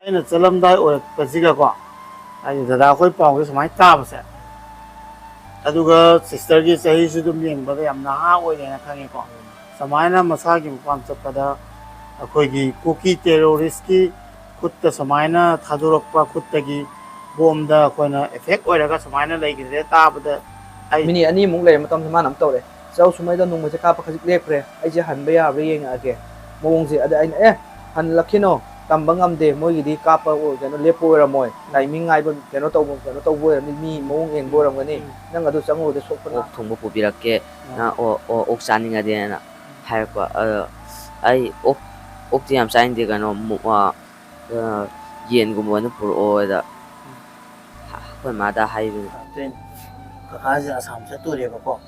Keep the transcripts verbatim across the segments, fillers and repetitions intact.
ꯑꯩꯅ ꯆꯠꯂꯝꯗꯥꯏ ꯑꯣꯏꯔꯛꯄꯁꯤꯒꯀꯣ, ꯍꯥꯏꯗꯤ ꯗꯗꯥ ꯑꯩꯈꯣꯏ ꯄꯥꯎꯁꯦ ꯁꯨꯃꯥꯏꯅ ꯇꯥꯕꯁꯦ, ꯑꯗꯨꯒ ꯁꯤꯁꯇꯔꯒꯤ ꯆꯍꯤꯁꯨ ꯑꯗꯨꯝ ꯌꯦꯡꯕꯗ ꯌꯥꯝ ꯅꯍꯥ ꯑꯣꯏꯔꯦꯅ ꯈꯪꯉꯦꯀꯣ꯫ ꯁꯨꯃꯥꯏꯅ ꯃꯁꯥꯒꯤ ꯃꯄꯥꯟ ꯆꯠꯄꯗ ꯑꯩꯈꯣꯏꯒꯤ ꯀꯨꯀꯤ ꯇꯦꯔꯣꯔꯤꯁꯀꯤ ꯈꯨꯠꯇ ꯁꯨꯃꯥꯏꯅ ꯊꯥꯗꯣꯔꯛꯄ, ꯈꯨꯠꯇꯒꯤ ꯕꯣꯝꯗ ꯑꯩꯈꯣꯏꯅ ꯑꯦꯐꯦꯛ ꯑꯣꯏꯔꯒ ꯁꯨꯃꯥꯏꯅ ꯂꯩꯈꯤꯗ꯭ꯔꯦ ꯇꯥꯕꯗ ꯑꯩ ꯃꯤꯅꯤꯠ ꯑꯅꯤꯃꯨꯛ ꯂꯩꯔ ꯃꯇꯝꯗ ꯃꯥꯅ ꯑꯃ ꯇꯧꯔꯦ, "ꯆꯧ ꯁꯨꯃꯥꯏꯗ ꯅꯣꯡꯃꯩꯁꯦ ꯀꯥꯞꯄ ꯈꯖꯤꯛ ꯂꯦꯞꯈ꯭ꯔꯦ, ꯑꯩꯁꯦ ꯍꯟꯕ ꯌꯥꯕ꯭ꯔꯥ ꯌꯦꯡꯉꯛꯑꯒꯦ ꯃꯑꯣꯡꯁꯦ"꯫ ꯑꯗ ꯑꯩꯅ, "ꯑꯦ, ꯍꯜꯂꯛꯈꯤꯅꯣ, ꯇꯝꯕ ꯉꯝꯗꯦ, ꯃꯣꯏꯒꯤꯗꯤ ꯀꯥꯞꯄ ꯑꯣꯏ-, ꯀꯩꯅꯣ, ꯂꯦꯞꯄ ꯑꯣꯏꯔꯝꯃꯣꯏ, ꯇꯥꯏꯃꯤꯡ ꯉꯥꯏꯕ, ꯀꯩꯅꯣ ꯇꯧꯕ, ꯀꯩꯅꯣ ꯇꯧꯕ ꯑꯣꯏꯔꯝꯅꯤ, ꯃꯤ ꯃꯑꯣꯡ ꯌꯦꯡꯕ ꯑꯣꯏꯔꯝꯒꯅꯤ, ꯅꯪ ꯑꯗꯨ ꯆꯪꯉꯨꯔꯗꯤ ꯁꯣꯛꯄꯅ"꯫ "ꯑꯣꯛ ꯊꯣꯡꯕ ꯄꯨꯕꯤꯔꯛꯀꯦ, ꯅꯪ ꯑꯣ-, ꯑꯣ-, ꯑꯣꯛ ꯆꯥꯅꯤꯡꯉꯗꯤꯅ" ꯍꯥꯏꯔꯛꯄ꯫ ꯑꯗꯣ ꯑꯩ ꯑꯣꯛ, ꯑꯣꯛꯇꯤ ꯌꯥꯝ ꯆꯥꯅꯤꯡꯗꯦ, ꯀꯩꯅꯣ, ꯃꯨ-, ꯑ, ꯑ, "ꯌꯦꯟꯒꯨꯝꯕ ꯑꯣꯏꯅ ꯄꯨꯔꯛꯑꯣ"ꯗ ꯑꯩꯈꯣꯏ ꯃꯥꯗ ꯍꯥꯏꯕꯅꯤ꯫ ꯑꯗꯨꯏꯅꯦ꯫ ꯀꯀꯥꯁꯦ ꯑꯁꯥꯝ ꯆꯠꯇꯣꯔꯦꯕꯀꯣ,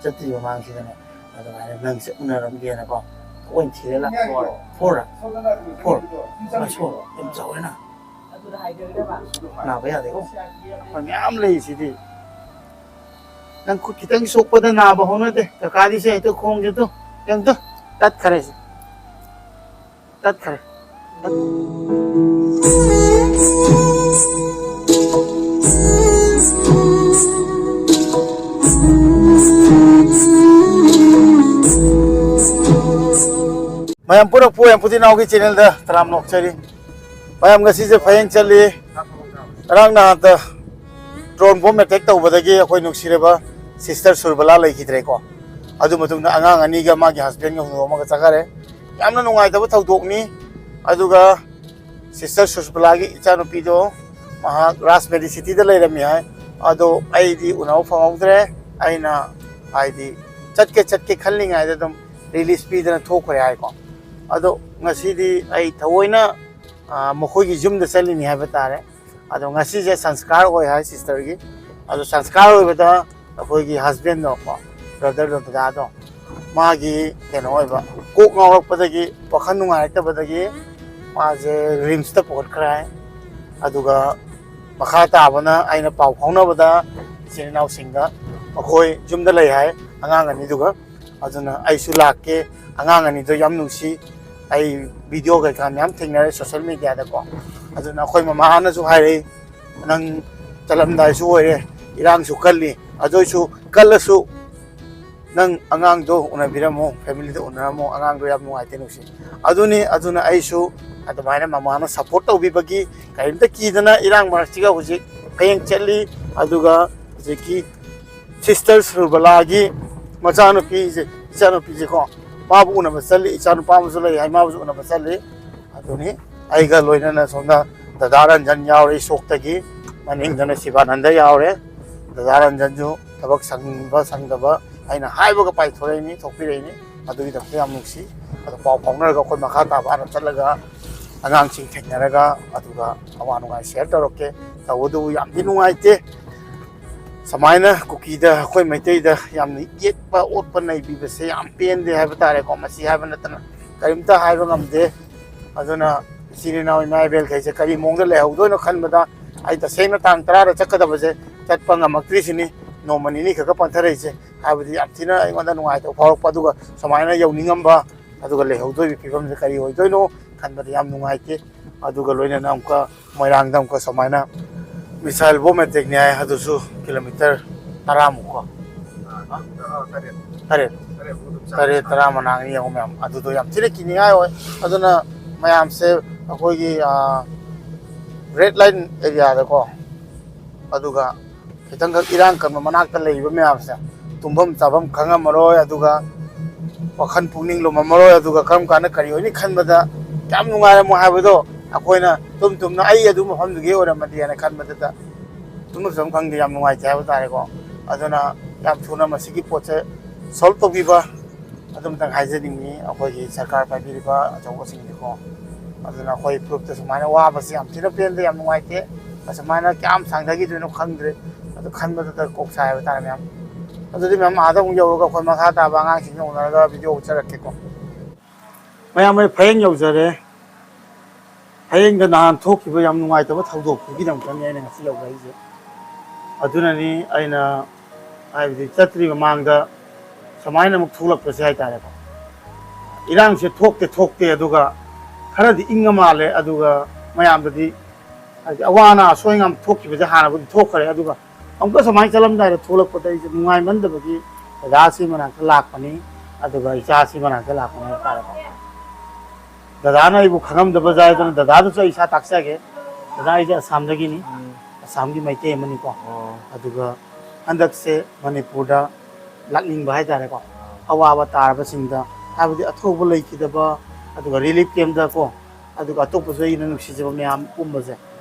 ꯆꯠꯇ꯭ꯔꯤ ꯃꯃꯥꯡꯁꯤꯗꯅꯦ ꯑꯗꯨꯃꯥꯏꯅ ꯅꯪꯁꯦ ꯎꯅꯔꯝꯒꯦꯅꯀꯣ ꯊꯑꯣꯏꯅ ꯊꯤꯔ ꯂꯥꯛꯄ꯫ ꯐꯣꯔ? ꯐꯣꯔ? ꯐꯣꯔ? ꯑꯁ, ꯐꯣꯔ꯫ ꯌꯥꯝ ꯆꯥꯎꯔꯦꯅ꯫ ꯅꯥꯕ ꯌꯥꯗꯦꯀꯣ꯫ ꯑꯩꯈꯣꯏ ꯃꯌꯥꯝ ꯂꯩꯔꯤꯁꯤꯗꯤ꯫ ꯅꯪ ꯈꯨꯠ ꯈꯤꯇꯪ ꯁꯣꯛꯄꯗ ꯅꯥꯕ ꯍꯧꯅꯗꯦ꯫ ꯀꯀꯥꯗꯤ ꯁꯦ ꯍꯦꯛꯇ ꯈꯣꯡꯁꯦ ꯇꯨ꯫ ꯌꯦꯡ ꯇꯨ꯫ ꯇꯠꯈꯔꯦ ꯁꯦ꯫ ꯇꯠꯈꯔꯦ꯫ ꯃꯌꯥꯝ ꯄꯨꯔꯛꯄꯨ ꯌꯥꯝ ꯄꯨꯗꯤ ꯅꯥꯎꯒꯤ ꯆꯦꯅꯦꯜꯗ ꯇꯔꯥꯝꯅ ꯑꯣꯛꯆꯔꯤ꯫ ꯃꯌꯥꯝ ꯉꯁꯤꯁꯦ ꯐꯌꯦꯡ ꯆꯠꯂꯤ꯫ ꯉꯔꯥꯡ ꯅꯍꯥꯟꯇ ꯗ꯭ꯔꯣꯟ ꯕꯣꯝ ꯑꯦꯇꯦꯛ ꯇꯧꯕꯗꯒꯤ ꯑꯩꯈꯣꯏ ꯅꯨꯡꯁꯤꯔꯕ ꯁꯤꯁꯇꯔ ꯁꯨꯔꯕꯂꯥ ꯂꯩꯈꯤꯗ꯭ꯔꯦꯀꯣ꯫ ꯑꯗꯨ ꯃꯇꯨꯡꯗ ꯑꯉꯥꯡ ꯑꯅꯤꯒ ꯃꯥꯒꯤ ꯍꯁꯕꯦꯟꯒ ꯍꯨꯟꯗꯣꯛꯑꯝꯃꯒ ꯆꯠꯈꯔꯦ꯫ ꯌꯥꯝꯅ ꯅꯨꯡꯉꯥꯏꯇꯕ ꯊꯧꯗꯣꯛꯅꯤ꯫ ꯑꯗꯨꯒ ꯁꯤꯁꯇꯔ ꯁꯨꯔꯕꯂꯥꯒꯤ ꯏꯆꯥꯅꯨꯄꯤꯗꯣ ꯃꯍꯥꯛ ꯔꯥꯖ ꯃꯦꯗꯤꯁꯤꯇꯤꯗ ꯂꯩꯔꯝꯃꯤ ꯍꯥꯏ꯫ ꯑꯗꯣ ꯑꯩꯗꯤ ꯎꯅꯕ ꯐꯪꯍꯧꯗ꯭ꯔꯦ꯫ ꯑꯩꯅ ꯍꯥꯏꯗꯤ ꯆꯠꯀꯦ ꯆꯠꯀꯦ ꯈꯜꯂꯤꯉꯩꯗ ꯑꯗꯨꯝ ꯔꯤꯂꯤꯁ ꯄꯤꯗꯅ ꯊꯣꯛꯈ꯭ꯔꯦ ꯍꯥꯏꯀꯣ꯫ ꯑꯗꯣ ꯉꯁꯤꯗꯤ ꯑꯩ ꯊꯑꯣꯏꯅ, ꯑ, ꯃꯈꯣꯏꯒꯤ ꯌꯨꯝꯗ ꯆꯠꯂꯤꯅꯤ ꯍꯥꯏꯕ ꯇꯥꯔꯦ꯫ ꯑꯗꯣ ꯉꯁꯤꯁꯦ ꯁꯪꯁꯀꯥꯔ ꯑꯣꯏ ꯍꯥꯏ ꯁꯤꯁꯇꯔꯒꯤ꯫ ꯑꯗꯣ ꯁꯪꯁꯀꯥꯔ ꯑꯣꯏꯕꯗ ꯑꯩꯈꯣꯏꯒꯤ ꯍꯁꯕꯦꯟꯗꯣ ꯀꯣ, ꯕ꯭ꯔꯗꯔꯗꯣ, ꯗꯗꯥꯗꯣ, ꯃꯥꯒꯤ ꯀꯩꯅꯣ ꯑꯣꯏꯕ, ꯀꯣꯛ ꯉꯥꯎꯔꯛꯄꯗꯒꯤ, ꯋꯥꯈꯜ ꯅꯨꯡꯉꯥꯏꯔꯛꯇꯕꯗꯒꯤ ꯃꯥꯁꯦ ꯔꯤꯝꯁꯇ ꯄꯨꯈꯠꯈ꯭ꯔꯦ ꯍꯥꯏ꯫ ꯑꯗꯨꯒ ꯃꯈꯥ ꯇꯥꯕꯅ ꯑꯩꯅ ꯄꯥꯎ ꯐꯥꯎꯅꯕꯗ ꯏꯆꯤꯟ ꯏꯅꯥꯎꯁꯤꯡꯗ ꯃꯈꯣꯏ ꯌꯨꯝꯗ ꯂꯩ ꯍꯥꯏ ꯑꯉꯥꯡ ꯑꯅꯤꯗꯨꯒ꯫ ꯑꯗꯨꯅ ꯑꯩꯁꯨ ꯂꯥꯛꯀꯦ꯫ ꯑꯉꯥꯡ ꯑꯅꯤꯗꯣ ꯌꯥꯝ ꯅꯨꯡꯁꯤ꯫ ꯑꯩ ꯚꯤꯗꯤꯑꯣ ꯀꯩꯀꯥ ꯃꯌꯥꯝ ꯊꯦꯡꯅꯔꯦ ꯁꯣꯁꯦꯜ ꯃꯦꯗꯤꯌꯥꯗꯀꯣ꯫ ꯑꯗꯨꯅ ꯑꯩꯈꯣꯏ ꯃꯃꯥꯅꯁꯨ ꯍꯥꯏꯔꯛꯏ, "ꯅꯪ ꯆꯠꯂꯝꯗꯥꯏꯁꯨ ꯑꯣꯏꯔꯦ, ꯏꯔꯥꯡꯁꯨ ꯀꯜꯂꯤ, ꯑꯗꯨ ꯑꯣꯏꯁꯨ ꯀꯜꯂꯁꯨ ꯅꯪ ꯑꯉꯥꯡꯗꯣ ꯎꯅꯕꯤꯔꯝꯃꯣ, ꯐꯦꯃꯤꯂꯤꯗꯣ ꯎꯅꯔꯝꯃꯣ, ꯑꯉꯥꯡꯗꯣ ꯌꯥꯝ ꯅꯨꯡꯉꯥꯏꯇꯦ, ꯅꯨꯡꯁꯤ"꯫ ꯑꯗꯨꯅꯤ, ꯑꯗꯨꯅ ꯑꯩꯁꯨ ꯑꯗꯨꯃꯥꯏꯅ ꯃꯃꯥꯅ ꯁꯞꯄꯣꯔꯠ ꯇꯧꯕꯤꯕꯒꯤ ꯀꯔꯤꯝꯇ ꯀꯤꯗꯅ ꯏꯔꯥꯡ ꯃꯔꯛꯁꯤꯒ ꯍꯧꯖꯤꯛ ꯍꯌꯦꯡ ꯆꯠꯂꯤ꯫ ꯑꯗꯨꯒ ꯍꯧꯖꯤꯛꯀꯤ ꯁꯤꯁꯇꯔ ꯁꯨꯔꯕꯂꯥꯒꯤ ꯃꯆꯥꯅꯨꯄꯤꯁꯦ, ꯏꯆꯥꯅꯨꯄꯤꯁꯦꯀꯣ, ꯃꯥꯕꯨ ꯎꯅꯕ ꯆꯠꯂꯤ꯫ ꯏꯆꯥꯅꯨꯄꯥ ꯑꯃꯁꯨ ꯂꯩ ꯍꯥꯏ, ꯃꯥꯕꯨꯁꯨ ꯎꯅꯕ ꯆꯠꯂꯤ꯫ ꯑꯗꯨꯅꯤ, ꯑꯩꯒ ꯂꯣꯏꯅꯅ ꯁꯣꯝꯗ ꯗꯗꯥ ꯔꯟꯖꯟ ꯌꯥꯎꯔꯦ, ꯏꯁꯣꯛꯇꯒꯤ꯫ ꯃꯅꯤꯡꯗꯅ ꯁꯤꯕꯥꯅꯟꯗ ꯌꯥꯎꯔꯦ꯫ ꯗꯗꯥ ꯔꯟꯖꯟꯁꯨ ꯊꯕꯛ ꯁꯪꯕ ꯁꯪꯗꯕ ꯑꯩꯅ ꯍꯥꯏꯕꯒ ꯄꯥꯏꯊꯣꯔꯛꯏꯅꯤ, ꯊꯣꯛꯄꯤꯔꯛꯏꯅꯤ꯫ ꯑꯗꯨꯒꯤꯗꯃꯛꯇ ꯌꯥꯝ ꯅꯨꯡꯁꯤ꯫ ꯑꯗꯣ ꯄꯥꯎ ꯐꯥꯎꯅꯔꯒ ꯑꯩꯈꯣꯏ ꯃꯈꯥ ꯇꯥꯕ ꯍꯥꯟꯅ ꯆꯠꯂꯒ ꯑꯉꯥꯡꯁꯤꯡ ꯊꯦꯡꯅꯔꯒ ꯑꯗꯨꯒ ꯑꯋꯥ ꯅꯨꯡꯉꯥꯏ ꯁꯤꯌꯔ ꯇꯧꯔꯛꯀꯦ꯫ ꯇꯧꯕꯇꯕꯨ ꯌꯥꯝꯗꯤ ꯅꯨꯡꯉꯥꯏꯇꯦ꯫ ꯁꯨꯃꯥꯏꯅ ꯀꯨꯀꯤꯗ, ꯑꯩꯈꯣꯏ ꯃꯩꯇꯩꯗ ꯌꯥꯝꯅ ꯌꯦꯠꯄ ꯑꯣꯠꯄ ꯅꯩꯕꯤꯕꯁꯦ ꯌꯥꯝ ꯄꯦꯟꯗꯦ ꯍꯥꯏꯕ ꯇꯥꯔꯦꯀꯣ꯫ ꯃꯁꯤ ꯍꯥꯏꯕ ꯅꯠꯇꯅ ꯀꯔꯤꯝꯇ ꯍꯥꯏꯕ ꯉꯝꯗꯦ꯫ ꯑꯗꯨꯅ ꯏꯆꯤꯜ ꯏꯅꯥꯎ ꯏꯃꯥ ꯏꯕꯦꯜꯈꯩꯁꯦ ꯀꯔꯤ ꯃꯑꯣꯡꯗ ꯂꯩꯍꯧꯗꯣꯏꯅꯣ ꯈꯟꯕꯗ ꯑꯩ ꯇꯁꯦꯡꯅ ꯇꯥꯡ ꯇꯔꯥꯗ ꯆꯠꯀꯗꯕꯁꯦ ꯆꯠꯄ ꯉꯝꯃꯛꯇ꯭ꯔꯤꯁꯤꯅꯤ꯫ ꯅꯣꯡꯃ ꯅꯤꯅꯤ ꯈꯛꯇ ꯄꯟꯊꯔꯛꯏꯁꯦ꯫ ꯍꯥꯏꯕꯗꯤ ꯌꯥꯝ ꯊꯤꯅ ꯑꯩꯉꯣꯟꯗ ꯅꯨꯡꯉꯥꯏꯇꯕ ꯐꯥꯎꯔꯛꯄ, ꯑꯗꯨꯒ ꯁꯨꯃꯥꯏꯅ ꯌꯧꯅꯤꯡꯉꯝꯕ, ꯑꯗꯨꯒ ꯂꯩꯍꯧꯗꯣꯏꯕ ꯐꯤꯕꯝꯁꯦ ꯀꯔꯤ ꯑꯣꯏꯗꯣꯏꯅꯣ ꯈꯟꯕꯗ ꯌꯥꯝ ꯅꯨꯡꯉꯥꯏꯇꯦ꯫ ꯑꯗꯨꯒ ꯂꯣꯏꯅꯅ ꯑꯃꯨꯛꯀ ꯃꯣꯏꯔꯥꯡꯗ ꯑꯃꯨꯛꯀ ꯁꯨꯃꯥꯏꯅ ꯃꯤꯁꯥꯏꯜ ꯕꯣꯝ ꯑꯦꯇꯦꯛꯅꯤ ꯍꯥꯏ, ꯑꯗꯨꯁꯨ ꯀꯤꯂꯣꯃꯤꯇꯔ ꯇꯔꯥꯃꯨꯛ ꯀꯣ꯫ ꯑꯥ, ꯑꯥ, ꯇꯔꯦꯠ꯫ ꯇꯔꯦꯠ꯫ ꯇꯔꯦꯠꯃꯨꯛ ꯑꯗꯨꯝ ꯆꯥꯡ꯫ ꯇꯔꯦꯠ, ꯇꯔꯥ ꯃꯅꯥꯛꯅꯤ ꯌꯦꯡꯉꯣ ꯃꯌꯥꯝ꯫ ꯑꯗꯨꯗꯣ ꯌꯥꯝ ꯊꯤꯅ ꯀꯤꯅꯤꯡꯉꯥꯏ ꯑꯣꯏ꯫ ꯑꯗꯨꯅ ꯃꯌꯥꯝꯁꯦ ꯑꯩꯈꯣꯏꯒꯤ, ꯑꯥ, ꯔꯦꯠ ꯂꯥꯏꯟ ꯑꯦꯔꯤꯌꯥꯗꯀꯣ, ꯑꯗꯨꯒ ꯈꯤꯇꯪꯈꯛ ꯏꯔꯥꯡ ꯀꯟꯕ ꯃꯅꯥꯛꯇ ꯂꯩꯔꯤꯕ ꯃꯌꯥꯝꯁꯦ ꯇꯨꯝꯐꯝ ꯆꯥꯐꯝ ꯈꯪꯉꯝꯃꯔꯣꯏ, ꯑꯗꯨꯒ ꯋꯥꯈꯜ ꯄꯨꯛꯅꯤꯡ ꯂꯨꯝꯃꯝꯃꯔꯣꯏ, ꯑꯗꯨꯒ ꯀꯔꯝ ꯀꯥꯟꯗ ꯀꯔꯤ ꯑꯣꯏꯅꯤ ꯈꯟꯕꯗ ꯀꯌꯥꯝ ꯅꯨꯡꯉꯥꯏꯔꯝꯃꯣ ꯍꯥꯏꯕꯗꯣ ꯑꯩꯈꯣꯏꯅ ꯇꯨꯝ ꯇꯨꯝꯅ ꯑꯩ ꯑꯗꯨ ꯃꯐꯝꯗꯨꯒꯤ ꯑꯣꯏꯔꯝꯃꯗꯤ ꯍꯥꯏꯅ ꯈꯟꯕꯗꯨꯗ ꯇꯨꯝꯐꯝ ꯆꯥꯐꯝ ꯈꯪꯗꯦ, ꯌꯥꯝ ꯅꯨꯡꯉꯥꯏꯇꯦ ꯍꯥꯏꯕ ꯇꯥꯔꯦꯀꯣ꯫ ꯑꯗꯨꯅ ꯌꯥꯝ ꯊꯨꯅ ꯃꯁꯤꯒꯤ ꯄꯣꯠꯁꯦ ꯁꯣꯜꯕ ꯇꯧꯕꯤꯕ ꯑꯗꯨꯝꯇꯪ ꯍꯥꯏꯖꯅꯤꯡꯉꯤ ꯑꯩꯈꯣꯏꯒꯤ ꯁꯔꯀꯥꯔ ꯄꯥꯏꯕꯤꯔꯤꯕ ꯑꯆꯧꯕꯁꯤꯡꯁꯦꯀꯣ꯫ ꯑꯗꯨꯅ ꯑꯩꯈꯣꯏ ꯐꯨꯔꯨꯞꯇ ꯁꯨꯃꯥꯏꯅ ꯋꯥꯕꯁꯦ ꯌꯥꯝ ꯊꯤꯅ ꯄꯦꯟꯗꯦ, ꯌꯥꯝ ꯅꯨꯡꯉꯥꯏꯇꯦ꯫ ꯑꯁꯨꯃꯥꯏꯅ ꯀꯌꯥꯝ ꯁꯥꯡꯊꯈꯤꯗꯣꯏꯅꯣ ꯈꯪꯗ꯭ꯔꯦ꯫ ꯑꯗꯨ ꯈꯟꯕꯗꯨꯗ ꯀꯣꯛ ꯁꯥꯏ ꯍꯥꯏꯕ ꯇꯥꯔꯦ ꯃꯌꯥꯝ꯫ ꯑꯗꯨꯗꯤ ꯃꯌꯥꯝ ꯑꯥꯗ ꯑꯃꯨꯛ ꯌꯧꯔꯒ ꯑꯩꯈꯣꯏ ꯃꯈꯥ ꯇꯥꯕ ꯑꯉꯥꯡꯁꯤꯡꯒ ꯎꯅꯔꯒ ꯚꯤꯗꯤꯑꯣ ꯎꯠꯆꯔꯛꯀꯦꯀꯣ꯫ ꯃꯌꯥꯝ, ꯑꯩ ꯐꯌꯦꯡ ꯌꯧꯖꯔꯦ꯫ ꯐꯌꯦꯡꯗ ꯅꯍꯥꯟ ꯊꯣꯛꯈꯤꯕ ꯌꯥꯝ ꯅꯨꯡꯉꯥꯏꯇꯕ ꯊꯧꯗꯣꯛꯇꯨꯒꯤꯗꯃꯛꯇꯅꯤ ꯑꯩꯅ ꯉꯁꯤ ꯌꯧꯔꯛꯏꯁꯦ꯫ ꯑꯗꯨꯅꯅꯤ ꯑꯩꯅ, ꯍꯥꯏꯕꯗꯤ, ꯆꯠꯇ꯭ꯔꯤ ꯃꯃꯥꯡꯗ ꯁꯨꯃꯥꯏꯅ ꯑꯃꯨꯛ ꯊꯣꯛꯂꯛꯄꯁꯦ ꯍꯥꯏꯇꯥꯔꯦꯀꯣ꯫ ꯏꯔꯥꯡꯁꯦ ꯊꯣꯛꯇꯦ ꯊꯣꯛꯇꯦ, ꯑꯗꯨꯒ ꯈꯔꯗꯤ ꯏꯪꯉ ꯃꯥꯜꯂꯦ꯫ ꯑꯗꯨꯒ ꯃꯌꯥꯝꯗꯗꯤ ꯍꯥꯏꯗꯤ ꯑꯋꯥ ꯑꯅꯥ ꯑꯁꯣꯏ ꯑꯉꯥꯝ ꯊꯣꯛꯈꯤꯕꯁꯦ ꯍꯥꯟꯅꯕꯨꯗꯤ ꯊꯣꯛꯈ꯭ꯔꯦ, ꯑꯗꯨꯒ ꯑꯃꯨꯛꯀ ꯁꯨꯃꯥꯏꯅ ꯆꯠꯂꯝꯗꯥꯏꯗ ꯊꯣꯛꯂꯛꯄꯗ ꯑꯩꯁꯦ ꯅꯨꯡꯉꯥꯏꯃꯟꯗꯕꯒꯤ ꯗꯗꯥꯁꯤ ꯃꯅꯥꯛꯇ ꯂꯥꯛꯄꯅꯤ, ꯑꯗꯨꯒ ꯏꯆꯥꯁꯤ ꯃꯅꯥꯛꯇ ꯂꯥꯛꯄꯅꯤ ꯍꯥꯏꯇꯥꯔꯦꯀꯣ꯫ ꯗꯗꯥꯅ ꯑꯩꯕꯨ ꯈꯪꯉꯝꯗꯕ ꯌꯥꯏꯗꯅ, ꯗꯗꯥꯗꯨꯁꯨ ꯑꯩ ꯏꯁꯥ ꯇꯥꯛꯆꯒꯦ꯫ ꯗꯗꯥ ꯑꯩꯁꯦ ꯑꯁꯥꯝꯗꯒꯤꯅꯤ, ꯑꯁꯥꯝꯒꯤ ꯃꯩꯇꯩ ꯑꯃꯅꯤꯀꯣ꯫ ꯑꯗꯨꯒ ꯍꯟꯗꯛꯁꯦ ꯃꯅꯤꯄꯨꯔꯗ ꯂꯥꯛꯅꯤꯡꯕ ꯍꯥꯏꯇꯥꯔꯦꯀꯣ, ꯑꯋꯥꯕ ꯇꯥꯔꯕꯁꯤꯡꯗ, ꯍꯥꯏꯕꯗꯤ ꯑꯊꯧꯕ ꯂꯩꯈꯤꯗꯕ, ꯑꯗꯨꯒ ꯔꯤꯂꯤꯐ ꯀꯦꯝꯗꯀꯣ, ꯑꯗꯨꯒ ꯑꯇꯣꯞꯄꯁꯨ ꯑꯩꯅ ꯅꯨꯡꯁꯤꯖꯕ ꯃꯌꯥꯝ ꯄꯨꯝꯕꯁꯦ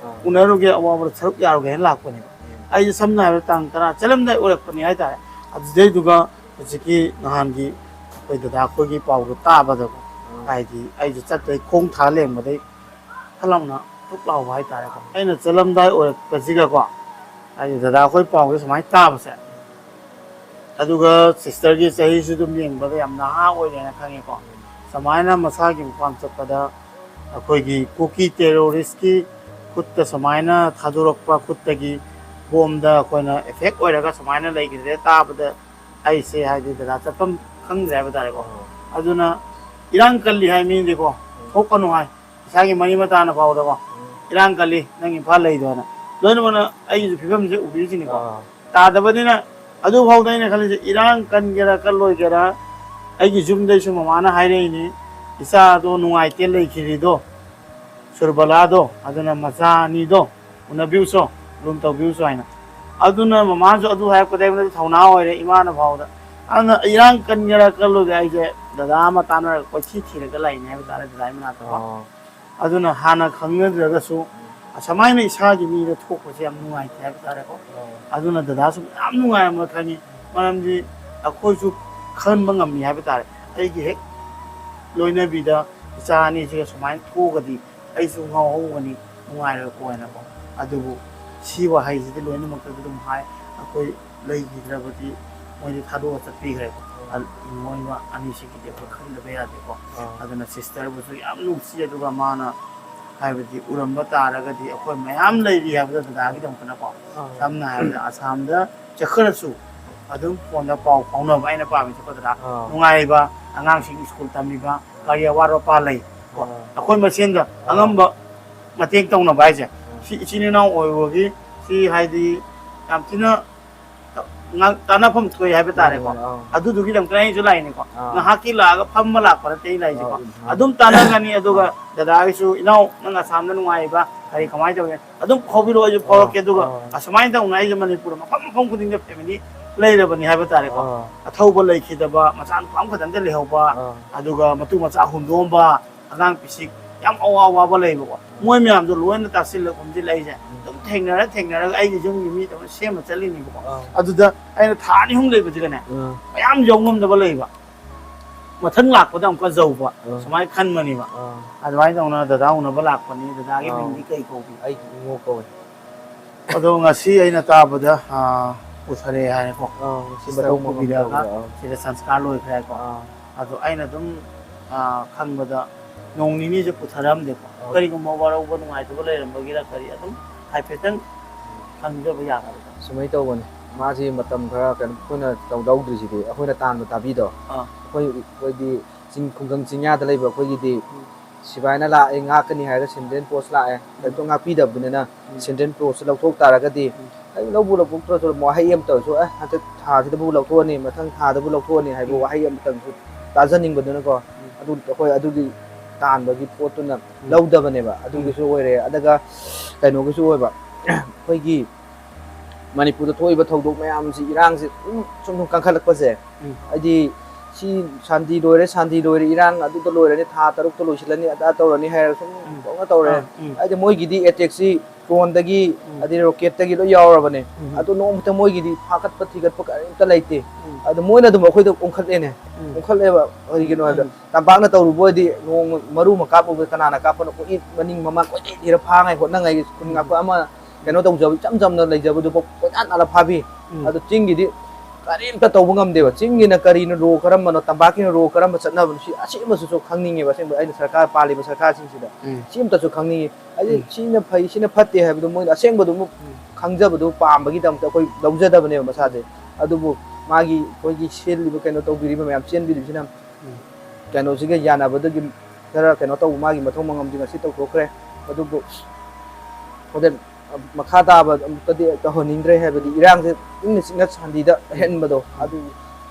ꯎꯅꯔꯨꯒꯦ, ꯑꯋꯥꯕꯗ ꯁꯔꯨꯛ ꯌꯥꯔꯨꯒꯦ ꯍꯥꯏꯅ ꯂꯥꯛꯄꯅꯦꯕ꯫ ꯑꯩꯁꯦ ꯁꯝꯅ ꯍꯥꯏꯔꯕꯗ ꯇꯥꯡ ꯇꯔꯥ ꯆꯠꯂꯝꯗꯥꯏ ꯑꯣꯏꯔꯛꯄꯅꯤ ꯍꯥꯏꯇꯥꯔꯦ꯫ ꯑꯗꯨꯗꯩꯗꯨꯒ ꯍꯧꯖꯤꯛꯀꯤ ꯅꯍꯥꯟꯒꯤ ꯑꯩꯈꯣꯏ ꯗꯗꯥ ꯑꯩꯈꯣꯏꯒꯤ ꯄꯥꯎꯗꯣ ꯇꯥꯕꯗꯀꯣ, ꯍꯥꯏꯗꯤ ꯑꯩꯁꯦ ꯆꯠꯄꯩ ꯈꯣꯡ ꯊꯥ ꯂꯩꯔꯝꯕꯗꯩ ꯐꯠ ꯂꯥꯎꯅ ꯊꯨꯛ ꯂꯥꯎꯕ ꯍꯥꯏꯇꯥꯔꯦꯀꯣ꯫ ꯑꯩꯅ ꯆꯠꯂꯝꯗꯥꯏ ꯑꯣꯏꯔꯛꯄꯁꯤꯒꯀꯣ, ꯍꯥꯏꯗꯤ ꯗꯗꯥ ꯑꯩꯈꯣꯏ ꯄꯥꯎꯁꯦ ꯁꯨꯃꯥꯏꯅ ꯇꯥꯕꯁꯦ, ꯑꯗꯨꯒ ꯁꯤꯁꯇꯔꯒꯤ ꯆꯍꯤꯁꯨ ꯑꯗꯨꯝ ꯌꯦꯡꯕꯗ ꯌꯥꯝ ꯅꯍꯥ ꯑꯣꯏꯔꯦꯅ ꯈꯪꯉꯦꯀꯣ꯫ ꯁꯨꯃꯥꯏꯅ ꯃꯁꯥꯒꯤ ꯃꯄꯥꯟ ꯆꯠꯄꯗ ꯑꯩꯈꯣꯏꯒꯤ ꯀꯨꯀꯤ ꯇꯦꯔꯣꯔꯤꯁꯀꯤ ꯈꯨꯠꯇ ꯁꯨꯃꯥꯏꯅ ꯊꯥꯗꯣꯔꯛꯄ ꯈꯨꯠꯇꯒꯤ ꯕꯣꯝꯗ ꯑꯩꯈꯣꯏꯅ ꯑꯦꯐꯦꯛ ꯑꯣꯏꯔꯒ ꯁꯨꯃꯥꯏꯅ ꯂꯩꯈꯤꯗ꯭ꯔꯦ ꯇꯥꯕꯗ, ꯑꯩꯁꯦ ꯍꯥꯏꯗꯤ ꯗꯗꯥ ꯆꯠꯐꯝ ꯈꯪꯗ꯭ꯔꯦ ꯍꯥꯏꯕ ꯇꯥꯔꯦꯀꯣ꯫ ꯑꯗꯨꯅ ꯏꯔꯥꯡ ꯀꯜꯂꯤ ꯍꯥꯏ ꯃꯤꯗꯤꯀꯣ, ꯊꯣꯛꯀꯅꯨ ꯍꯥꯏ, ꯏꯁꯥꯒꯤ ꯃꯔꯤ ꯃꯇꯥꯅ ꯐꯥꯎꯗꯀꯣ꯫ ꯏꯔꯥꯡ ꯀꯜꯂꯤ, ꯅꯪ ꯏꯝꯐꯥꯜ ꯂꯩꯗꯣꯅ꯫ ꯂꯣꯏꯅꯃꯛꯅ ꯑꯩꯒꯤꯁꯨ ꯐꯤꯕꯝꯁꯦ ꯎꯕꯤꯔꯤꯁꯤꯅꯤꯀꯣ꯫ ꯇꯥꯗꯕꯅꯤꯅ ꯑꯗꯨꯐꯥꯎꯗ ꯑꯩꯅ ꯈꯜꯂꯤꯁꯦ, ꯏꯔꯥꯡ ꯀꯟꯒꯦꯔꯥ ꯀꯜꯂꯣꯏꯒꯦꯔꯥ, ꯑꯩꯒꯤ ꯌꯨꯝꯗꯩꯁꯨ ꯃꯃꯥꯅ ꯍꯥꯏꯔꯛꯏꯅꯤ, "ꯏꯆꯥꯗꯣ ꯅꯨꯡꯉꯥꯏꯇꯦ ꯂꯩꯈꯤꯔꯤꯗꯣ, ꯁꯨꯔꯕꯂꯥꯗꯣ, ꯑꯗꯨꯅ ꯃꯆꯥ ꯑꯅꯤꯗꯣ ꯎꯅꯕꯤꯌꯨꯁꯣ, ꯂꯨꯝ ꯇꯧꯕꯤꯌꯨꯁꯣ" ꯍꯥꯏꯅ꯫ ꯑꯗꯨꯅ ꯃꯃꯥꯅꯁꯨ ꯑꯗꯨ ꯍꯥꯏꯔꯛꯄꯗꯩ ꯑꯩꯉꯣꯟꯗ ꯊꯧꯅꯥ ꯑꯣꯏꯔꯦ, ꯏꯃꯥꯅ ꯐꯥꯎꯗ꯫ ꯑꯗꯨꯅ ꯏꯔꯥꯡ ꯀꯟꯒꯦꯔꯥ ꯀꯜꯂꯣꯏꯒꯦꯔꯥ, ꯑꯩꯁꯦ ꯗꯗꯥ ꯑꯃ ꯇꯥꯟꯅꯔꯒ ꯀꯣꯏꯊꯤ ꯊꯤꯔꯒ ꯂꯩꯅꯦ ꯍꯥꯏꯕ ꯇꯥꯔꯦ, ꯗꯗꯥ ꯃꯅꯥꯛꯇꯀꯣ꯫ ꯑꯗꯨꯅ ꯍꯥꯟꯅ ꯈꯪꯅꯗ꯭ꯔꯒꯁꯨ ꯑꯁꯨꯃꯥꯏꯅ ꯏꯁꯥꯒꯤ ꯃꯤꯗ ꯊꯣꯛꯄꯁꯦ ꯌꯥꯝ ꯅꯨꯡꯉꯥꯏꯇꯦ ꯍꯥꯏꯕ ꯇꯥꯔꯦꯀꯣ꯫ ꯑꯗꯨꯅ ꯗꯗꯥꯁꯨ ꯌꯥꯝ ꯅꯨꯡꯉꯥꯏꯔꯝꯃꯣꯏ ꯈꯪꯉꯤ, ꯃꯔꯝꯗꯤ ꯑꯩꯈꯣꯏꯁꯨ ꯈꯟꯕ ꯉꯝꯃꯤ ꯍꯥꯏꯕ ꯇꯥꯔꯦ꯫ ꯑꯩꯒꯤ ꯍꯦꯛ ꯂꯣꯏꯅꯕꯤꯗ ꯏꯆꯥ ꯑꯅꯤꯁꯤꯒ ꯁꯨꯃꯥꯏꯅ ꯊꯣꯛꯑꯒꯗꯤ ꯑꯩꯁꯨ ꯉꯥꯎꯍꯧꯒꯅꯤ, ꯅꯨꯡꯉꯥꯏꯔꯣꯏꯀꯣ ꯍꯥꯏꯅꯀꯣ꯫ ꯑꯗꯨꯕꯨ ꯁꯤ ꯋꯥꯍꯩꯁꯤꯗꯤ ꯂꯣꯏꯅꯃꯛꯇꯁꯨ ꯑꯗꯨꯝ ꯍꯥꯏ, ꯑꯩꯈꯣꯏ ꯂꯩꯈꯤꯗ꯭ꯔꯕꯗꯤ ꯃꯣꯏꯗꯤ ꯊꯥꯗꯣꯛꯑ ꯆꯠꯄꯤꯈ꯭ꯔꯦꯀꯣ꯫ ꯑ-, ꯃꯣꯏ ꯑꯅꯤꯁꯤꯒꯤꯗꯤ ꯑꯩꯈꯣꯏ ꯈꯟꯗꯕ ꯌꯥꯗꯦꯀꯣ꯫ ꯑꯗꯨꯅ ꯁꯤꯁꯇꯔꯕꯨꯁꯨ ꯌꯥꯝ ꯅꯨꯡꯁꯤ, ꯑꯗꯨꯒ ꯃꯥꯅ ꯍꯥꯏꯕꯗꯤ ꯎꯔꯝꯕ ꯇꯥꯔꯒꯗꯤ ꯑꯩꯈꯣꯏ ꯃꯌꯥꯝ ꯂꯩꯔꯤ ꯍꯥꯏꯕꯗꯣ ꯗꯗꯥꯒꯤꯗꯃꯛꯇꯅꯀꯣ꯫ ꯁꯝꯅ ꯍꯥꯏꯔꯕꯗ ꯑꯁꯥꯝꯗ ꯆꯠꯈ꯭ꯔꯁꯨ ꯑꯗꯨꯝ ꯐꯣꯟꯗ ꯄꯥꯎ ꯐꯥꯎꯅꯕ ꯑꯩꯅ ꯄꯥꯝꯃꯤꯁꯦꯀꯣ ꯗꯗꯥ꯫ ꯅꯨꯡꯉꯥꯏꯕ ꯑꯉꯥꯡꯁꯤꯡ ꯁ꯭ꯀꯨꯜ ꯇꯝꯃꯤꯕ ꯀꯔꯤ ꯑꯋꯥꯠ ꯑꯄꯥ ꯂꯩ ꯀꯣ, ꯑꯥ꯫ ꯑꯩꯈꯣꯏ ꯃꯁꯦꯟꯗ ꯑꯥ꯫ ꯑꯉꯝꯕ ꯃꯇꯦꯡ ꯇꯧꯅꯕ ꯍꯥꯏꯁꯦ, ꯑꯥ꯫ ꯁꯤ ꯏꯆꯤꯟ ꯏꯅꯥꯎ ꯑꯣꯏꯕꯒꯤ ꯁꯤ ꯍꯥꯏꯗꯤ ꯌꯥꯝ ꯊꯤꯅ ꯉꯥꯛ-, ꯀꯥꯟꯅꯐꯝ ꯊꯣꯛꯑꯦ ꯍꯥꯏꯕ ꯇꯥꯔꯦꯀꯣ꯫ ꯃꯥꯅꯦ, ꯃꯥꯅꯦ, ꯑꯥ꯫ ꯑꯗꯨꯗꯨꯒꯤꯗꯃꯛꯇ ꯑꯩꯁꯨ ꯂꯥꯛꯏꯅꯤꯀꯣ꯫ ꯑꯥ꯫ ꯉꯥꯏꯍꯥꯛꯀꯤ ꯂꯥꯛꯑꯒ ꯐꯝꯕ ꯂꯥꯛꯄ ꯅꯠꯇꯦ ꯑꯩ ꯂꯥꯛꯏꯁꯦꯀꯣ꯫ ꯑꯥ, ꯎꯝ, ꯑꯥ꯫ ꯑꯗꯨꯝ ꯇꯥꯟꯅꯒꯅꯤ, ꯑꯗꯨꯒ ꯑꯥ꯫ ꯗꯗꯥꯒꯤꯁꯨ, "ꯏꯅꯥꯎ, ꯅꯪ ꯑꯁꯥꯝꯗ ꯅꯨꯡꯉꯥꯏꯔꯤꯕ? ꯀꯔꯤ, ꯀꯃꯥꯏꯅ ꯇꯧꯔꯤ?" ꯑꯗꯨꯝ ꯐꯥꯎꯕꯤꯔꯛꯑꯣ, ꯑꯩꯁꯨ ꯐꯥꯎꯔꯛꯀꯦ꯫ ꯑꯥ, ꯑꯗꯨꯒ ꯑꯥ꯫ ꯑꯁꯨꯃꯥꯏꯅ ꯇꯧꯅ ꯑꯩꯁꯨ ꯃꯅꯤꯄꯨꯔꯗ ꯃꯐꯝ ꯃꯐꯝ ꯈꯨꯗꯤꯡꯗ ꯐꯦꯃꯤꯂꯤ ꯂꯩꯔꯕꯅꯤ ꯍꯥꯏꯕ ꯇꯥꯔꯦꯀꯣ꯫ ꯑꯥ꯫ ꯑꯊꯧꯕ ꯂꯩꯈꯤꯗꯕ, ꯃꯆꯥꯅꯨꯄꯥ ꯑꯃꯈꯛꯇꯪꯗ ꯂꯩꯍꯧꯕ, ꯑꯥ꯫ ꯑꯗꯨꯒ ꯃꯇꯨ ꯃꯆꯥ ꯍꯨꯟꯗꯣꯛꯑꯝꯕ, ꯑꯉꯥꯡ ꯄꯤꯁꯤꯛ ꯌꯥꯝ ꯑꯋꯥ ꯑꯋꯥꯕ ꯂꯩꯕꯀꯣ꯫ ꯎꯝ꯫ ꯃꯣꯏ ꯃꯌꯥꯝꯗꯣ ꯂꯣꯏꯅ ꯇꯥꯁꯤꯜꯂ ꯈꯣꯝꯖꯤꯜꯂ ꯑꯩꯁꯦ ꯎꯝ꯫ ꯑꯗꯨꯝ ꯊꯦꯡꯅꯔ ꯊꯦꯡꯅꯔꯒ ꯑꯩꯒꯤ ꯌꯨꯝꯒꯤ ꯃꯤ ꯇꯧꯔ ꯁꯦꯝꯃ ꯆꯠꯂꯤꯅꯦꯕꯀꯣ꯫ ꯑꯥ꯫ ꯑꯗꯨꯗ ꯑꯩꯅ ꯊꯥ ꯑꯅꯤ ꯑꯍꯨꯝ ꯂꯩꯕꯁꯤꯒꯅꯦ, ꯑꯥ꯫ ꯃꯌꯥꯝ ꯌꯧ ꯉꯝꯗꯕ ꯂꯩꯕ꯫ ꯃꯊꯪ ꯂꯥꯛꯄꯗ ꯑꯃꯨꯛꯀ ꯌꯧꯕ, ꯑꯥ꯫ ꯁꯨꯃꯥꯏꯅ ꯈꯟꯕꯅꯦꯕ꯫ ꯑꯥ꯫ ꯑꯗꯨꯃꯥꯏꯅ ꯇꯧꯅ ꯗꯗꯥ ꯎꯅꯕ ꯂꯥꯛꯄꯅꯤ꯫ ꯗꯗꯥꯒꯤ ꯑꯥ꯫ ꯃꯤꯡꯗꯤ ꯀꯩ ꯀꯧꯕꯤ? ꯑꯩ ꯏꯉꯣ ꯀꯧꯋꯦ꯫ ꯑꯗꯣ ꯉꯁꯤ ꯑꯩꯅ ꯇꯥꯕꯗ, ꯑꯥ, ꯄꯨꯊꯔꯛꯑꯦ ꯍꯥꯏꯔꯦꯀꯣ꯫ ꯑꯥ, ꯉꯁꯤ ꯁꯤꯁꯇꯔ ꯃꯇꯧ ꯄꯨꯕꯤꯔꯛꯑꯒ ꯇꯧꯕꯗ, ꯑꯥ꯫ ꯁꯤꯗ ꯁꯪꯁꯀꯥꯔ ꯂꯣꯏꯈ꯭ꯔꯦ ꯍꯥꯏꯀꯣ꯫ ꯑꯥ꯫ ꯑꯗꯣ ꯑꯩꯅ ꯑꯗꯨꯝ, ꯑꯥ, ꯈꯪꯕꯗ ꯅꯣꯡ ꯅꯤꯅꯤꯁꯦ ꯄꯨꯊꯔꯛꯑꯝꯗꯦꯀꯣ꯫ ꯑꯥ꯫ ꯀꯔꯤꯒꯨꯝꯕ ꯋꯥꯔꯧꯕ ꯅꯨꯡꯉꯥꯏꯇꯕ ꯂꯩꯔꯝꯕꯒꯤꯔ ꯀꯔꯤ, ꯑꯗꯨꯝ ꯍꯥꯏꯐꯦꯠꯇꯪ ꯈꯪꯖꯕ ꯌꯥꯒꯗ꯭ꯔꯥ? ꯁꯨꯃꯥꯏꯅ ꯇꯧꯕꯅꯤ꯫ ꯃꯥꯁꯤ ꯃꯇꯝ ꯈꯔ ꯀꯩꯅꯣ ꯑꯩꯈꯣꯏꯅ ꯇꯧꯗꯧꯗ꯭ꯔꯤꯁꯤꯗꯤ, ꯑꯩꯈꯣꯏꯅ ꯇꯥꯟꯕ ꯇꯥꯕꯤꯗꯣ꯫ ꯑꯥ꯫ ꯑꯩꯈꯣꯏ, ꯑꯩꯈꯣꯏꯗꯤ ꯆꯤꯡ, ꯈꯨꯡꯒꯪ ꯆꯤꯡꯌꯥꯗ ꯂꯩꯕ ꯑꯩꯈꯣꯏꯒꯤꯗꯤ ꯎꯝ꯫ ꯁꯤꯕꯥꯏꯅ ꯂꯥꯛꯑꯦ, ꯉꯥꯛꯀꯅꯤ ꯍꯥꯏꯔꯒ ꯁꯦꯟꯇ꯭ꯔꯦꯜ ꯐꯣꯔꯁ ꯂꯥꯛꯑꯦ, ꯎꯝ꯫ ꯀꯔꯤꯝꯇ ꯉꯥꯛꯄꯤꯗꯕꯅꯤꯅ ꯎꯝ꯫ ꯁꯦꯟꯇ꯭ꯔꯦꯜ ꯐꯣꯔꯁꯁꯦ ꯂꯧꯊꯣꯛ ꯇꯥꯔꯒꯗꯤ, ꯎꯝ꯫ ꯀꯔꯤꯝ ꯂꯧꯕ ꯂꯧꯊꯣꯛꯇ꯭ꯔꯁꯨ ꯋꯥꯍꯩ ꯑꯃꯇ ꯑꯣꯏꯔꯁꯨ, "ꯑꯦ, ꯍꯟꯗꯛ ꯊꯥꯁꯤꯗꯕꯨ ꯂꯧꯊꯣꯛꯑꯅꯤ, ꯃꯊꯪ ꯊꯥꯗꯕꯨ ꯂꯧꯊꯣꯛꯑꯅꯤ" ꯍꯥꯏꯕ ꯎꯝ꯫ ꯋꯥꯍꯩ ꯑꯃꯇꯪꯁꯨ ꯇꯥꯖꯅꯤꯡꯕꯗꯨꯅꯀꯣ, ꯎꯝ꯫ ꯑꯗꯨ ꯑꯩꯈꯣꯏ ꯑꯗꯨꯒꯤ ꯇꯥꯟꯕꯒꯤ ꯄꯣꯠꯇꯨꯅ ꯎꯝ꯫ ꯂꯧꯗꯕꯅꯦꯕ꯫ ꯎꯝ꯫ ꯑꯗꯨꯒꯤꯁꯨ ꯑꯣꯏꯔꯦ, ꯑꯗꯨꯒ ꯀꯩꯅꯣꯒꯤꯁꯨ ꯑꯣꯏꯕ, ꯑꯩꯈꯣꯏꯒꯤ ꯃꯅꯤꯄꯨꯔꯗ ꯊꯣꯛꯏꯕ ꯊꯧꯗꯣꯛ ꯃꯌꯥꯝꯁꯤ, ꯏꯔꯥꯡꯁꯤ ꯁꯨꯝ, ꯁꯨꯝ, ꯁꯨꯝ ꯀꯟꯈꯠꯂꯛꯄꯁꯦ, ꯎꯝ꯫ ꯍꯥꯏꯗꯤ ꯁꯤ ꯁꯥꯟꯇꯤ ꯂꯣꯏꯔꯦ, ꯁꯥꯟꯇꯤ ꯂꯣꯏꯔꯦ, ꯏꯔꯥꯡ ꯑꯗꯨꯗ ꯂꯣꯏꯔꯅꯤ, ꯊꯥ ꯇꯔꯨꯛꯇ ꯂꯣꯏꯁꯤꯜꯂꯅꯤ, ꯑꯗꯥ ꯇꯧꯔꯅꯤ ꯍꯥꯏꯔꯒ ꯁꯨꯝ ꯎꯝ꯫ ꯇꯧꯅ ꯇꯧꯔꯦ꯫ ꯑꯥ, ꯎꯝ꯫ ꯍꯥꯏꯗꯤ ꯃꯣꯏꯒꯤꯗꯤ ꯑꯦꯇꯦꯛꯁꯤ ꯗ꯭ꯔꯣꯟꯗꯒꯤ, ꯎꯝ꯫ ꯑꯗꯩ ꯔꯣꯀꯦꯠꯇꯒꯤ ꯂꯣꯏ ꯌꯥꯎꯔꯕꯅꯦ꯫ ꯎꯝ꯫ ꯑꯗꯣ ꯅꯣꯡꯃꯇ ꯃꯣꯏꯒꯤꯗꯤ ꯐꯥꯒꯠꯄ ꯊꯤꯒꯠꯄ ꯀꯔꯤꯝꯇ ꯂꯩꯇꯦ꯫ ꯎꯝ꯫ ꯑꯗꯣ ꯃꯣꯏꯅ ꯑꯗꯨꯝ ꯑꯩꯈꯣꯏꯗ ꯑꯣꯟꯈꯠꯂꯦꯅꯦ꯫ ꯎꯝ꯫ ꯑꯣꯟꯈꯠꯂꯦꯕ ꯀꯔꯤꯒꯤꯅꯣ ꯍꯥꯏꯕꯗ, ꯎꯝ꯫ ꯇꯝꯄꯥꯛꯅ ꯇꯧꯔꯨꯕ ꯑꯣꯏꯗꯤ ꯅꯣꯡꯃ ꯃꯔꯨ ꯑꯃ ꯀꯥꯞꯄꯨꯕꯗ ꯀꯅꯥꯅ ꯀꯥꯞꯄꯅꯣ ꯀꯣꯏꯏ ꯃꯅꯤꯡ ꯃꯃꯥꯡ ꯀꯣꯏꯊꯤ ꯊꯤꯔ ꯐꯥꯉꯥꯏ ꯍꯣꯠꯅꯉꯥꯏꯒꯤ ꯈꯨꯟ ꯎꯝ꯫ ꯉꯥꯛꯄ ꯑꯃ ꯀꯩꯅꯣ ꯇꯧꯖꯕ, ꯏꯆꯝ ꯆꯝꯅ ꯂꯩꯖꯕꯗꯨꯐꯥꯎ ꯀꯣꯏꯇꯥꯟ ꯇꯥꯟꯅ ꯐꯥꯕꯤ꯫ ꯎꯝ꯫ ꯑꯗꯣ ꯆꯤꯡꯒꯤꯗꯤ ꯀꯔꯤꯝꯇ ꯇꯧꯕ ꯉꯝꯗꯦꯕ꯫ ꯆꯤꯡꯒꯤꯅ ꯀꯔꯤꯅꯣ ꯔꯣ ꯀꯔꯝꯕꯅꯣ, ꯇꯝꯄꯥꯛꯀꯤꯅ ꯔꯣ ꯀꯔꯝꯕ ꯆꯠꯅꯕꯅꯣ, ꯁꯤ ꯑꯁꯦꯡꯕꯁꯤꯁꯨ ꯈꯪꯅꯤꯡꯉꯦꯕ꯫ ꯑꯁꯦꯡꯕ ꯑꯩꯅ ꯁꯔꯀꯥꯔ ꯄꯥꯜꯂꯤꯕ ꯁꯔꯀꯥꯔꯁꯤꯡꯁꯤꯗ ꯎꯝ꯫ ꯁꯤ ꯑꯃꯇꯁꯨ ꯈꯪꯅꯤꯡꯉꯤ꯫ ꯍꯥꯏꯗꯤ ꯎꯝ꯫ ꯁꯤꯅ ꯐꯩ, ꯁꯤꯅ ꯐꯠꯇꯦ ꯍꯥꯏꯕꯗꯣ ꯃꯣꯏꯅ ꯑꯁꯦꯡꯕꯗꯨ ꯑꯃꯨꯛ ꯎꯝ꯫ ꯈꯪꯖꯕꯗꯨ ꯄꯥꯝꯕꯒꯤꯗꯃꯛꯇ ꯑꯩꯈꯣꯏ ꯂꯧꯖꯗꯕꯅꯦꯕ ꯃꯁꯥꯁꯦ꯫ ꯑꯗꯨꯕꯨ ꯃꯥꯒꯤ ꯑꯩꯈꯣꯏꯒꯤ ꯁꯤꯜꯂꯤꯕ ꯀꯩꯅꯣ ꯇꯧꯕꯤꯔꯤꯕ ꯃꯌꯥꯝ ꯆꯦꯟꯕꯤꯔꯤꯕꯁꯤꯅ ꯀꯩꯅꯣꯁꯤꯒ ꯌꯥꯅꯕꯗꯒꯤ ꯈꯔ ꯀꯩꯅꯣ ꯇꯧꯕ, ꯃꯥꯒꯤ ꯃꯊꯧ ꯃꯉꯝꯗꯤ ꯉꯁꯤ ꯇꯧꯊꯣꯛꯈ꯭ꯔꯦ꯫ ꯑꯗꯨꯕꯨ ꯍꯣꯔꯦꯟ ꯃꯈꯥ ꯇꯥꯕ ꯑꯃꯨꯛꯇꯗꯤ ꯇꯧꯍꯟꯅꯤꯡꯗ꯭ꯔꯦ, ꯍꯥꯏꯕꯗꯤ ꯏꯔꯥꯡꯁꯦ ꯏꯪꯅ ꯆꯤꯛꯅ ꯁꯥꯟꯇꯤꯗ ꯂꯩꯍꯟꯕꯗꯣ꯫ ꯑꯗꯨ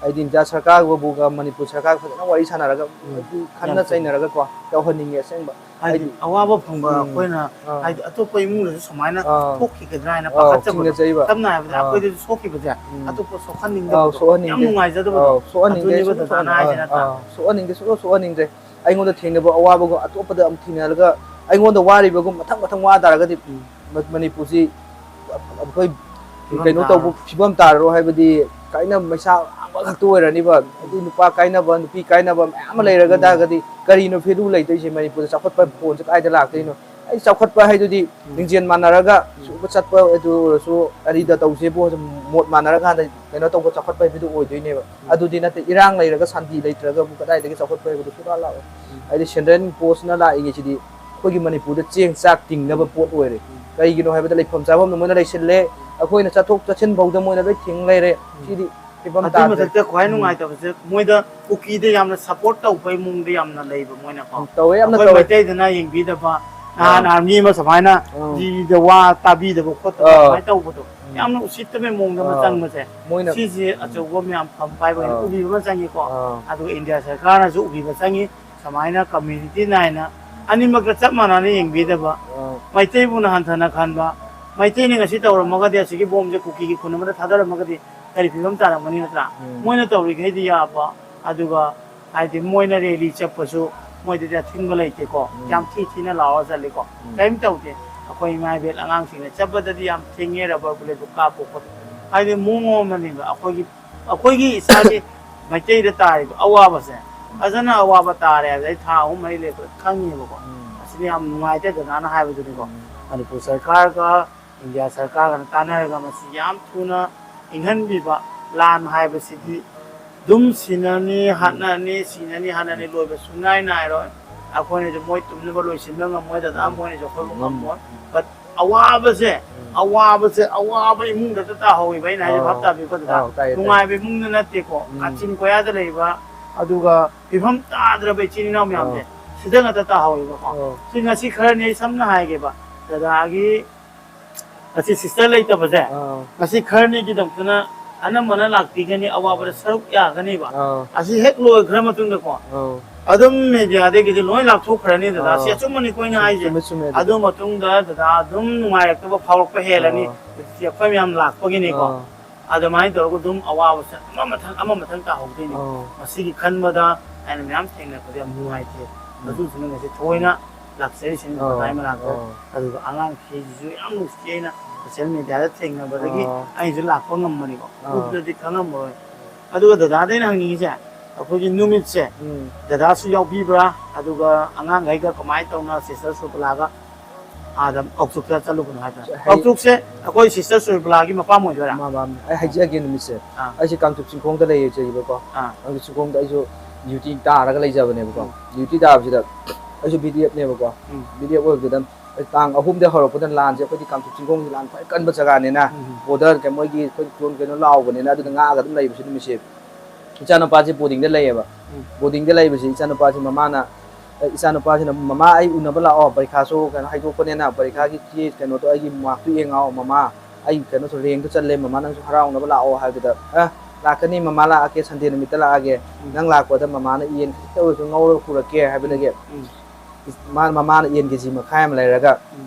ꯍꯥꯏꯗꯤ ꯏꯟꯗꯤꯌꯥ ꯁꯔꯀꯥꯔꯒꯕꯨꯒ ꯃꯅꯤꯄꯨꯔ ꯁꯔꯀꯥꯔꯒ ꯐꯖꯅ ꯋꯥꯔꯤ ꯁꯥꯟꯅꯔꯒ, ꯎꯝ, ꯍꯥꯏꯗꯤ ꯈꯟꯅ ꯌꯥꯝ ꯆꯨꯝꯃꯤ꯫ ꯆꯩꯅꯔꯒꯀꯣ ꯇꯧꯍꯟꯅꯤꯡꯉꯦ ꯑꯁꯦꯡꯕ꯫ ꯍꯥꯏꯗꯤ ꯍꯥꯏꯗꯤ ꯑꯋꯥꯕ ꯐꯪꯕ ꯎꯝ꯫ ꯑꯩꯈꯣꯏꯅ ꯑꯥ꯫ ꯍꯥꯏꯗꯤ ꯑꯇꯣꯞꯄ ꯏꯃꯨꯡꯗꯁꯨ ꯁꯨꯃꯥꯏꯅ ꯑꯥ꯫ ꯊꯣꯛꯈꯤꯒꯗ꯭ꯔꯥ ꯍꯥꯏꯅ ꯑꯥ, ꯄꯥꯈꯠꯆꯕꯗꯣ꯫ ꯆꯤꯡꯅꯖꯩꯕ꯫ ꯁꯝꯅ ꯍꯥꯏꯔꯕꯗ ꯑꯥ꯫ ꯑꯩꯈꯣꯏꯗꯁꯨ ꯁꯣꯛꯈꯤꯕꯁꯦ ꯎꯝ꯫ ꯑꯇꯣꯞꯄ ꯑꯥ, ꯁꯣꯛꯍꯟꯅꯤꯡꯗꯕꯗꯣ, ꯌꯥꯝ ꯁꯣꯛꯍꯟꯅꯤꯡꯗꯦ꯫ ꯅꯨꯡꯉꯥꯏꯖꯗꯕꯗꯣ꯫ ꯑꯥ, ꯁꯣꯛꯍꯟꯅꯤꯡꯗꯦ, ꯑꯗꯨꯅꯦꯕ ꯁꯨꯡꯁꯣꯛ ꯗꯗꯥꯅ ꯁꯣꯛꯍꯟ-, ꯍꯥꯏꯁꯦ ꯑꯥ, ꯅꯠꯇ꯭ꯔꯥ? ꯑꯥ, ꯁꯣꯛꯍꯟꯅꯤꯡꯗꯦ, ꯁꯨꯡꯁꯣꯛ ꯁꯣꯛꯍꯟꯅꯤꯡꯗ꯭ꯔꯦ꯫ ꯑꯩꯉꯣꯟꯗ ꯊꯦꯡꯅꯕ ꯑꯋꯥꯕꯒꯨꯝ ꯑꯇꯣꯞꯄꯗ ꯑꯃꯨꯛ ꯊꯦꯡꯅꯔꯒ ꯑꯩꯉꯣꯟꯗ ꯋꯥꯔꯤꯕꯒꯨꯝ ꯃꯊꯪ ꯃꯊꯪ ꯋꯥ ꯇꯥꯔꯒꯗꯤ ꯎꯝ꯫ ꯃ-, ꯃꯅꯤꯄꯨꯔꯁꯤ ꯑꯩꯈꯣꯏ ꯐꯤꯕꯝ ꯀꯩꯅꯣ ꯇꯥꯔꯣꯏ꯫ ꯇꯧꯕ ꯐꯤꯕꯝ ꯇꯥꯔꯔꯣꯏ, ꯍꯥꯏꯕꯗꯤ ꯀꯥꯏꯅ ꯃꯩꯁꯥ ꯑꯃꯈꯛꯇ ꯑꯣꯏꯔꯅꯤꯕ꯫ ꯎꯝ꯫ ꯍꯥꯏꯗꯤ ꯅꯨꯄꯥ ꯀꯥꯏꯅꯕ, ꯅꯨꯄꯤ ꯀꯥꯏꯅꯕ ꯃꯌꯥꯝ ꯑꯃ ꯎꯝ, ꯂꯩꯔꯒ ꯎꯝ꯫ ꯇꯥꯔꯒꯗꯤ ꯀꯔꯤꯅꯣ value ꯂꯩꯗꯣꯏꯁꯦ? ꯃꯅꯤꯄꯨꯔꯗ ꯆꯥꯎꯈꯠꯄ ꯎꯝ꯫ ꯐꯣꯟꯁꯦ ꯀꯥꯏꯗ ꯂꯥꯛꯇꯣꯏꯅꯣ? ꯑꯩ ꯆꯥꯎꯈꯠꯄ ꯍꯥꯏꯗꯨꯗꯤ ꯎꯝ꯫ ꯂꯤꯡꯖꯦꯜ ꯃꯥꯟꯅꯔꯒ ꯎꯝ꯫ ꯁꯨꯕ ꯆꯠꯄ ꯑꯗꯨ ꯑꯣꯏꯔꯁꯨ, ꯀꯔꯤꯗ ꯎꯝ꯫ ꯇꯧꯁꯦꯕꯨ ꯑꯗꯨꯝ ꯃꯣꯠ ꯃꯥꯟꯅꯔꯀꯥꯟꯗ ꯀꯩꯅꯣ ꯇꯧꯕ ꯆꯥꯎꯈꯠꯄ ꯍꯥꯏꯕꯗꯨ ꯑꯣꯏꯗꯣꯏꯅꯦꯕ꯫ ꯎꯝ꯫ ꯑꯗꯨꯗꯤ ꯅꯠꯇꯦ, ꯏꯔꯥꯡ ꯂꯩꯔꯒ ꯁꯥꯟꯇꯤ ꯂꯩꯇ꯭ꯔꯒ ꯑꯃꯨꯛ ꯀꯗꯥꯏꯗꯒꯤ ꯆꯥꯎꯈꯠꯄ ꯍꯥꯏꯕꯗꯨ ꯁꯨꯡꯂꯥꯛ ꯂꯥꯛꯑꯣꯏ꯫ ꯎꯝ꯫ ꯍꯥꯏꯗꯤ central forceꯅ ꯂꯥꯛꯏꯉꯩꯁꯤꯗꯤ ꯑꯩꯈꯣꯏꯒꯤ ꯃꯅꯤꯄꯨꯔꯗ ꯆꯦꯡ ꯆꯥꯛ ꯇꯤꯡꯅꯕ ꯎꯝ꯫ ꯄꯣꯠ ꯑꯣꯏꯔꯦ꯫ ꯎꯝ꯫ ꯀꯩꯒꯤꯅꯣ ꯍꯥꯏꯕꯗ ꯂꯩꯐꯝ ꯆꯥꯐꯝꯗ ꯃꯣꯏꯅ ꯂꯩꯁꯤꯜꯂꯦ, ꯎꯝ꯫ ꯑꯩꯈꯣꯏꯅ ꯆꯠꯊꯣꯛ ꯆꯠꯁꯤꯟ ꯐꯥꯎꯗ ꯃꯣꯏꯅ ꯂꯣꯏ ꯊꯤꯡ ꯂꯩꯔꯦ꯫ ꯎꯝ꯫ ꯁꯤꯗꯤ ꯐꯤꯕꯝ ꯑꯗꯨꯏ ꯇꯥꯗ꯭ꯔꯦ꯫ ꯃꯊꯛꯇ ꯈ꯭ꯋꯥꯏ ꯎꯝ꯫ ꯅꯨꯡꯉꯥꯏꯇꯕꯁꯦ ꯃꯣꯏꯗ ꯀꯨꯀꯤꯗ ꯌꯥꯝꯅ support ꯇꯧꯕꯒꯤ ꯃꯑꯣꯡꯗ ꯌꯥꯝꯅ ꯂꯩꯕ ꯃꯣꯏꯅꯀꯣ꯫ ꯎꯝ, ꯇꯧꯋꯦ, ꯌꯥꯝꯅ ꯑꯩꯈꯣꯏ ꯇꯧꯋꯦ꯫ ꯃꯩꯇꯩꯗꯅ ꯌꯦꯡꯕꯤꯗꯕ, ꯅꯍꯥꯟ ꯑꯥ꯫ Army ꯑꯃ ꯁꯨꯃꯥꯏꯅ ꯑꯥ꯫ ꯖꯤꯗ ꯋꯥ ꯇꯥꯕꯤꯗꯕ ꯈꯣꯠꯇꯕ ꯑꯥ꯫ ꯑꯗꯨꯃꯥꯏꯅ ꯇꯧꯕꯗꯣ ꯎꯝ꯫ ꯌꯥꯝꯅ ꯎꯁꯤꯠꯇꯕ ꯃꯑꯣꯡꯗ ꯑꯃ ꯑꯥ꯫ ꯆꯪꯕꯁꯦ, ꯃꯣꯏꯅ ꯁꯤꯁꯦ ꯎꯝ꯫ ꯑꯆꯧꯕ ꯃꯌꯥꯝ ꯐꯝ ꯄꯥꯏꯕ ꯑꯣꯏꯅ ꯑꯥ꯫ ꯎꯕꯤꯕ ꯑꯃ ꯆꯪꯉꯤꯀꯣ꯫ ꯑꯥ꯫ ꯑꯗꯨꯒ ꯏꯟꯗꯤꯌꯥ ꯁꯔꯀꯥꯔꯅꯁꯨ ꯎꯕꯤꯕ ꯆꯪꯉꯤ꯫ ꯁꯨꯃꯥꯏꯅ community ꯅꯥꯏꯅ ꯑꯅꯤꯃꯛꯇ ꯆꯞ ꯃꯥꯟꯅꯅ ꯌꯦꯡꯕꯤꯗꯕ, ꯑꯥ꯫ ꯃꯩꯇꯩꯕꯨꯅ ꯍꯟꯊꯅ ꯈꯟꯕ, ꯃꯩꯇꯩꯅ ꯉꯁꯤ ꯇꯧꯔꯝꯃꯒꯗꯤ ꯑꯁꯤꯒꯤ ꯕꯣꯝꯁꯦ ꯀꯨꯀꯤꯒꯤ ꯈꯨꯟ ꯑꯃꯗ ꯊꯥꯗꯔꯝꯃꯒꯗꯤ ꯀꯔꯤ ꯐꯤꯕꯝ ꯇꯥꯔꯝꯒꯅꯤ ꯅꯠꯇ꯭ꯔꯥ? ꯎꯝ꯫ ꯃꯣꯏꯅ ꯇꯧꯔꯤꯈꯩꯗꯤ ꯌꯥꯕ, ꯑꯗꯨꯒ ꯍꯥꯏꯗꯤ ꯃꯣꯏꯅ rally ꯆꯠꯄꯁꯨ ꯃꯣꯏꯗꯗꯤ ꯑꯊꯤꯡꯕ ꯂꯩꯇꯦꯀꯣ꯫ ꯎꯝ꯫ ꯌꯥꯝ ꯊꯤ ꯊꯤꯅ ꯂꯥꯎꯔ ꯆꯠꯂꯤꯀꯣ꯫ ꯎꯝ꯫ ꯀꯔꯤꯝ ꯇꯧꯗꯦ꯫ ꯑꯩꯈꯣꯏ ꯏꯃꯥ ꯏꯕꯦꯜ ꯑꯉꯥꯡꯁꯤꯡꯅ ꯆꯠꯄꯗꯗꯤ ꯌꯥꯝ ꯊꯤꯡꯉꯦ, rubber bulletꯄꯨ ꯀꯥꯞꯄ ꯈꯣꯠꯄ꯫ ꯍꯥꯏꯗꯤ ꯃꯑꯣꯡ ꯑꯃꯅꯦꯕ ꯑꯩꯈꯣꯏꯒꯤ, ꯑꯩꯈꯣꯏꯒꯤ ꯏꯁꯥꯒꯤ ꯃꯩꯇꯩꯗ ꯇꯥꯔꯤꯕ ꯑꯋꯥꯕꯁꯦ ꯐꯖꯅ ꯑꯋꯥꯕ ꯇꯥꯔꯦ ꯍꯥꯏꯕꯗ ꯑꯩ ꯊꯥ ꯑꯍꯨꯝ ꯃꯔꯤ ꯂꯩꯕꯗ ꯈꯪꯉꯦꯕꯀꯣ꯫ ꯎꯝ꯫ ꯑꯁꯤꯗꯤ ꯌꯥꯝ ꯅꯨꯡꯉꯥꯏꯇꯦ ꯗꯗꯥꯅ ꯍꯥꯏꯕꯗꯨꯅꯤꯀꯣ꯫ ꯎꯝ꯫ ꯃꯅꯤꯄꯨꯔ ꯁꯔꯀꯥꯔꯒ ꯏꯟꯗꯤꯌꯥ ꯁꯔꯀꯥꯔꯒꯅ ꯇꯥꯟꯅꯔꯒ ꯃꯁꯤ ꯌꯥꯝ ꯊꯨꯅ ꯏꯪꯍꯟꯕꯤꯕ꯫ ꯂꯥꯟ ꯍꯥꯏꯕꯁꯤꯗꯤ ꯑꯗꯨꯝ ꯁꯤꯅꯅꯤ, ꯎꯝ꯫ ꯍꯥꯠꯅꯅꯤ, ꯁꯤꯅꯅꯤ, ꯍꯥꯠꯅꯅꯤ, ꯎꯝ꯫ ꯂꯣꯏꯕ ꯁꯨꯡꯅꯥꯏ ꯅꯥꯏꯔꯣꯏ꯫ ꯑꯩꯈꯣꯏꯅꯁꯨ ꯃꯣꯏ ꯇꯨꯝꯅꯕ ꯂꯣꯏꯁꯤꯟꯕ ꯉꯝꯃꯣꯏ ꯗꯗꯥ, ꯎꯝ꯫ ꯃꯣꯏꯅꯁꯨ ꯑꯩꯈꯣꯏꯕꯨ ꯎꯝ꯫ ꯉꯝꯃꯣꯏ꯫ But ꯑꯋꯥꯕꯁꯦ, ꯎꯝ꯫ ꯑꯋꯥꯕꯁꯦ, ꯑꯋꯥꯕ ꯏꯃꯨꯡꯗ ꯇꯥꯍꯧꯋꯦꯕ ꯑꯩꯅ ꯍꯥꯏꯁꯦ, ꯑꯥꯎ꯫ ꯚꯥꯞ ꯇꯥꯕꯤꯀꯣ ꯗꯗꯥ? ꯑꯥꯎ, ꯇꯥꯏꯌꯦ, ꯇꯥꯏꯌꯦ꯫ ꯅꯨꯡꯉꯥꯏꯕ ꯏꯃꯨꯡꯗ ꯅꯠꯇꯦꯀꯣ꯫ ꯎꯝ꯫ ꯀꯥꯆꯤꯟ ꯀꯣꯌꯥꯗ ꯂꯩꯕ ꯑꯗꯨꯒ ꯐꯤꯕꯝ ꯇꯥꯗ꯭ꯔꯕ ꯏꯆꯤꯟ ꯏꯅꯥꯎ ꯃꯌꯥꯝꯁꯦ ꯑꯥ꯫ ꯁꯤꯗ ꯉꯥꯛꯇ ꯇꯥꯍꯧꯋꯦꯕꯀꯣ꯫ ꯑꯥ꯫ ꯁꯤ ꯉꯁꯤ ꯈꯔꯅꯤ ꯑꯩ ꯁꯝꯅ ꯍꯥꯏꯒꯦꯕ, ꯗꯗꯥꯒꯤ ꯉꯁꯤ ꯁꯤꯁꯇꯔ ꯂꯩꯇꯕꯁꯦ, ꯑꯥ꯫ ꯉꯁꯤ ꯈꯔꯅꯤꯒꯤꯗꯃꯛꯇꯅ ꯑꯅꯝꯕꯅ ꯂꯥꯛꯄꯤꯒꯅꯤ, ꯑꯋꯥꯕꯗ ꯁꯔꯨꯛ ꯌꯥꯒꯅꯤꯕ꯫ ꯑꯥ꯫ ꯑꯁꯤ ꯍꯦꯛ ꯂꯣꯏꯈ꯭ꯔ ꯃꯇꯨꯡꯗꯀꯣ, ꯑꯥ꯫ ꯑꯗꯨꯝ ꯃꯦꯗꯤꯌꯥꯗꯒꯤꯗꯤ ꯂꯣꯏ ꯂꯥꯞꯊꯣꯛꯈ꯭ꯔꯅꯤ ꯗꯗꯥ꯫ ꯁꯤ ꯑꯥ꯫ ꯑꯆꯨꯝꯕꯅꯤꯀꯣ ꯑꯩꯅ ꯍꯥꯏꯁꯦ꯫ ꯆꯨꯝꯃꯦ, ꯆꯨꯝꯃꯦ ꯑꯗꯨꯗꯤ꯫ ꯑꯗꯨ ꯃꯇꯨꯡꯗ ꯗꯗꯥ ꯑꯗꯨꯝ ꯅꯨꯡꯉꯥꯏꯔꯛꯇꯕ ꯐꯥꯎꯔꯛꯄ ꯍꯦꯜꯂꯅꯤ꯫ ꯑꯥ꯫ ꯁꯤ ꯑꯩꯈꯣꯏ ꯃꯌꯥꯝ ꯂꯥꯛꯄꯒꯤꯅꯤꯀꯣ꯫ ꯑꯥ꯫ ꯑꯗꯨꯃꯥꯏꯅ ꯇꯧꯔꯒ ꯑꯗꯨꯝ ꯑꯋꯥꯕꯁꯦ ꯑꯃ ꯃꯊꯪ ꯑꯃ ꯃꯊꯪ ꯇꯥꯍꯧꯗꯣꯏꯅꯤ꯫ ꯑꯥ꯫ ꯃꯁꯤꯒꯤ ꯈꯟꯕꯗ ꯑꯩꯅ ꯃꯌꯥꯝ ꯊꯦꯡꯅꯔꯛꯄꯗ ꯌꯥꯝ ꯅꯨꯡꯉꯥꯏꯇꯦ꯫ ꯎꯝ꯫ ꯑꯗꯨꯗꯨꯅ ꯉꯁꯤ ꯊꯑꯣꯏꯅ ꯂꯥꯛꯆꯔꯤꯁꯤꯅꯤ ꯑꯥ꯫ ꯗꯗꯥꯏ ꯃꯅꯥꯛꯇ꯫ ꯑꯥ꯫ ꯑꯗꯨꯒ ꯑꯉꯥꯡꯈꯩꯁꯤꯁꯨ ꯌꯥꯝ ꯅꯨꯡꯁꯤ, ꯑꯩꯅ ꯁꯣꯁꯤꯌꯦꯜ ꯃꯦꯗꯤꯌꯥꯗ ꯊꯦꯡꯅꯕꯗꯒꯤ ꯑꯥ꯫ ꯑꯩꯁꯨ ꯂꯥꯛꯄ ꯉꯝꯕꯅꯤꯀꯣ꯫ ꯑꯥ꯫ ꯒ꯭ꯔꯨꯞꯇꯗꯤ ꯈꯪꯉꯝꯃꯔꯣꯏ꯫ ꯑꯗꯨꯒ ꯗꯗꯥꯗ ꯑꯩꯅ ꯍꯪꯅꯤꯡꯉꯤꯁꯦ, ꯑꯩꯈꯣꯏꯒꯤ ꯅꯨꯃꯤꯠꯁꯦ ꯎꯝ꯫ ꯗꯗꯥꯁꯨ ꯌꯥꯎꯕꯤꯕ꯭ꯔꯥ? ꯑꯗꯨꯒ ꯑꯉꯥꯡꯈꯩꯒ ꯀꯃꯥꯏꯅ ꯇꯧꯅ ꯁꯤꯁꯇꯔ ꯁꯨꯔꯕꯂꯥꯒ ꯑꯥꯗ ꯀꯥꯎꯆꯨꯛꯇ ꯆꯠꯂꯨꯕꯅꯣ ꯍꯥꯏꯕ? ꯍꯩ- ꯀꯥꯎꯆꯨꯛꯁꯦ ꯑꯩꯈꯣꯏ ꯁꯤꯁꯇꯔ ꯁꯨꯔꯕꯂꯥꯒꯤ ꯃꯄꯥꯝ ꯑꯣꯏꯗꯣꯏꯔꯥ? ꯃꯥ, ꯃꯥ, ꯑꯩ ꯍꯥꯏꯖꯔꯛꯀꯦ ꯅꯨꯃꯤꯠꯁꯦ꯫ ꯑꯥ꯫ ꯑꯩꯁꯦ ꯀꯥꯡꯆꯨꯞ ꯆꯤꯡꯈꯣꯡꯗ ꯂꯩꯖꯩꯕꯀꯣ꯫ ꯑꯥ꯫ ꯀꯥꯡꯆꯨꯞ ꯆꯤꯡꯈꯣꯡꯗ ꯑꯩꯁꯨ ꯗ꯭ꯌꯨꯇꯤ ꯇꯥꯔꯒ ꯂꯩꯖꯕꯅꯦꯕꯀꯣ꯫ ꯎꯝ꯫ ꯗ꯭ꯌꯨꯇꯤ ꯇꯥꯕꯁꯤꯗ ꯑꯩꯁꯨ ꯕꯤ ꯗꯤ ꯑꯦꯐꯅꯦꯕꯀꯣ꯫ ꯎꯝ꯫ ꯕꯤ ꯗꯤ ꯑꯦꯐ ꯑꯣꯏꯕꯗꯨꯗ ꯇꯥꯡ ꯑꯍꯨꯝꯗꯒꯤ ꯍꯧꯔꯛꯄꯗ ꯂꯥꯟꯁꯦ, ꯑꯩꯈꯣꯏꯗꯤ ꯀꯥꯡꯆꯨꯞ ꯆꯤꯡꯈꯣꯡꯁꯤ ꯂꯥꯟ ꯈ꯭ꯋꯥꯏ ꯀꯟꯕ ꯖꯒꯥꯅꯤꯅ, ꯎꯝ꯫ ꯕꯣꯔꯗꯔ ꯀꯩ ꯃꯣꯏꯒꯤ ꯑꯩꯈꯣꯏ ꯗ꯭ꯔꯣꯟ ꯀꯩꯅꯣ ꯂꯥꯎꯕꯅꯤꯅ ꯑꯗꯨꯗ ꯉꯥꯛꯑꯒ ꯑꯗꯨꯝ ꯂꯩꯕꯁꯦ ꯅꯨꯃꯤꯠꯁꯦ꯫ ꯏꯆꯥꯅꯨꯄꯥꯁꯦ ꯕꯣꯔꯗꯤꯡꯗ ꯂꯩꯌꯦꯕ꯫ ꯎꯝ꯫ ꯕꯣꯔꯗꯤꯡꯗ ꯂꯩꯕꯁꯦ ꯏꯆꯥꯅꯨꯄꯥꯁꯦ ꯃꯃꯥꯅ, ꯑꯦ, ꯏꯆꯥꯅꯨꯄꯥꯁꯤꯅ, "ꯃꯃꯥ, ꯑꯩ ꯎꯅꯕ ꯂꯥꯛꯑꯣ, ꯄꯔꯤꯈꯥꯁꯨ ꯀꯩꯅꯣ ꯍꯥꯏꯗꯣꯛꯄꯅꯤꯅ ꯄꯔꯤꯈꯥꯒꯤ ꯆꯦ ꯀꯩꯅꯣꯗꯣ ꯑꯩꯒꯤ ꯃꯥꯔꯛꯇꯨ ꯌꯦꯡꯉꯛꯑꯣ ꯃꯃꯥ, ꯑꯩ ꯀꯩꯅꯣꯁꯨ ꯔꯦꯡꯗꯣ ꯆꯜꯂꯦ ꯃꯃꯥ, ꯅꯪꯁꯨ ꯍꯔꯥꯎꯅꯕ ꯂꯥꯛꯑꯣ" ꯍꯥꯏꯕꯗꯨꯗ, "ꯑ, ꯂꯥꯛꯀꯅꯤ ꯃꯃꯥ, ꯂꯥꯛꯑꯒꯦ, ꯁꯟꯗꯦ ꯅꯨꯃꯤꯠꯇ ꯂꯥꯛꯑꯒꯦ, ꯎꯝ꯫ ꯅꯪ ꯂꯥꯛꯄꯗ ꯃꯃꯥꯅ ꯌꯦꯟ ꯈꯤꯇ ꯑꯣꯏꯔꯁꯨ ꯉꯧꯔꯒ ꯄꯨꯔꯛꯀꯦ" ꯍꯥꯏꯕꯗꯒꯤ ꯎꯝ꯫ ꯃꯥ-, ꯃꯃꯥꯅ ꯌꯦꯟ ꯀꯦ ꯖꯤ ꯃꯈꯥꯏ ꯑꯃ ꯂꯩꯔꯒ ꯎꯝ꯫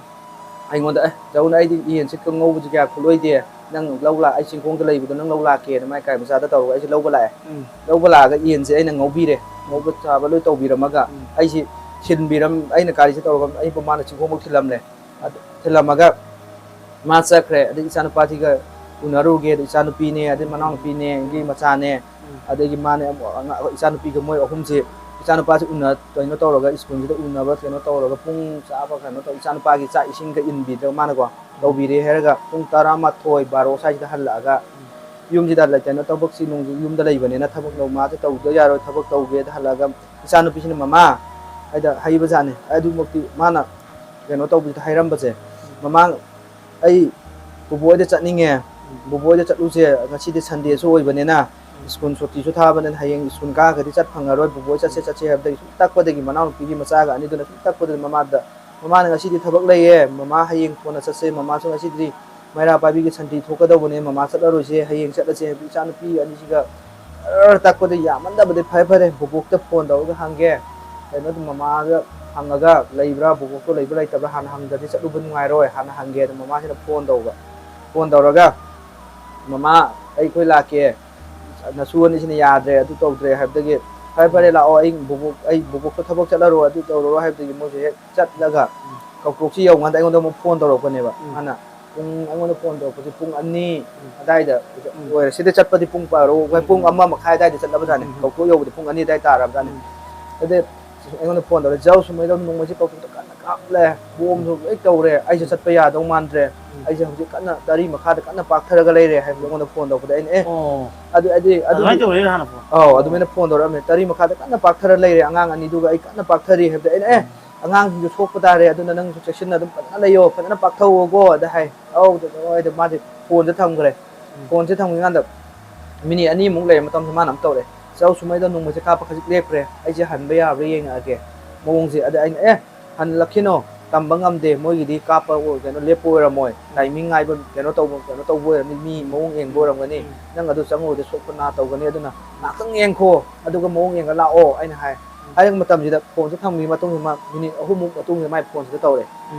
ꯑꯩꯉꯣꯟꯗ, "ꯑꯦ, ꯆꯧꯅ ꯑꯩꯗꯤ ꯌꯦꯟꯁꯦ ꯉꯧꯕꯁꯦ ꯀꯌꯥ ꯈꯨꯠꯂꯣꯏꯗꯦ, ꯅꯪ ꯂꯧ ꯂꯥꯛ-, ꯑꯩ ꯆꯤꯡꯈꯣꯡꯗ ꯂꯩꯕꯗꯣ ꯅꯪ ꯂꯧ ꯂꯥꯛꯀꯦꯅ" ꯃꯥꯏ ꯀꯥꯏ ꯃꯆꯥꯗ ꯇꯧꯔꯒ ꯑꯩꯁꯦ ꯂꯧꯕ ꯂꯥꯛꯑꯦ꯫ ꯎꯝ꯫ ꯂꯧꯕ ꯂꯥꯛꯑꯒ ꯌꯦꯟꯁꯦ ꯑꯩꯅ ꯉꯧꯕꯤꯔꯦ, ꯉꯧꯕ ꯆꯥꯕ ꯂꯣꯏ ꯇꯧꯕꯤꯔꯝꯃꯒ ꯎꯝ꯫ ꯑꯩꯁꯦ ꯊꯤꯟꯕꯤꯔꯝ-, ꯑꯩꯅ ꯒꯥꯔꯤꯁꯦ ꯇꯧꯔꯒ ꯑꯩ ꯃꯃꯥꯅ ꯆꯤꯡꯈꯣꯡꯐꯥꯎ ꯊꯤꯜꯂꯝꯂꯦ꯫ ꯑꯗꯨ ꯊꯤꯜꯂꯝꯃꯒ ꯃꯥ ꯆꯠꯈ꯭ꯔꯦ꯫ ꯑꯗꯩ ꯏꯆꯥꯅꯨꯄꯥꯁꯤꯒ ꯎꯅꯔꯨꯒꯦ, ꯑꯗꯩ ꯏꯆꯥꯅꯨꯄꯤꯅꯦ, ꯑꯗꯩ ꯃꯅꯥꯎꯅꯨꯄꯤꯅꯦ, ꯑꯗꯒꯤ ꯃꯆꯥꯅꯦ, ꯎꯝ꯫ ꯑꯗꯒꯤ ꯃꯥꯅꯦ ꯑꯃꯨꯛ ꯑꯉꯥꯡ, ꯏꯆꯥꯅꯨꯄꯤꯒ ꯃꯣꯏ ꯑꯍꯨꯝꯁꯦ, ꯏꯆꯥꯅꯨꯄꯥꯁꯦ ꯎꯅ-, ꯀꯩꯅꯣ ꯇꯧꯔꯒ, ꯁ꯭ꯀꯨꯜꯁꯤꯗ ꯎꯅꯕ ꯀꯩꯅꯣ ꯇꯧꯔꯒ ꯄꯨꯡ ꯆꯥꯕ ꯀꯩꯅꯣ ꯇꯧ-, ꯏꯆꯥꯅꯨꯄꯥꯒꯤ ꯆꯥꯛ ꯏꯁꯤꯡꯒ ꯏꯟꯕꯤꯗꯅ ꯃꯥꯅꯀꯣ ꯇꯧꯕꯤꯔꯦ ꯍꯥꯏꯔꯒ ꯄꯨꯡ ꯇꯔꯥꯃꯥꯊꯣꯏ ꯕꯥꯔꯣ ꯁ꯭ꯋꯥꯏꯁꯤꯗ ꯍꯜꯂꯛꯑꯒ ꯌꯨꯝꯁꯤꯗ ꯂꯩ-, ꯀꯩꯅꯣ ꯊꯕꯛꯁꯤ ꯅꯨꯡꯁꯨ ꯌꯨꯝꯗ ꯂꯩꯕꯅꯤꯅ ꯊꯕꯛ ꯃꯥꯁꯦ ꯇꯧꯗ ꯌꯥꯔꯣꯏ, ꯊꯕꯛ ꯇꯧꯒꯦꯗ ꯍꯜꯂꯛꯑꯒ ꯏꯆꯥꯅꯨꯄꯤꯁꯤꯅ "ꯃꯃꯥ" ꯍꯥꯏꯗ ꯍꯩꯕꯖꯥꯠꯅꯤ꯫ ꯑꯗꯨꯃꯛꯇꯤ ꯃꯥꯅ ꯀꯩꯅꯣ ꯇꯧꯕꯁꯤꯗ ꯍꯥꯏꯔꯝꯕꯁꯦ, "ꯃꯃꯥ, ꯑꯩ ꯕꯣꯕꯣ ꯍꯣꯏꯗ ꯆꯠꯅꯤꯡꯉꯦ, ꯕꯣꯕꯣ ꯍꯣꯏꯗ ꯆꯠꯂꯨꯁꯦ, ꯉꯁꯤꯗꯤ ꯁꯟꯗꯦꯁꯨ ꯑꯣꯏꯕꯅꯤꯅ" ꯁ꯭ꯀꯨꯜ ꯁꯨꯇꯤꯁꯨ ꯊꯥꯕꯅꯤꯅ ꯍꯌꯦꯡ ꯁ꯭ꯀꯨꯜ ꯀꯥꯔꯒꯗꯤ ꯆꯠ ꯐꯪꯉꯔꯣꯏ, ꯕꯣꯕꯣꯏ ꯆꯠꯁꯦ ꯆꯠꯁꯦ ꯍꯥꯏꯕꯗꯒꯤ ꯁꯨꯝ ꯇꯛꯄꯗꯒꯤ ꯃꯅꯥꯎꯅꯨꯄꯤꯒꯤ ꯃꯆꯥꯒ ꯑꯅꯤꯗꯨꯅ ꯁꯨꯝ ꯇꯛꯄꯗꯨꯗ ꯃꯃꯥꯗ, "ꯃꯃꯥꯅ ꯉꯁꯤꯗꯤ ꯊꯕꯛ ꯂꯩꯌꯦ, ꯃꯃꯥ ꯍꯌꯦꯡ ꯀꯣꯟꯅ ꯆꯠꯁꯦ, ꯃꯃꯥꯁꯨ ꯉꯁꯤꯗꯤ ꯃꯩꯔꯥ ꯄꯥꯏꯕꯤꯒꯤ ꯁꯟꯇꯤ ꯊꯣꯛꯀꯗꯧꯕꯅꯦ, ꯃꯃꯥ ꯆꯠꯂꯔꯣꯏꯁꯦ, ꯍꯌꯦꯡ ꯆꯠꯂꯁꯦ" ꯍꯥꯏꯕꯗꯤ ꯏꯆꯥꯅꯨꯄꯤ ꯑꯅꯤꯁꯤꯒ ꯖꯔ ꯇꯛꯄꯗ ꯌꯥꯝꯃꯟꯗꯕꯗꯤ ꯐꯔꯦ ꯐꯔꯦ, ꯕꯣꯕꯣꯛꯇ ꯐꯣꯟ ꯇꯧꯔꯒ ꯍꯪꯒꯦ꯫ ꯀꯩꯅꯣꯗꯣ ꯃꯃꯥꯗ ꯍꯪꯉꯒ ꯂꯩꯕ꯭ꯔꯥ, ꯕꯣꯕꯣꯛꯇꯣ ꯂꯩꯕ꯭ꯔꯥ ꯂꯩꯇꯕ꯭ꯔꯥ ꯍꯥꯟꯅ ꯍꯪꯗ꯭ꯔꯗꯤ ꯆꯠꯂꯨꯕ ꯅꯨꯡꯉꯥꯏꯔꯣꯏ, ꯍꯥꯟꯅ ꯍꯪꯒꯦ꯫ ꯑꯗꯣ ꯃꯃꯥꯁꯤꯗ ꯐꯣꯟ ꯇꯧꯕ, ꯐꯣꯟ ꯇꯧꯔꯒ, "ꯃꯃꯥ, ꯑꯩꯈꯣꯏ ꯂꯥꯛꯀꯦ, ꯅꯁꯨ ꯑꯅꯤꯁꯤꯅ ꯌꯥꯗ꯭ꯔꯦ, ꯑꯗꯨ ꯇꯧꯗ꯭ꯔꯦ" ꯍꯥꯏꯕꯗꯒꯤ, "ꯐꯔꯦ ꯐꯔꯦ, ꯂꯥꯛꯑꯣ, ꯑꯩ ꯕꯣꯕꯣꯛ, ꯑꯩ ꯕꯣꯕꯣꯛꯇꯣ ꯊꯕꯛ ꯆꯠꯂꯔꯣ, ꯑꯗꯨ ꯇꯧꯔꯔꯣ" ꯍꯥꯏꯕꯗꯒꯤ ꯃꯣꯏꯁꯦ ꯍꯦꯛ ꯆꯠꯂꯒ ꯀꯧꯇ꯭ꯔꯣꯛꯁꯤ ꯌꯧꯉꯥꯟꯗ ꯑꯩꯉꯣꯟꯗ ꯑꯃꯨꯛ ꯐꯣꯟ ꯇꯧꯔꯛꯄꯅꯦꯕ꯫ ꯃꯥꯅ ꯄꯨꯡ, ꯑꯩꯉꯣꯟꯗ ꯐꯣꯟ ꯇꯧꯔꯛꯄꯁꯦ ꯄꯨꯡ ꯑꯅꯤ ꯑꯗꯥꯏꯗ ꯑꯣꯏꯔꯦ꯫ ꯁꯤꯗ ꯆꯠꯄꯗꯤ ꯄꯨꯡ ꯕꯥꯔꯣ, ꯄꯨꯡ ꯑꯃ ꯃꯈꯥꯏ ꯑꯗꯥꯏꯗ ꯆꯠꯂꯕꯖꯥꯠꯅꯦ꯫ ꯀꯧꯇ꯭ꯔꯣꯛ ꯌꯧꯕꯗꯤ ꯄꯨꯡ ꯑꯅꯤ ꯑꯗꯥꯏ ꯇꯥꯔꯕꯖꯥꯠꯅꯦ꯫ ꯑꯗꯩ ꯑꯩꯉꯣꯟꯗ ꯐꯣꯟ ꯇꯧꯔꯦ, "ꯖꯧ ꯁꯨꯃꯩꯗꯧ ꯅꯣꯡꯃꯩꯁꯦ ꯀꯧꯇ꯭ꯔꯣꯛꯇ ꯀꯟꯅ ꯀꯥꯞꯂꯦ, ꯕꯣꯝꯁꯨ ꯂꯣꯏ ꯇꯧꯔꯦ, ꯑꯩꯁꯦ ꯆꯠꯄ ꯌꯥꯗꯧ ꯃꯥꯟꯗ꯭ꯔꯦ, ꯑꯩꯁꯦ ꯍꯧꯖꯤꯛ ꯀꯟꯅ ꯇꯔꯤ ꯃꯈꯥꯗ ꯀꯟꯅ ꯄꯥꯛꯊꯔꯒ ꯂꯩꯔꯦ" ꯍꯥꯏꯕꯗꯣ ꯑꯩꯉꯣꯟꯗ ꯐꯣꯟ ꯇꯧꯔꯛꯄꯗ ꯑꯩꯅ, "ꯑꯦ, ꯑꯣ꯫ ꯑꯗꯨ, ꯑꯗꯨ, ꯑꯗꯨꯗꯤ ꯑꯗꯨꯃꯥꯏꯅ ꯇꯧꯔꯛꯏꯔꯥ ꯍꯥꯟꯅ ꯐꯣꯟ? ꯑꯧ, ꯑꯣ꯫ ꯑꯗꯨꯃꯥꯏꯅ ꯐꯣꯟ ꯇꯧꯔꯛꯑꯝꯃꯦ꯫ "ꯇꯔꯤ ꯃꯈꯥꯗ ꯀꯟꯅ ꯄꯥꯛꯊꯔ ꯂꯩꯔꯦ, ꯑꯉꯥꯡ ꯑꯅꯤꯗꯨꯒ ꯑꯩ ꯀꯟꯅ ꯄꯥꯛꯊꯔꯤ" ꯍꯥꯏꯕꯗ ꯑꯩꯅ, "ꯑꯦ, ꯑꯉꯥꯡꯁꯤꯡꯁꯨ ꯁꯣꯛꯄ ꯇꯥꯔꯦ, ꯑꯗꯨꯅ ꯅꯪꯁꯨ ꯆꯦꯛꯁꯤꯟꯅ ꯑꯗꯨꯝ ꯐꯖꯅ ꯂꯩꯌꯣ, ꯐꯖꯅ ꯄꯥꯛꯊꯧꯑꯣꯀꯣ" ꯑꯗ ꯍꯥꯏ꯫ ꯑꯧ, ꯑꯗ ꯃꯥꯁꯦ ꯐꯣꯟꯁꯦ ꯊꯝꯈ꯭ꯔꯦ꯫ ꯐꯣꯟꯁꯦ ꯊꯝꯈꯤꯀꯥꯟꯗ ꯃꯤꯅꯤꯠ ꯑꯅꯤꯃꯨꯛ ꯂꯩꯔ ꯃꯇꯝꯗ ꯃꯥꯅ ꯑꯃꯨꯛ ꯇꯧꯔꯛꯑꯦ, "ꯆꯧ ꯁꯨꯃꯩꯗ ꯅꯣꯡꯃꯩꯁꯦ ꯀꯥꯞꯄ ꯈꯖꯤꯛ ꯂꯦꯞꯈ꯭ꯔꯦ, ꯑꯩꯁꯦ ꯍꯟꯕ ꯌꯥꯕ꯭ꯔꯥ ꯌꯦꯡꯉꯛꯑꯒꯦ, ꯃꯑꯣꯡꯁꯦ"꯫ ꯑꯗ ꯑꯩꯅ, "ꯑꯦ, ꯍꯜꯂꯛꯈꯤꯅꯣ, ꯇꯝꯕ ꯉꯝꯗꯦ, ꯃꯣꯏꯒꯤꯗꯤ ꯀꯥꯞꯄ ꯑꯣꯏ-, ꯀꯩꯅꯣ, ꯂꯦꯞꯄ ꯑꯣꯏꯔꯝꯃꯣꯏ, ꯇꯥꯏꯃꯤꯡ ꯉꯥꯏꯕ, ꯀꯩꯅꯣ ꯇꯧꯕ, ꯀꯩꯅꯣ ꯇꯧꯕ ꯑꯣꯏꯔꯝꯅꯤ, ꯃꯤ ꯃꯑꯣꯡ ꯌꯦꯡꯕ ꯑꯣꯏꯔꯝꯒꯅꯤ, ꯅꯪ ꯑꯗꯨ ꯆꯪꯉꯨꯔꯗꯤ ꯁꯣꯛꯄ ꯅꯥ ꯇꯧꯒꯅꯤ, ꯑꯗꯨꯅ ꯉꯥꯏꯍꯥꯛꯇꯪ ꯌꯦꯡꯈꯣ, ꯑꯗꯨꯒ ꯃꯑꯣꯡ ꯌꯦꯡꯉ ꯂꯥꯛꯑꯣ" ꯑꯩꯅ ꯍꯥꯏ꯫ ꯍꯥꯏꯔꯤꯕ ꯃꯇꯝꯁꯤꯗ ꯐꯣꯟꯁꯦ ꯊꯝꯈꯤꯕ ꯃꯇꯨꯡꯗ ꯃꯥ ꯃꯤꯅꯤꯠ ꯑꯍꯨꯝꯃꯨꯛ ꯃꯇꯨꯡꯗ ꯃꯥꯏ ꯐꯣꯟꯁꯤꯗ ꯇꯧꯔꯦ꯫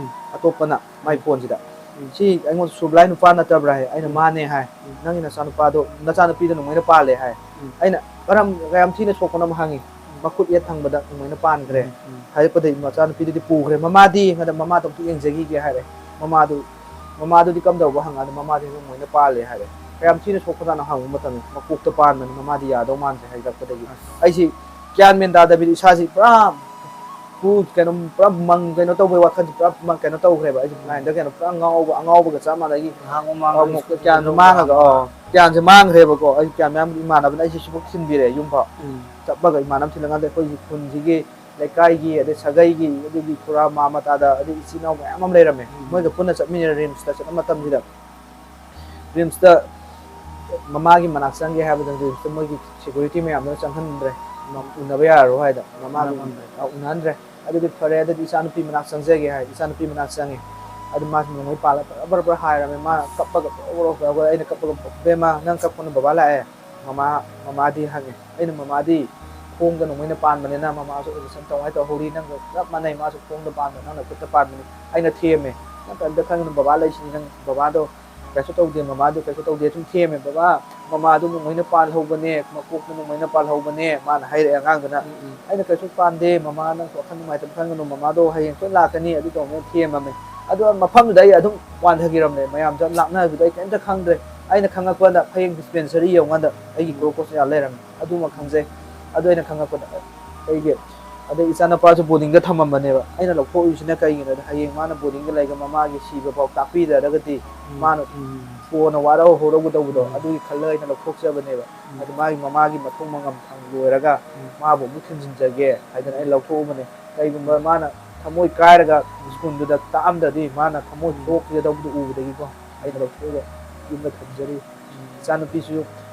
ꯑꯇꯣꯞꯄꯅ ꯃꯥꯏ ꯐꯣꯟꯁꯤꯗ, "ꯁꯤ ꯑꯩꯉꯣꯟꯗ ꯁꯨꯕ꯭ꯂꯥꯏ ꯅꯨꯄꯥ ꯅꯠꯇꯕ꯭ꯔꯥ?" ꯍꯥꯏ꯫ ꯑꯩꯅ, "ꯃꯥꯅꯦ" ꯍꯥꯏ꯫ "ꯅꯪꯒꯤ ꯅꯆꯥꯅꯨꯄꯥꯗꯣ, ꯅꯆꯥꯅꯨꯄꯤꯗꯣ ꯅꯣꯡꯃꯩꯅ ꯄꯥꯜꯂꯦ" ꯍꯥꯏ꯫ ꯑꯩꯅ, "ꯀꯔꯝ, ꯀꯌꯥꯝ ꯊꯤꯅ ꯁꯣꯛꯄꯅꯣ?" ꯑꯃ ꯍꯪꯉꯤ꯫ "ꯃꯈꯨꯠ ꯌꯦꯠ ꯊꯪꯕꯗ ꯅꯣꯡꯃꯩꯅ ꯄꯥꯟꯈ꯭ꯔꯦ" ꯍꯥꯏꯔꯛꯄꯗꯒꯤ ꯃꯆꯥꯅꯨꯄꯤꯗꯨꯗꯤ ꯄꯨꯈ꯭ꯔꯦ꯫ "ꯃꯃꯥꯗꯤ?" ꯍꯥꯏꯗ, "ꯃꯃꯥꯗꯣ ꯑꯝꯇ ꯌꯦꯡꯖꯈꯤꯒꯦ" ꯍꯥꯏꯔꯦ꯫ ꯃꯃꯥꯗꯨ, "ꯃꯃꯥꯗꯨꯗꯤ ꯀꯝꯗꯧꯕ?" ꯍꯪꯉꯛꯑꯗ, "ꯃꯃꯥꯗꯤ ꯅꯣꯡꯃꯩꯅ ꯄꯥꯜꯂꯦ" ꯍꯥꯏꯔꯦ꯫ "ꯀꯌꯥꯝ ꯊꯤꯅ ꯁꯣꯛꯄꯖꯥꯠꯅꯣ?" ꯍꯪꯕ ꯃꯇꯝꯗ, "ꯃꯀꯣꯛꯇ ꯄꯥꯟꯕꯅꯤ, ꯃꯃꯥꯗꯤ ꯌꯥꯗꯧ ꯃꯥꯟꯗ꯭ꯔꯦ" ꯍꯥꯏꯔꯛꯄꯗꯒꯤ ꯑꯩꯁꯤ ꯒ꯭ꯌꯥꯟ ꯃꯦꯟ ꯇꯥꯗꯕꯤꯗ ꯏꯁꯥꯁꯤ ꯄꯨꯔꯥ ꯄꯨ-, ꯀꯩꯅꯣ, ꯄꯨꯔꯥ ꯃꯪ, ꯀꯩꯅꯣ ꯇꯧꯕꯒꯤ ꯋꯥꯈꯜꯁꯤ ꯄꯨꯔꯥ ꯃꯪ, ꯀꯩꯅꯣ ꯇꯧꯈ꯭ꯔꯦꯕ꯫ ꯑꯩꯁꯦ ꯂꯥꯏꯟꯗ ꯀꯩꯅꯣ ꯄꯨꯔꯥ ꯉꯥꯎꯕ, ꯑꯉꯥꯎꯕꯒ ꯆꯞ ꯃꯥꯟꯅꯩ꯫ ꯉꯥꯏꯍꯥꯛ ꯃꯃꯥꯡꯗ ꯑꯃꯨꯛ ꯁ꯭ꯀꯨꯜ ꯒ꯭ꯌꯥꯟꯁꯨ ꯆꯠꯂꯨꯕ꯫ ꯃꯥꯡꯉꯒ, ꯑꯣ, ꯒ꯭ꯌꯥꯟꯁꯦ ꯃꯥꯡꯈ꯭ꯔꯦꯕꯀꯣ꯫ ꯑꯩ ꯒ꯭ꯌꯥꯟ ꯃꯌꯥꯝ ꯏꯃꯥꯟꯅꯕꯅ ꯑꯩꯁꯦ ꯁꯤꯐꯥꯎ ꯊꯤꯟꯕꯤꯔꯦ ꯌꯨꯝꯐꯥꯎ꯫ ꯎꯝ꯫ ꯆꯠꯄꯒ ꯏꯃꯥꯟꯅꯕ ꯊꯤꯜꯂꯀꯥꯟꯗ ꯑꯩꯈꯣꯏꯒꯤ ꯈꯨꯟꯁꯤꯒꯤ ꯂꯩꯀꯥꯏꯒꯤ, ꯑꯗꯩ ꯁꯥꯒꯩꯒꯤ, ꯑꯗꯨꯒꯤ ꯈꯨꯔꯥ ꯃꯥꯃ ꯇꯥꯗ, ꯑꯗꯩ ꯏꯆꯤꯟ ꯏꯅꯥꯎ ꯃꯌꯥꯝ ꯑꯃ ꯂꯩꯔꯝꯃꯦ꯫ ꯎꯝ꯫ ꯃꯣꯏꯒ ꯄꯨꯟꯅ ꯆꯠꯃꯤꯟꯅꯔꯦ ꯔꯤꯝꯁꯇ ꯆꯠꯄ ꯃꯇꯝꯁꯤꯗ꯫ ꯔꯤꯝꯁꯇ ꯃꯃꯥꯒꯤ ꯃꯅꯥꯛ ꯆꯪꯒꯦ ꯍꯥꯏꯕꯗ ꯔꯤꯝꯁꯇ ꯃꯣꯏꯒꯤ ꯁꯦꯀ꯭ꯌꯨꯔꯤꯇꯤ ꯃꯌꯥꯝꯗꯨꯅ ꯆꯪꯍꯟꯗ꯭ꯔꯦ, ꯎꯅꯕ ꯌꯥꯔꯔꯣꯏ ꯍꯥꯏꯗ ꯃꯃꯥꯒꯤ ꯎꯅꯍꯟꯗ꯭ꯔꯦ꯫ ꯑ, ꯎꯅꯍꯟꯗ꯭ꯔꯦ꯫ ꯑꯗꯨꯗꯤ ꯐꯔꯦ, ꯑꯗꯨꯗꯤ ꯏꯆꯥꯅꯨꯄꯤ ꯃꯅꯥꯛ ꯆꯪꯖꯒꯦ ꯍꯥꯏ, ꯏꯆꯥꯅꯨꯄꯤ ꯃꯅꯥꯛ ꯆꯪꯉꯦ꯫ ꯑꯗꯨ ꯃꯥꯁꯨ ꯅꯣꯡꯃꯩ ꯄꯥꯜꯂ ꯕꯔ ꯕꯔ ꯕꯔ ꯍꯥꯏꯔꯝꯃꯦ꯫ ꯃꯥ ꯀꯞꯄꯒ ꯕꯔ ꯕꯔ ꯕꯔ ꯕꯔ, ꯑꯩꯅ ꯀꯞꯄꯒ, "ꯕꯦꯝꯃ, ꯅꯪ ꯀꯞꯄꯅ ꯕꯕꯥ ꯂꯥꯛꯑꯦ, ꯃꯃꯥ, ꯃꯃꯥꯗꯤ?" ꯍꯪꯉꯦ꯫ ꯑꯩꯅ, "ꯃꯃꯥꯗꯤ ꯈꯣꯡꯗ ꯅꯣꯡꯃꯩꯅ ꯄꯥꯟꯕꯅꯤꯅ ꯃꯃꯥꯁꯨ ꯑꯣꯄꯔꯦꯁꯟ ꯇꯧꯉꯥꯏ ꯇꯧꯍꯧꯔꯤ, ꯅꯪꯒ ꯆꯞ ꯃꯥꯟꯅꯩ, ꯃꯥꯁꯨ ꯈꯣꯡꯗ ꯄꯥꯟꯕ, ꯅꯪꯅ ꯈꯨꯠꯇ ꯄꯥꯟꯕꯅꯤ꯫" ꯑꯩꯅ ꯊꯦꯝꯃꯦ꯫ "ꯅꯪ ꯀꯔꯤꯝꯇ ꯈꯟꯒꯅꯨ, ꯕꯕꯥ ꯂꯩꯁꯤꯅꯤ, ꯅꯪ ꯕꯕꯥꯗꯣ ꯀꯩꯁꯨ ꯇꯧꯗꯦ, ꯃꯃꯥꯗꯣ ꯀꯩꯁꯨ ꯇꯧꯗꯦ", ꯁꯨꯝ ꯊꯦꯝꯃꯦ꯫ "ꯕꯕꯥ, ꯃꯃꯥꯗꯣ ꯅꯣꯡꯃꯩꯅ ꯄꯥꯜꯍꯧꯕꯅꯦ, ꯃꯀꯣꯛꯇ ꯅꯣꯡꯃꯩꯅ ꯄꯥꯜꯍꯧꯕꯅꯦ", ꯃꯥꯅ ꯍꯥꯏꯔꯛꯑꯦ ꯑꯉꯥꯡꯗꯨꯅ꯫ ꯎꯝ, ꯎꯝ꯫ ꯑꯩꯅ, "ꯀꯩꯁꯨ ꯄꯥꯟꯗꯦ ꯃꯃꯥ, ꯅꯪ ꯋꯥꯈꯜ ꯅꯨꯡꯉꯥꯏꯇꯕ ꯈꯟꯒꯅꯨ, ꯃꯃꯥꯗꯣ ꯍꯌꯦꯡ ꯁꯣꯏ ꯂꯥꯛꯀꯅꯤ", ꯑꯗꯨ ꯇꯧꯔꯝꯃꯦ, ꯊꯦꯝꯃꯝꯃꯦ꯫ ꯑꯗꯨ ꯃꯐꯝꯗꯨꯗ ꯑꯩ ꯑꯗꯨꯝ ꯋꯥꯟꯊꯈꯤꯔꯝꯅꯦ꯫ ꯃꯌꯥꯝꯁꯨ ꯂꯥꯞꯅꯈꯤꯕꯗꯣ ꯑꯩ ꯀꯩꯝꯇ ꯈꯪꯗ꯭ꯔꯦ꯫ ꯑꯩꯅ ꯈꯪꯉꯛꯄꯗ ꯍꯌꯦꯡ ꯗꯤꯁꯄꯦꯟꯁꯔꯤ ꯌꯧꯉꯥꯟꯗ ꯑꯩꯒꯤ ꯒ꯭ꯂꯨꯀꯣꯁ ꯀꯌꯥ ꯂꯩꯔꯝꯃꯦ꯫ ꯑꯗꯨꯃ ꯈꯪꯖꯩ꯫ ꯑꯗꯨ ꯑꯩꯅ ꯈꯪꯉꯛꯄꯗ ꯑꯩꯒꯤ, ꯑꯗꯩ ꯏꯆꯥꯅꯨꯄꯥꯁꯨ ꯕꯣꯔꯗꯤꯡꯗ ꯊꯝꯃꯝꯕꯅꯦꯕ꯫ ꯑꯩꯅ ꯂꯧꯊꯣꯛꯎꯔꯤꯁꯤꯅ ꯀꯩꯒꯤꯅꯣꯗ, ꯍꯌꯦꯡ ꯃꯥꯅ ꯕꯣꯔꯗꯤꯡꯗ ꯂꯩꯔꯒ ꯃꯃꯥꯒꯤ ꯁꯤꯕ ꯐꯥꯎ ꯇꯥꯛꯄꯤꯗ꯭ꯔꯒꯗꯤ ꯎꯝ, ꯃꯥꯅ ꯎꯝ꯫ ꯀꯣꯟꯅ ꯋꯥꯔꯧꯍꯧꯔꯒꯗꯧꯕꯗꯣ, ꯎꯝ꯫ ꯑꯗꯨꯒꯤ ꯈꯜꯂꯒ ꯑꯩꯅ ꯂꯧꯊꯣꯛꯆꯕꯅꯦꯕ꯫ ꯎꯝ꯫ ꯑꯗꯨ ꯃꯥꯒꯤ ꯃꯃꯥꯒꯤ ꯃꯊꯧ ꯃꯉꯝ ꯂꯣꯏꯔꯒ ꯎꯝ꯫ ꯃꯥꯕꯨ ꯑꯃꯨꯛ ꯊꯤꯟꯖꯤꯟꯖꯒꯦ ꯍꯥꯏꯗꯅ ꯑꯩꯅ ꯎꯝ꯫ ꯂꯧꯊꯣꯛꯎꯕꯅꯦ꯫ ꯀꯩꯒꯨꯝꯕ ꯃꯥꯅ ꯊꯃꯣꯏ ꯀꯥꯏꯔꯒ ꯁ꯭ꯀꯨꯜꯗꯨꯗ ꯇꯥꯛꯑꯝꯗ꯭ꯔꯗꯤ ꯃꯥꯅ ꯊꯃꯣꯏ ꯎꯝ꯫ ꯁꯣꯛꯈꯤꯒꯗꯧꯕꯗꯨ ꯎꯕꯗꯒꯤꯀꯣ ꯑꯩꯅ ꯂꯧꯊꯣꯛꯑꯒ ꯌꯨꯝꯗ ꯊꯝꯖꯔꯤ꯫ ꯏꯆꯥꯅꯨꯄꯤꯁꯨ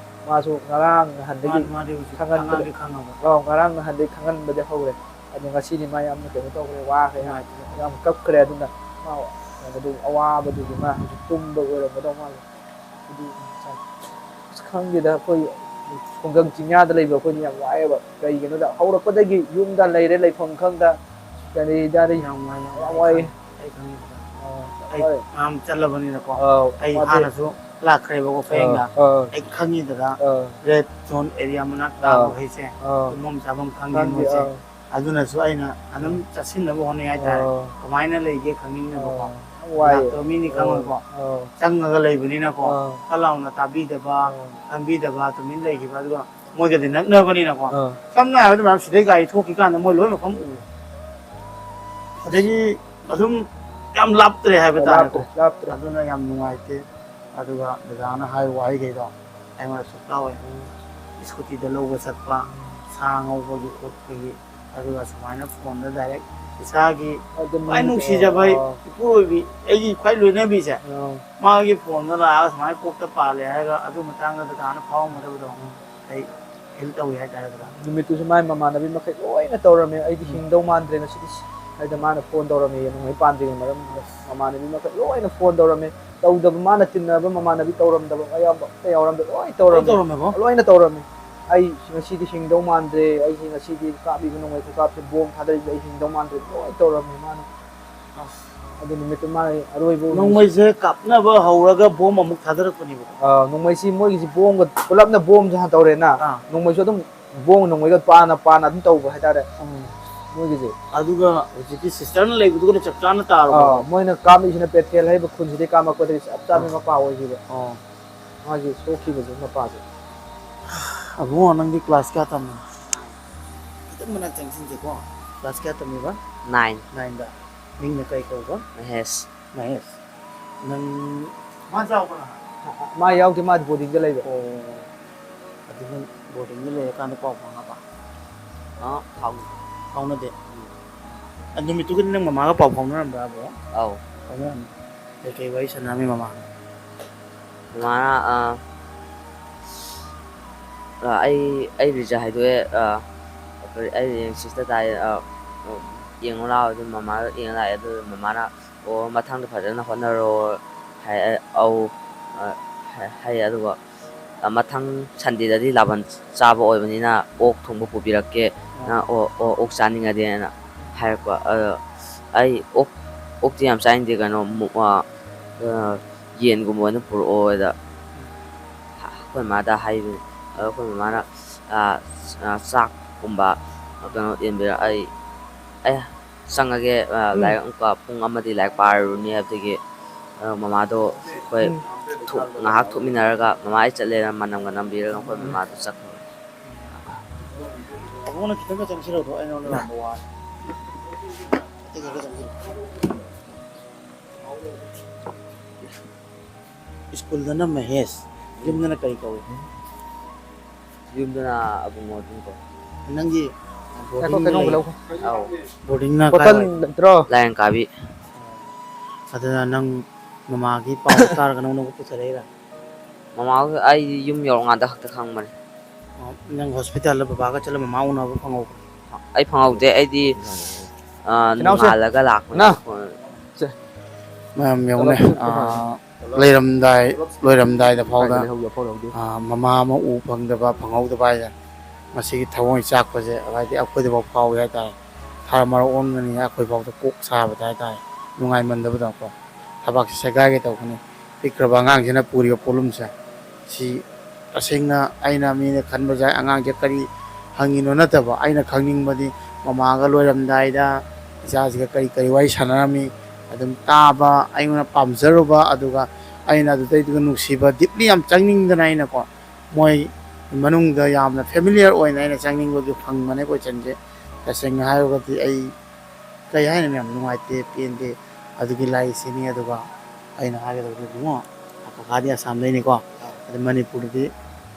ꯃꯥꯁꯨ ꯉꯔꯥꯡ ꯅꯍꯥꯟꯗꯒꯤ ꯃꯥꯗꯤ ꯍꯧꯖꯤꯛ ꯈꯪꯍꯟꯕꯗ ꯑꯉꯥꯡꯗꯤ ꯈꯪꯉꯕ? ꯑꯧ, ꯉꯔꯥꯡ ꯅꯍꯥꯟꯗꯒꯤ ꯈꯪꯍꯟꯕꯗꯤ ꯍꯧꯔꯦ꯫ ꯑꯗꯣ ꯉꯁꯤꯗꯤ ꯃꯥ ꯌꯥꯝꯅ ꯀꯩꯅꯣ ꯇꯧꯈ꯭ꯔꯦ, ꯋꯥꯈ꯭ꯔꯦ, ꯌꯥꯝ, ꯅꯨꯡꯉꯥꯏꯇꯦ꯫ ꯌꯥꯝ ꯀꯞꯈ꯭ꯔꯦ꯫ ꯑꯗꯨꯅ ꯃꯥ ꯀꯩꯅꯣꯗꯨ, ꯑꯋꯥꯕꯗꯨꯒꯤ ꯃꯥ ꯍꯧꯖꯤꯛ ꯇꯨꯝꯕ ꯑꯣꯏꯔꯝꯒꯗꯧ ꯃꯥꯜꯂꯦ꯫ ꯑꯗꯨ ꯑꯁ, ꯈꯪꯗꯦꯗ, ꯑꯩꯈꯣꯏ ꯈꯨꯡꯒꯪ ꯆꯤꯡꯌꯥꯗ ꯂꯩꯕ ꯑꯩꯈꯣꯏꯗꯤ ꯌꯥꯝ ꯋꯥꯏꯑꯦꯕ꯫ ꯀꯩꯒꯤꯅꯣꯗ ꯍꯧꯔꯛꯄꯗꯒꯤ ꯌꯨꯝꯗ ꯂꯩꯔꯦ, ꯂꯩꯐꯝ ꯈꯪꯗ, ꯀꯔꯤꯗ ꯌꯥꯝ ꯋꯥꯏ, ꯌꯥꯝ ꯌꯥꯝ ꯋꯥꯏ, ꯋꯥꯏ꯫ ꯈꯪꯉꯤ, ꯑꯩ ꯈꯪꯉꯤꯗꯅ꯫ ꯑꯥ, ꯑꯩ ꯍꯣꯏ꯫ ꯌꯥꯝ ꯆꯠꯂꯕꯅꯤꯅꯀꯣ꯫ ꯑꯥ, ꯑꯩ ꯃꯥꯗꯤ ꯍꯥꯟꯅꯁꯨ ꯂꯥꯛꯈ꯭ꯔꯦꯕꯀꯣ ꯐꯌꯦꯡꯗ꯫ ꯑꯥ, ꯑꯥ꯫ ꯑꯩ ꯈꯪꯉꯤꯗꯅ꯫ ꯑꯥ꯫ ꯔꯦꯗ ꯖꯣꯟ ꯑꯦꯔꯤꯌꯥ ꯃꯅꯥꯛ ꯑꯥ꯫ ꯇꯥꯕꯈꯩꯁꯦ ꯑꯥ꯫ ꯇꯨꯝꯐꯝ ꯆꯥꯐꯝ ꯈꯪꯗꯦ ꯈꯪꯗꯦ, ꯃꯣꯏꯁꯦ꯫ ꯑꯥ꯫ ꯑꯗꯨꯅꯁꯨ ꯑꯩꯅ ꯑꯗꯨꯝ ꯆꯠꯁꯤꯟꯅꯕ ꯍꯣꯠꯅꯩ ꯍꯥꯏꯇꯥꯔꯦ꯫ ꯑꯥ꯫ ꯀꯃꯥꯏꯅ ꯂꯩꯒꯦ ꯈꯪꯅꯤꯡꯅꯕꯀꯣ꯫ ꯑꯥ꯫ ꯌꯥꯝ ꯋꯥꯏꯌꯦ꯫ ꯂꯥꯛꯇꯕ ꯃꯤꯅꯤ ꯑꯥ꯫ ꯈꯪꯉꯣꯏꯀꯣ꯫ ꯑꯥ꯫ ꯆꯪꯉꯒ ꯂꯩꯕꯅꯤꯅꯀꯣ꯫ ꯑꯥ꯫ ꯐꯠ ꯂꯥꯎꯅ ꯇꯥꯕꯤꯗꯕ, ꯑꯥ꯫ ꯈꯪꯕꯤꯗꯕ, ꯇꯨꯃꯤꯟ ꯂꯩꯈꯤꯕ, ꯑꯗꯨꯒ ꯃꯣꯏꯒꯗꯤ ꯅꯛꯅꯕꯅꯤꯅꯀꯣ꯫ ꯑꯥ꯫ ꯁꯝꯅ ꯍꯥꯏꯔꯕꯗ ꯃꯌꯥꯝ ꯁꯤꯗꯩ ꯒꯥꯔꯤ ꯊꯣꯛꯈꯤ ꯀꯥꯟꯗ ꯃꯣꯏ ꯂꯣꯏ ꯃꯐꯝ ꯎꯏ꯫ ꯑꯗꯒꯤ ꯑꯗꯨꯝ ꯌꯥꯝ ꯂꯥꯞꯇ꯭ꯔꯦ ꯍꯥꯏꯕ ꯇꯥꯔꯦꯀꯣ꯫ ꯂꯥꯞꯇ꯭ꯔꯦ, ꯂꯥꯞꯇ꯭ꯔꯦ꯫ ꯑꯗꯨꯅ ꯌꯥꯝ ꯅꯨꯡꯉꯥꯏꯇꯦ꯫ ꯑꯗꯨꯒ ꯗꯗꯥꯅ ꯍꯥꯏ ꯋꯥꯍꯩꯈꯩꯗꯣ ꯑꯩꯉꯣꯟꯗ ꯁꯨꯛꯇ ꯑꯣꯏ꯫ ꯁ꯭ꯀꯨꯇꯤꯗ ꯂꯧꯕ ꯆꯠꯄ, ꯁꯥ ꯉꯧꯕꯒꯤ ꯈꯣꯠꯄꯒꯤ, ꯑꯗꯨꯒ ꯁꯨꯃꯥꯏꯅ ꯐꯣꯟꯗ ꯗꯥꯏꯔꯦꯛ ꯏꯁꯥꯒꯤ ꯑꯗꯨꯝ ꯈ꯭ꯋꯥꯏ ꯅꯨꯡꯁꯤꯖꯕ ꯑꯥ꯫ ꯏꯄꯨꯔꯣꯏꯕꯤ, ꯑꯩꯒꯤ ꯈ꯭ꯋꯥꯏ ꯂꯣꯏꯅꯕꯤꯁꯦ, ꯑꯥ꯫ ꯃꯥꯒꯤ ꯐꯣꯟꯗ ꯂꯥꯛꯑꯒ ꯁꯨꯃꯥꯏꯅ ꯀꯣꯛꯇ ꯄꯥꯜꯂꯦ ꯍꯥꯏꯔꯒ ꯑꯗꯨ ꯃꯇꯥꯡꯗ ꯗꯗꯥꯅ ꯐꯥꯎꯔꯝꯒꯗꯕꯗꯣ ꯑꯩ ꯐꯤꯜ ꯇꯧꯏ ꯍꯥꯏꯇꯥꯔꯦ ꯗꯗꯥ꯫ ꯅꯨꯃꯤꯠꯇꯨꯁꯨ ꯃꯥꯏ ꯃꯃꯥꯟꯅꯕꯤ ꯃꯈꯩ ꯂꯣꯏꯅ ꯇꯧꯔꯝꯃꯦ, "ꯑꯩꯗꯤ ꯎꯝ꯫ ꯍꯤꯡꯗꯧ ꯃꯥꯟꯗ꯭ꯔꯦ ꯉꯁꯤꯗꯤ", ꯍꯥꯏꯗ ꯃꯥꯅ ꯐꯣꯟ ꯇꯧꯔꯝꯃꯦ, ꯅꯣꯡꯃꯩ ꯄꯥꯟꯗ꯭ꯔꯤꯉꯩ ꯃꯔꯝꯗꯨꯗ ꯃꯃꯥꯟꯅꯕꯤ ꯃꯈꯩ ꯂꯣꯏꯅ ꯐꯣꯟ ꯇꯧꯔꯝꯃꯦ꯫ ꯇꯧꯗꯕ, ꯃꯥꯅ ꯇꯤꯟꯅꯕ ꯃꯃꯥꯟꯅꯕꯤ ꯇꯧꯔꯝꯗꯕ ꯑꯌꯥꯝꯕ ꯑꯝꯇ ꯌꯥꯎꯔꯝꯗꯦ, ꯂꯣꯏ ꯇꯧꯔꯝꯃꯦ꯫ ꯂꯣꯏ ꯇꯧꯔꯝꯃꯦꯀꯣ? ꯂꯣꯏꯅ ꯇꯧꯔꯝꯃꯦ꯫ "ꯑꯩ ꯉꯁꯤꯗꯤ ꯍꯤꯡꯗꯧ ꯃꯥꯟꯗ꯭ꯔꯦ, ꯑꯩꯁꯤ ꯉꯁꯤꯗꯤ ꯀꯥꯞꯂꯤꯕ ꯅꯣꯡꯃꯩ ꯈꯨꯀꯥꯞꯁꯦ ꯕꯣꯝ ꯊꯥꯗꯔꯤꯕ ꯑꯩ ꯍꯤꯡꯗꯧ ꯃꯥꯟꯗ꯭ꯔꯦ", ꯂꯣꯏ ꯇꯧꯔꯝꯃꯦ ꯃꯥꯅ꯫ ꯑꯁ꯫ ꯑꯗꯨ ꯅꯨꯃꯤꯠꯇꯨ ꯃꯥꯅ ꯑꯔꯣꯏꯕ ꯑꯣꯏꯅ ꯅꯣꯡꯃꯩꯁꯦ ꯀꯥꯞꯅꯕ ꯍꯧꯔꯒ ꯕꯣꯝ ꯑꯃꯨꯛ ꯊꯥꯗꯔꯛꯄꯅꯦꯕꯀꯣ? ꯑꯥ, ꯅꯣꯡꯃꯩꯁꯤ ꯃꯣꯏꯒꯤꯁꯤ ꯕꯣꯝꯒ ꯄꯨꯂꯞꯅ ꯕꯣꯝꯁꯦ ꯍꯥꯟꯅ ꯇꯧꯔꯦꯅ, ꯑꯥ꯫ ꯅꯣꯡꯃꯩꯁꯨ ꯑꯗꯨꯝ ꯕꯣꯝ ꯅꯣꯡꯃꯩꯒ ꯄꯥꯅ ꯄꯥꯅ ꯑꯗꯨꯝ ꯇꯧꯕ ꯍꯥꯏꯇꯥꯔꯦ꯫ ꯎꯝ꯫ ꯃꯣꯏꯒꯤꯁꯦ꯫ ꯑꯗꯨꯒ ꯍꯧꯖꯤꯛꯀꯤ ꯁꯤꯁꯇꯔꯅ ꯂꯩꯕꯗꯨꯒꯅ ꯆꯞ ꯆꯥꯅ ꯇꯥꯔꯕ? ꯑꯥ, ꯃꯣꯏꯅ ꯀꯥꯞꯂꯤꯁꯤꯅ ꯄꯦꯊꯦꯜ ꯍꯥꯏꯕ ꯈꯨꯟꯁꯤꯗꯒꯤ ꯀꯥꯞꯂꯛꯄꯗꯒꯤ ꯆꯞ ꯆꯥꯕꯤ ꯑꯥ꯫ ꯃꯄꯥ ꯑꯣꯏꯈꯤꯕ꯫ ꯑꯣ꯫ ꯃꯥꯒꯤ ꯁꯣꯛꯈꯤꯕꯁꯦ ꯃꯄꯥꯁꯦ꯫ ꯑꯕꯨꯡꯉꯣ, ꯅꯪꯗꯤ ꯀ꯭ꯂꯥꯁ ꯀꯌꯥ ꯇꯝꯃꯤ? ꯈꯤꯇꯪ ꯃꯅꯥꯛ ꯆꯪꯁꯤꯟꯁꯦꯀꯣ꯫ ꯀ꯭ꯂꯥꯁ ꯀꯌꯥ ꯇꯝꯃꯤꯕ? ꯅꯥꯏꯟ꯫ ꯅꯥꯏꯟꯗ꯫ ꯃꯤꯡꯅ ꯀꯩ ꯀꯧꯕ? ꯃꯍꯦꯁ꯫ ꯃꯍꯦꯁ꯫ ꯅꯪ ꯃꯥ ꯆꯥꯎꯕ꯭ꯔꯥ? ꯃꯥ ꯌꯥꯎꯗꯦ, ꯃꯥꯗꯤ ꯕꯣꯔꯗꯤꯡꯗ ꯂꯩꯕ꯫ ꯑꯣ꯫ ꯑꯗꯨ ꯅꯪ ꯕꯣꯔꯗꯤꯡꯗ ꯂꯩꯔꯀꯥꯟꯗ ꯄꯥꯎ ꯐꯥꯎꯅꯕ? ꯑꯥ, ꯐꯥꯎꯅꯗꯦ꯫ ꯐꯥꯎꯅꯗꯦ? ꯎꯝ꯫ ꯑ, ꯅꯨꯃꯤꯠꯇꯨꯒꯗꯤ ꯅꯪ ꯃꯃꯥꯒ ꯄꯥꯎ ꯐꯥꯎꯅꯔꯝꯕ꯭ꯔꯥꯕꯣ? ꯑꯧ꯫ ꯐꯥꯎꯅꯔꯝꯃꯤ꯫ ꯀꯩꯀꯩ ꯋꯥꯔꯤ ꯁꯥꯟꯅꯔꯝꯃꯤ ꯃꯃꯥꯅ? ꯃꯃꯥꯅ, ꯑ, ꯑ, ꯑꯩ, ꯑꯩ ꯔꯤꯖꯜ ꯍꯥꯏꯗꯣꯛꯑꯦ, ꯑ, ꯑꯩ ꯔꯦꯡ ꯁꯤꯛꯁꯇ ꯇꯥꯏ, ꯑ, ꯌꯦꯡꯉꯨ ꯂꯥꯛꯑꯣ꯫ ꯑꯗꯨ ꯃꯃꯥꯗꯣ ꯌꯦꯡꯉ ꯂꯥꯛꯑꯦ꯫ ꯑꯗꯨ ꯃꯃꯥꯅ, "ꯑꯣ, ꯃꯊꯪꯗ ꯐꯖꯅ ꯍꯣꯠꯅꯔꯣ", ꯍꯥꯏ꯫ ꯑꯧ, ꯑ, ꯍꯥꯏ, ꯍꯥꯏ꯫ ꯑꯗꯨꯒ, ꯑ, ꯃꯊꯪ ꯁꯟꯗꯦꯗꯗꯤ ꯂꯥꯕꯟ ꯆꯥꯕ ꯑꯣꯏꯕꯅꯤꯅ ꯑꯣꯛ ꯊꯣꯡꯕ ꯄꯨꯕꯤꯔꯛꯀꯦ, ꯅꯪ ꯑꯣ-, ꯑꯣ-, ꯑꯣꯛ ꯆꯥꯅꯤꯡꯉꯗꯤꯅ ꯍꯥꯏꯔꯛꯄ꯫ ꯑꯗꯣ ꯑꯩ ꯑꯣꯛ, ꯑꯣꯛꯇꯤ ꯌꯥꯝ ꯆꯥꯅꯤꯡꯗꯦ, ꯀꯩꯅꯣ, ꯃꯨ-, ꯑ, ꯑ, ꯌꯦꯟꯒꯨꯝꯕ ꯑꯣꯏꯅ ꯄꯨꯔꯛꯑꯣ ꯑꯗ ꯑꯩꯈꯣꯏ ꯃꯥꯗ ꯍꯥꯏꯕꯅꯤ꯫ ꯑꯗꯣ ꯑꯩꯈꯣꯏ ꯃꯃꯥꯅ, ꯑ, ꯑ, ꯆꯥꯛꯀꯨꯝꯕ, ꯀꯩꯅꯣ, ꯌꯦꯟꯕꯤꯔꯛ-, ꯑꯩ, ꯑꯩ ꯆꯪꯉꯒꯦ, ꯑ, ꯎꯝ꯫ ꯂꯥꯏꯔꯤꯛ ꯑꯃꯨꯛꯀ ꯄꯨꯡ ꯑꯃꯗꯤ ꯂꯥꯏꯔꯤꯛ ꯄꯥꯔꯨꯔꯅꯤ ꯍꯥꯏꯕꯗꯒꯤ, ꯑ, ꯃꯃꯥꯗꯣ ꯑꯩꯈꯣꯏ ꯎꯝ꯫ ꯊꯣꯛ-, ꯉꯥꯏꯍꯥꯛ ꯊꯣꯛꯃꯤꯟꯅꯔꯒ ꯃꯃꯥ ꯑꯩ ꯆꯠꯂꯦꯅ ꯃꯅꯝꯒ ꯅꯝꯕꯤꯔꯒ ꯑꯩꯈꯣꯏ ꯎꯝ꯫ ꯃꯃꯥꯗꯣ ꯆꯠꯈ꯭ꯔꯦ꯫ ꯑꯕꯨꯡꯉꯣꯅ ꯈꯤꯇꯪꯒ ꯆꯪꯁꯤꯜꯂꯛꯑꯣ, ꯑꯩ ꯅꯉꯣꯟꯗ ꯂꯥꯛꯄ ꯋꯥꯔꯦ꯫ ꯈꯤꯇꯪꯒ ꯆꯪꯁꯤꯜꯂꯛꯑꯣ꯫ ꯁ꯭ꯀꯨꯜꯗꯅ ꯃꯍꯦꯁ, ꯌꯨꯝꯗꯅ ꯀꯔꯤ ꯀꯧꯏ? ꯌꯨꯝꯗꯅ ꯑꯕꯨꯡꯉꯣ ꯑꯗꯨꯝ ꯀꯧꯏ꯫ ꯅꯪꯒꯤ ꯉꯥꯏꯈꯣ, ꯀꯩꯅꯣꯝꯒ ꯂꯧꯈꯣ꯫ ꯑꯧ꯫ ꯕꯣꯔꯗꯤꯡꯅ ꯕꯣꯇꯜ ꯀꯥꯏꯋꯥꯏ? ꯂꯩꯇ꯭ꯔꯣ? ꯂꯥꯏꯔꯪ ꯀꯥꯕꯤ꯫ ꯑꯗꯨꯅ ꯅꯪ ꯃꯃꯥꯒꯤ ꯄꯥꯎ ꯇꯥꯔꯒ ꯅꯪꯉꯣꯟꯗ ꯄꯨꯊꯔꯛꯏꯔꯥ? ꯃꯃꯥ, ꯑꯩ ꯌꯨꯝ ꯌꯧꯔꯀꯥꯟꯗ ꯈꯛꯇ ꯈꯪꯕꯅꯦ꯫ ꯑꯣ, ꯅꯪ ꯍꯣꯁꯄꯤꯇꯥꯜꯗ ꯕꯕꯥꯒ ꯆꯠꯂ ꯃꯃꯥ ꯎꯅꯕ ꯐꯪꯍꯧꯕ꯭ꯔꯥ? ꯑꯩ ꯐꯪꯍꯧꯗꯦ, ꯑꯩꯗꯤ, ꯑ, ꯏꯅꯥꯎꯁꯦ꯫ ꯅꯣꯡꯉꯥꯜꯂꯒ ꯂꯥꯛꯄꯅꯦ꯫ ꯏꯅꯥꯎ꯫ ꯁꯦ꯫ ꯃꯌꯥꯝ ꯌꯦꯡꯉꯨꯅꯦ, ꯇꯣꯂꯣꯞꯁꯨ ꯑ, ꯐꯪꯍꯧꯗꯦ꯫ ꯂꯩꯔꯝꯗꯥꯏ, ꯂꯣꯏꯔꯝꯗꯥꯏꯗ ꯐꯥꯎꯗ, ꯀꯥꯏꯗ ꯂꯩꯍꯧꯒꯦ? ꯐꯥꯎꯗ ꯍꯧꯗꯦ꯫ ꯑ, ꯃꯃꯥ ꯑꯃ ꯎ ꯐꯪꯗꯕ, ꯐꯪꯍꯧꯗꯕ ꯍꯥꯏꯁꯦ ꯃꯁꯤꯒꯤ ꯊꯃꯣꯏ ꯆꯥꯛꯄꯁꯦ, ꯍꯥꯏꯗꯤ ꯑꯩꯈꯣꯏꯗꯐꯥꯎ ꯐꯥꯎꯏ ꯍꯥꯏꯇꯥꯔꯦ꯫ ꯊꯥꯔ ꯃꯔꯛ ꯑꯣꯟꯒꯅꯤ, ꯑꯩꯈꯣꯏꯐꯥꯎꯗ ꯀꯣꯛ ꯁꯥꯕꯗ ꯍꯥꯏꯇꯥꯔꯦ, ꯅꯨꯡꯉꯥꯏꯃꯟꯗꯕꯗꯣꯀꯣ꯫ ꯊꯕꯛꯁꯦ ꯁꯦꯒꯥꯏꯒꯦ ꯇꯧꯕꯅꯤ꯫ ꯄꯤꯛꯈ꯭ꯔꯕ ꯑꯉꯥꯡꯁꯤꯅ ꯄꯨꯔꯤꯕ ꯄꯣꯠꯂꯨꯝꯁꯦ, ꯁꯤ ꯇꯁꯦꯡꯅ ꯑꯩꯅ ꯃꯤꯅ ꯈꯟꯕꯁꯦ ꯑꯉꯥꯡꯁꯦ ꯀꯔꯤ ꯍꯪꯉꯤꯅꯣ ꯅꯠꯇꯕ, ꯑꯩꯅ ꯈꯪꯅꯤꯡꯕꯗꯤ ꯃꯃꯥꯒ ꯂꯣꯏꯔꯝꯗꯥꯏꯗ ꯏꯆꯥꯁꯤꯒ ꯀꯔꯤ ꯀꯔꯤ ꯋꯥꯔꯤ ꯁꯥꯟꯅꯔꯝꯃꯤ, ꯑꯗꯨꯝ ꯇꯥꯕ, ꯑꯩꯉꯣꯟꯗ ꯄꯥꯝꯖꯔꯨꯕ, ꯑꯗꯨꯒ ꯑꯩꯅ ꯑꯗꯨꯗꯩꯗꯨꯒ ꯅꯨꯡꯁꯤꯕ ꯗꯤꯞꯂꯤ ꯌꯥꯝ ꯆꯪꯅꯤꯡꯗꯅ ꯑꯩꯅꯀꯣ, ꯃꯣꯏ ꯃꯅꯨꯡꯗ ꯌꯥꯝꯅ ꯐꯦꯃꯤꯂꯤꯌꯔ ꯑꯣꯏꯅ ꯑꯩꯅ ꯆꯪꯅꯤꯡꯕꯒꯤ ꯐꯪꯕꯅꯦ ꯀꯣꯏꯁꯟꯁꯦ꯫ ꯇꯁꯦꯡꯅ ꯍꯥꯏꯔꯒꯗꯤ ꯑꯩ ꯀꯩ ꯍꯥꯏꯅꯤ ꯃꯌꯥꯝ, ꯅꯨꯡꯉꯥꯏꯇꯦ, ꯄꯦꯟꯗꯦ꯫ ꯑꯗꯨꯒꯤ ꯂꯥꯏꯔꯤꯛꯁꯤꯅꯤ꯫ ꯑꯗꯨꯒ ꯑꯩꯅ ꯍꯥꯏꯒꯗꯕꯗꯤ ꯏꯕꯨꯡꯉꯣ, ꯀꯀꯥꯗꯤ ꯑꯁꯥꯝꯗꯩꯅꯤꯀꯣ꯫ ꯑꯗꯨ ꯃꯅꯤꯄꯨꯔꯗꯗꯤ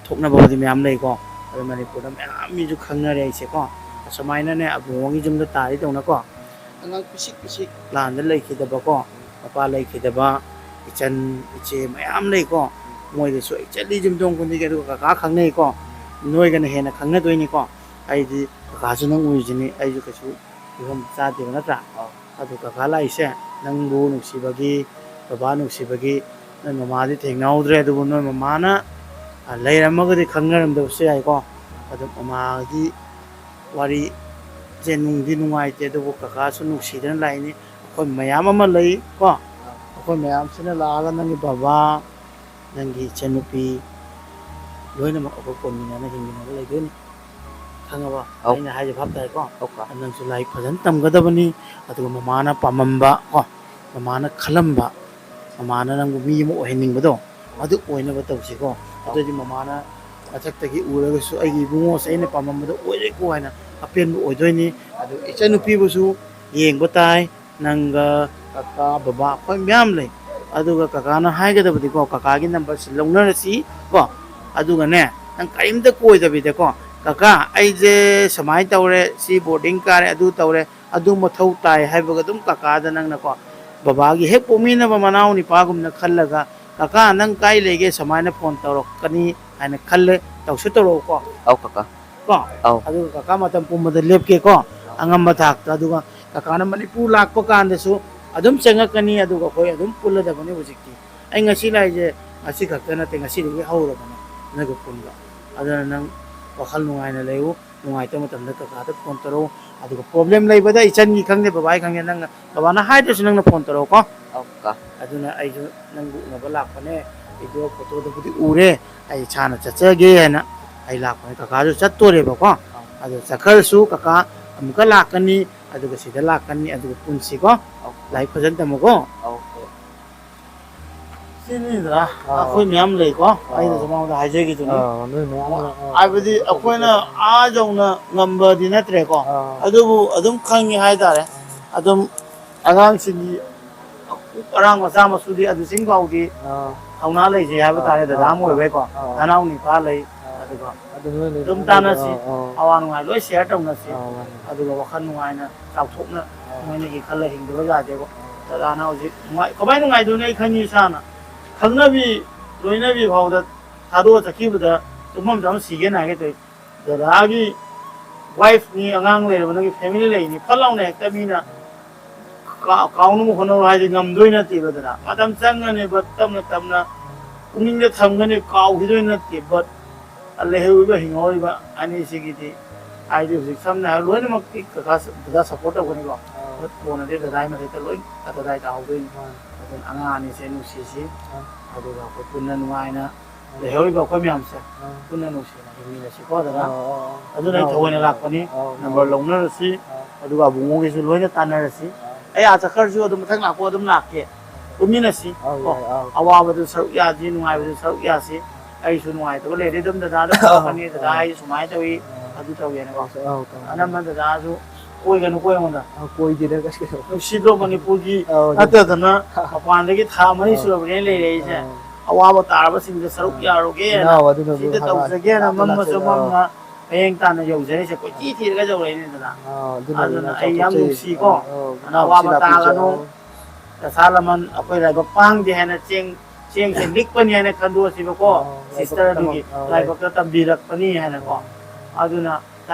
ꯊꯣꯛꯅꯕꯕꯨꯗꯤ ꯃꯌꯥꯝ ꯂꯩꯀꯣ꯫ ꯑꯗꯨ ꯃꯅꯤꯄꯨꯔꯗ ꯃꯌꯥꯝ ꯃꯤꯁꯨ ꯈꯪꯅꯔꯦ ꯑꯩꯁꯦꯀꯣ꯫ ꯑꯁꯨꯃꯥꯏꯅꯅꯦ ꯑꯕꯨꯡꯉꯣꯒꯤ ꯌꯨꯝꯗ ꯇꯥꯔꯤꯗꯧꯅꯀꯣ꯫ ꯑꯉꯥꯡ ꯄꯤꯁꯤꯛ ꯄꯤꯁꯤꯛ ꯂꯥꯟꯗ ꯂꯩꯈꯤꯗꯕꯀꯣ꯫ ꯃꯄꯥ ꯂꯩꯈꯤꯗꯕ ꯏꯆꯟ ꯏꯆꯦ ꯃꯌꯥꯝ ꯂꯩꯀꯣ꯫ ꯃꯣꯏꯗꯁꯨ ꯑꯩ ꯆꯠꯂꯤ ꯌꯨꯝꯊꯣꯡ ꯈꯨꯗꯤꯡꯒꯤ, ꯑꯗꯨꯒ ꯀꯀꯥ ꯈꯪꯅꯩꯀꯣ꯫ ꯅꯣꯏꯒꯅ ꯍꯦꯟꯅ ꯈꯪꯅꯗꯣꯏꯅꯤꯀꯣ꯫ ꯑꯩꯗꯤ ꯀꯀꯥꯁꯨ ꯅꯪ ꯎꯔꯤꯁꯤꯅꯤ, ꯑꯩꯁꯨ ꯀꯩꯁꯨ ꯐꯤꯕꯝ ꯆꯥꯗꯦꯕ ꯅꯠꯇ꯭ꯔꯥ? ꯑꯧ꯫ ꯑꯗꯨ ꯀꯀꯥ ꯂꯥꯛꯏꯁꯦ ꯅꯪꯕꯨ ꯅꯨꯡꯁꯤꯕꯒꯤ, ꯕꯕꯥ ꯅꯨꯡꯁꯤꯕꯒꯤ, ꯅꯣꯏ ꯃꯃꯥꯗꯤ ꯊꯦꯡꯅꯍꯧꯗ꯭ꯔꯦ, ꯑꯗꯨꯕꯨ ꯅꯣꯏ ꯃꯃꯥꯅ, ꯑ, ꯂꯩꯔꯝꯃꯒꯗꯤ ꯈꯪꯅꯔꯝꯗꯕꯁꯨ ꯌꯥꯏꯀꯣ꯫ ꯑꯗꯨ ꯃꯃꯥꯒꯤ ꯋꯥꯔꯤꯁꯦ ꯅꯨꯡꯗꯤ ꯅꯨꯡꯉꯥꯏꯇꯦ, ꯑꯗꯨꯕꯨ ꯀꯀꯥꯁꯨ ꯅꯨꯡꯁꯤꯗꯅ ꯂꯥꯛꯏꯅꯤ꯫ ꯑꯩꯈꯣꯏ ꯃꯌꯥꯝ ꯑꯃ ꯂꯩ ꯀꯣ, ꯑꯩꯈꯣꯏ ꯃꯌꯥꯝꯁꯤꯅ ꯂꯥꯛꯑꯒ ꯅꯪꯒꯤ ꯕꯕꯥ, ꯅꯪꯒꯤ ꯏꯆꯟꯅꯨꯄꯤ ꯂꯣꯏꯅꯃꯛ ꯑꯩꯈꯣꯏ ꯀꯣꯟꯃꯤꯟꯅꯅ ꯍꯤꯡꯃꯤꯟꯅꯔ ꯂꯩꯗꯣꯏꯅꯤ꯫ ꯈꯪꯉꯕ? ꯑꯧ꯫ ꯑꯩꯅ ꯍꯥꯏꯁꯦ ꯚꯥꯞ ꯇꯥꯏꯀꯣ? ꯑꯧ, ꯀꯥ꯫ ꯑꯗꯨ ꯅꯪꯁꯨ ꯂꯥꯏꯔꯤꯛ ꯐꯖꯅ ꯇꯝꯒꯗꯕꯅꯤ, ꯑꯗꯨꯒ ꯃꯃꯥꯅ ꯄꯥꯝꯃꯝꯕ ꯀꯣ, ꯃꯃꯥꯅ ꯈꯜꯂꯝꯕ, ꯃꯃꯥꯅ ꯅꯪꯕꯨ ꯃꯤ ꯑꯃ ꯑꯣꯏꯍꯟꯅꯤꯡꯕꯗꯣ, ꯑꯗꯨ ꯑꯣꯏꯅꯕ ꯇꯧꯁꯤꯀꯣ꯫ ꯑꯗꯨꯑꯣꯏꯗꯤ ꯃꯃꯥꯅ ꯃꯊꯛꯇꯒꯤ ꯎꯔꯒꯁꯨ ꯑꯩꯒꯤ ꯏꯕꯨꯡꯉꯣꯁꯦ ꯑꯩꯅ ꯄꯥꯝꯃꯝꯕꯗꯣ ꯑꯣꯏꯔꯦꯀꯣ ꯍꯥꯏꯅ ꯑꯄꯦꯟꯕ ꯑꯣꯏꯗꯣꯏꯅꯤ꯫ ꯑꯗꯨ ꯏꯆꯟꯅꯨꯄꯤꯕꯨꯁꯨ ꯌꯦꯡꯕ ꯇꯥꯏ, ꯅꯪꯒ ꯀꯀꯥ, ꯕꯕꯥ, ꯑꯩꯈꯣꯏ ꯃꯌꯥꯝ ꯂꯩ꯫ ꯑꯗꯨꯒ ꯀꯀꯥꯅ ꯍꯥꯏꯒꯗꯕꯗꯤꯀꯣ, ꯀꯀꯥꯒꯤ ꯅꯝꯕꯔꯁꯤ ꯂꯧꯅꯔꯁꯤ ꯀꯣ꯫ ꯑꯗꯨꯒꯅꯦ, ꯅꯪ ꯀꯔꯤꯝꯇ ꯀꯣꯏꯗꯕꯤꯗꯀꯣ, "ꯀꯀꯥ, ꯑꯩꯁꯦ ꯁꯨꯃꯥꯏꯅ ꯇꯧꯔꯦ, ꯁꯤ ꯕꯣꯔꯗꯤꯡ ꯀꯥꯔꯦ, ꯑꯗꯨ ꯇꯧꯔꯦ, ꯑꯗꯨ ꯃꯊꯧ ꯇꯥꯏ" ꯍꯥꯏꯕꯒ ꯑꯗꯨꯝ ꯀꯀꯥꯗ ꯅꯪꯅꯀꯣ, ꯕꯕꯥꯒꯤ ꯍꯦꯛ ꯄꯣꯛꯃꯤꯟꯅꯕ ꯃꯅꯥꯎ ꯅꯤꯄꯥꯒꯨꯝꯅ ꯈꯜꯂꯒ, "ꯀꯀꯥ, ꯅꯪ ꯀꯥꯏ ꯂꯩꯒꯦ?" ꯁꯨꯃꯥꯏꯅ ꯐꯣꯟ ꯇꯧꯔꯛꯀꯅꯤ ꯍꯥꯏꯅ ꯈꯜꯂꯦ, ꯇꯧꯁꯨ ꯇꯧꯔꯛꯎꯀꯣ꯫ ꯑꯧ, ꯀꯀꯥ꯫ ꯀꯣ? ꯑꯧ꯫ ꯑꯗꯨꯒ ꯀꯀꯥ ꯃꯇꯝ ꯄꯨꯝꯕꯗ ꯂꯦꯞꯀꯦꯀꯣ, ꯑꯉꯝꯕ ꯊꯥꯛꯇ꯫ ꯑꯗꯨꯒ ꯀꯀꯥꯅ ꯃꯅꯤꯄꯨꯔ ꯂꯥꯛꯄ ꯀꯥꯟꯗꯁꯨ ꯑꯗꯨꯝ ꯆꯪꯉꯛꯀꯅꯤ, ꯑꯗꯨꯒ ꯑꯩꯈꯣꯏ ꯑꯗꯨꯝ ꯄꯨꯜꯂꯗꯕꯅꯤ ꯍꯧꯖꯤꯛꯇꯤ꯫ ꯑꯩ ꯉꯁꯤ ꯂꯥꯛꯏꯁꯦ ꯉꯁꯤ ꯈꯛꯇ ꯅꯠꯇꯦ, ꯉꯁꯤꯗꯒꯤ ꯍꯧꯔꯕꯅꯦ ꯅꯣꯏꯒ ꯄꯨꯟꯕ꯫ ꯑꯗꯨꯅ ꯅꯪ ꯋꯥꯈꯜ ꯅꯨꯡꯉꯥꯏꯅ ꯂꯩꯌꯨ, ꯅꯨꯡꯉꯥꯏꯇꯕ ꯃꯇꯝꯗ ꯀꯀꯥꯗ ꯐꯣꯟ ꯇꯧꯔꯛꯎ꯫ ꯑꯗꯨꯒ ꯄ꯭ꯔꯣꯕ꯭ꯂꯦꯝ ꯂꯩꯕꯗ ꯏꯆꯟꯒꯤ ꯈꯪꯗꯦ, ꯕꯕꯥꯒꯤ ꯈꯪꯗꯦ, ꯅꯪꯅ, ꯕꯕꯥꯅ ꯍꯥꯏꯗ꯭ꯔꯁꯨ ꯅꯪꯅ ꯐꯣꯟ ꯇꯧꯔꯛꯎꯀꯣ꯫ ꯑꯧ, ꯀꯀꯥ꯫ ꯑꯗꯨꯅ ꯑꯩꯁꯨ ꯅꯪꯕꯨ ꯎꯅꯕ ꯂꯥꯛꯄꯅꯦ꯫ ꯚꯤꯗꯤꯑꯣ ꯐꯣꯇꯣꯗꯕꯨꯗꯤ ꯎꯔꯦ, ꯑꯩ ꯏꯁꯥꯅ ꯆꯠꯆꯒꯦ ꯍꯥꯏꯅ ꯑꯩ ꯂꯥꯛꯄꯅꯦ꯫ ꯀꯀꯥꯁꯨ ꯆꯠꯇꯣꯔꯦꯕꯀꯣ꯫ ꯑꯧ꯫ ꯑꯗꯣ ꯆꯠꯈ꯭ꯔꯁꯨ ꯀꯀꯥ ꯑꯃꯨꯛꯀ ꯂꯥꯛꯀꯅꯤ, ꯑꯗꯨꯒ ꯁꯤꯗ ꯂꯥꯛꯀꯅꯤ, ꯑꯗꯨꯒ ꯄꯨꯟꯁꯤꯀꯣ꯫ ꯑꯧ꯫ ꯂꯥꯏꯔꯤꯛ ꯐꯖꯅ ꯇꯝꯃꯨꯀꯣ꯫ ꯑꯧ꯫ ꯁꯤꯅꯤꯗꯅ ꯑꯥ꯫ ꯑꯩꯈꯣꯏ ꯃꯌꯥꯝ ꯂꯩꯀꯣ, ꯑꯥ꯫ ꯑꯩꯅꯁꯨ ꯃꯉꯣꯟꯗ ꯍꯥꯏꯖꯈꯤꯗꯨꯅꯤ꯫ ꯑꯥ, ꯅꯣꯏ ꯃꯌꯥꯝ, ꯑꯥ, ꯍꯥꯏꯕꯗꯤ ꯑꯩꯈꯣꯏꯅ ꯑꯥ ꯌꯧꯅ ꯉꯝꯕꯗꯤ ꯅꯠꯇ꯭ꯔꯦꯀꯣ, ꯑꯥ꯫ ꯑꯗꯨꯕꯨ ꯑꯗꯨꯝ ꯈꯪꯉꯤ ꯍꯥꯏꯇꯥꯔꯦ꯫ ꯑꯗꯨꯝ ꯑꯉꯥꯡꯁꯤꯡꯒꯤ ꯑꯔꯥꯡ ꯃꯆꯥ ꯃꯁꯨꯗꯤ ꯑꯗꯨꯁꯤꯡ ꯐꯥꯎꯗꯤ ꯑꯥ꯫ ꯊꯧꯅꯥ ꯂꯩꯖꯩ ꯍꯥꯏꯕ ꯑꯥ, ꯇꯥꯔꯦ, ꯗꯗꯥ ꯑꯥ, ꯑꯃ ꯑꯣꯏꯕꯩꯀꯣ, ꯑꯥ꯫ ꯅꯅꯥꯎ ꯅꯤꯄꯥ ꯂꯩ, ꯑꯥ꯫ ꯑꯗꯨꯒ ꯑꯗꯨ ꯅꯣꯏ ꯂꯩ-, ꯑꯗꯨꯝ ꯅꯣꯏ ꯂꯩ-, ꯇꯥꯟꯅꯁꯤ, ꯑꯥ, ꯑꯥ꯫ ꯑꯋꯥ ꯅꯨꯡꯉꯥꯏ ꯂꯣꯏ ꯁꯤꯌꯔ ꯇꯧꯅꯁꯤ, ꯑꯥ, ꯃꯥꯅꯤ꯫ ꯑꯗꯨꯒ ꯋꯥꯈꯜ ꯅꯨꯡꯉꯥꯏꯅ ꯆꯥꯎꯊꯣꯛꯅ ꯑꯥ꯫ ꯃꯣꯏꯅꯒꯤ ꯈꯜꯂ ꯍꯤꯡꯗꯕ ꯌꯥꯗꯦꯕ꯫ ꯑꯥ꯫ ꯗꯗꯥꯅ ꯍꯧꯖꯤꯛ ꯅꯨꯡꯉꯥꯏ-, ꯀꯃꯥꯏꯅ ꯅꯨꯡꯉꯥꯏꯗꯣꯏꯅꯣ ꯑꯩ ꯈꯪꯉꯤ ꯏꯁꯥꯅ꯫ ꯈꯪꯅꯕꯤ ꯂꯣꯏꯅꯕꯤ ꯐꯥꯎꯗ ꯊꯥꯗꯣꯛꯑ ꯆꯠꯈꯤꯕꯗ ꯇꯨꯝꯐꯝ ꯆꯥꯐꯝ ꯁꯤꯒꯦꯅ ꯍꯥꯏꯒꯦ ꯇꯧꯏ꯫ ꯗꯗꯥꯒꯤ ꯋꯥꯏꯐꯅꯤ, ꯑꯉꯥꯡ ꯂꯩꯔꯕ, ꯅꯪꯒꯤ ꯐꯦꯃꯤꯂꯤ ꯂꯩꯅꯤ, ꯐꯠ ꯂꯥꯎꯅ ꯍꯦꯛꯇ ꯃꯤꯅ ꯀꯥ-, ꯀꯥꯎꯅꯕ ꯍꯣꯠꯅꯧ ꯍꯥꯏꯗꯤ ꯉꯝꯗꯣꯏ ꯅꯠꯇꯦꯕ꯫ ꯗꯗꯥ, ꯃꯇꯝ ꯆꯪꯒꯅꯦꯕ, ꯇꯞꯅ ꯇꯞꯅ ꯄꯨꯛꯅꯤꯡꯗ ꯊꯝꯒꯅꯤ, ꯀꯥꯎꯈꯤꯗꯣꯏ ꯅꯠꯇꯦ꯫ But ꯂꯩꯍꯧꯔꯤꯕ, ꯍꯤꯡꯍꯧꯔꯤꯕ ꯑꯅꯤꯁꯤꯒꯤꯗꯤ, ꯍꯥꯏꯗꯤ ꯍꯧꯖꯤꯛ ꯁꯝꯅ ꯍꯥꯏꯔꯕ ꯂꯣꯏꯅꯃꯛꯇꯤ ꯀꯀꯥ, ꯗꯗꯥ ꯁꯞꯄꯣꯔꯠ ꯇꯧꯒꯅꯤꯀꯣ꯫ ꯑꯥ꯫ ꯀꯣꯟꯅꯗꯤ ꯗꯗꯥꯒꯤ ꯃꯊꯛꯇ ꯂꯣꯏ ꯗꯗꯥꯏ ꯇꯥꯍꯧꯗꯣꯏꯅꯤ꯫ ꯃꯥꯅꯤ꯫ ꯑꯗꯨꯅ ꯑꯉꯥꯡ ꯑꯅꯤꯁꯦ ꯅꯨꯡꯁꯤꯁꯤ, ꯑꯥ꯫ ꯑꯗꯨꯒ ꯑꯩꯈꯣꯏ ꯄꯨꯟꯅ ꯅꯨꯡꯉꯥꯏꯅ ꯑꯥ꯫ ꯂꯩꯍꯧꯔꯤꯕ ꯑꯩꯈꯣꯏ ꯃꯌꯥꯝꯁꯦ ꯑꯥ꯫ ꯄꯨꯟꯅ ꯅꯨꯡꯁꯤꯅ ꯍꯤꯡꯃꯤꯟꯅꯁꯤꯀꯣ, ꯗꯗꯥ꯫ ꯑꯥ, ꯑꯥ, ꯑꯥ꯫ ꯑꯗꯨꯅ ꯑꯩ ꯑꯥ, ꯊꯑꯣꯏꯅ ꯑꯥ, ꯂꯥꯛꯄꯅꯤ꯫ ꯑꯥ, ꯑꯥ꯫ ꯅꯝꯕꯔ ꯂꯧꯅꯔꯁꯤ꯫ ꯑꯥ꯫ ꯑꯗꯨꯒ ꯑꯕꯨꯡꯉꯣꯒꯤꯁꯨ ꯂꯣꯏꯅ ꯇꯥꯟꯅꯔꯁꯤ꯫ ꯑꯥ꯫ ꯑꯩ ꯑꯥ ꯆꯠꯈ꯭ꯔꯁꯨ ꯑꯗꯨꯝ ꯃꯊꯪ ꯂꯥꯛꯄ ꯑꯗꯨꯝ ꯂꯥꯛꯀꯦ꯫ ꯄꯨꯟꯃꯤꯟꯅꯁꯤ ꯑꯧ, ꯀꯣ꯫ ꯌꯥꯏ, ꯑꯧ꯫ ꯑꯋꯥꯕꯗꯨ ꯁꯔꯨꯛ ꯌꯥꯁꯤ, ꯅꯨꯡꯉꯥꯏꯕꯗꯨ ꯁꯔꯨꯛ ꯌꯥꯁꯤ꯫ ꯑꯩꯁꯨ ꯅꯨꯡꯉꯥꯏꯇꯕ ꯂꯩꯔꯗꯤ ꯑꯗꯨꯝ ꯗꯗꯥꯗ ꯑꯧ, ꯐꯥꯎꯔꯛꯀꯅꯤ, "ꯗꯗꯥ, ꯑꯧ꯫ ꯑꯩ ꯁꯨꯃꯥꯏꯅ ꯇꯧꯏ, ꯑꯧ꯫ ꯑꯗꯨ ꯇꯧꯏꯅꯀꯣ"꯫ ꯑꯧ, ꯑꯧ, ꯑꯧ꯫ ꯑꯅꯝꯕ ꯗꯗꯥꯁꯨ ꯀꯣꯏꯒꯅꯨꯀꯣ ꯑꯩꯉꯣꯟꯗ꯫ ꯑꯧ, ꯀꯣꯏꯗꯦꯗ ꯀꯩꯁꯨ꯫ ꯅꯨꯡꯁꯤꯗ꯭ꯔꯣ ꯃꯅꯤꯄꯨꯔꯒꯤ ꯑꯧ, ꯑꯗꯨ ꯅꯠꯇꯗꯅ ꯃꯄꯥꯟꯗꯒꯤ ꯊꯥ ꯃꯔꯤ ꯑꯧ꯫ ꯁꯨꯔꯕꯅꯦ ꯂꯩꯔꯛꯏꯁꯦ꯫ ꯑꯧ꯫ ꯑꯋꯥꯕ ꯇꯥꯔꯕꯁꯤꯡꯗ ꯁꯔꯨꯛ ꯑꯧ꯫ ꯌꯥꯔꯨꯒꯦꯅ ꯏꯅꯥꯎ ꯑꯗꯨꯅꯕꯨ ꯁꯤꯗ ꯍꯥꯏ-, ꯇꯧꯖꯒꯦꯅ ꯂꯥꯞꯅ ꯃꯝꯃꯁꯨ ꯂꯥꯛꯆꯩ, ꯑꯧ꯫ ꯃꯝꯅ ꯍꯌꯦꯡ ꯇꯥꯟꯅ ꯌꯧꯖꯔꯤꯁꯦ ꯀꯣꯏꯊꯤ ꯊꯤꯔꯒ ꯌꯧꯔꯛꯏꯅꯤꯗꯅ꯫ ꯑꯥ, ꯑꯗꯨꯅ ꯑꯗꯨꯅ ꯑꯩꯅ ꯑꯩ ꯌꯥꯝ ꯆꯥꯎꯊꯣꯛꯆꯩ꯫ ꯅꯨꯡꯁꯤꯀꯣ꯫ ꯑꯥ, ꯑꯥ, ꯑꯗꯨꯅ ꯑꯋꯥꯕ ꯅꯨꯡꯁꯤꯅ ꯇꯥꯒꯅꯨ꯫ ꯄꯤꯖꯧ꯫ ꯄꯩꯁꯥ ꯂꯃꯟ ꯑꯩꯈꯣꯏ ꯂꯥꯏꯕꯛ ꯄꯥꯡꯗꯦ ꯍꯥꯏꯅ ꯆꯦꯡ, ꯆꯦꯡꯁꯦ ꯂꯤꯛꯄꯅꯤ ꯍꯥꯏꯅ ꯈꯟꯗꯣꯛꯑꯁꯤꯕꯀꯣ꯫ ꯑꯥ, ꯁꯤꯁꯇꯔ ꯑꯗꯨꯒꯤ ꯂꯥꯏꯕꯛꯇ ꯂꯥꯏꯕꯛꯇ ꯇꯝꯕꯤꯔꯛꯄꯅꯤ ꯍꯥꯏꯅꯀꯣ꯫ ꯑꯥ꯫ ꯑꯗꯨꯅ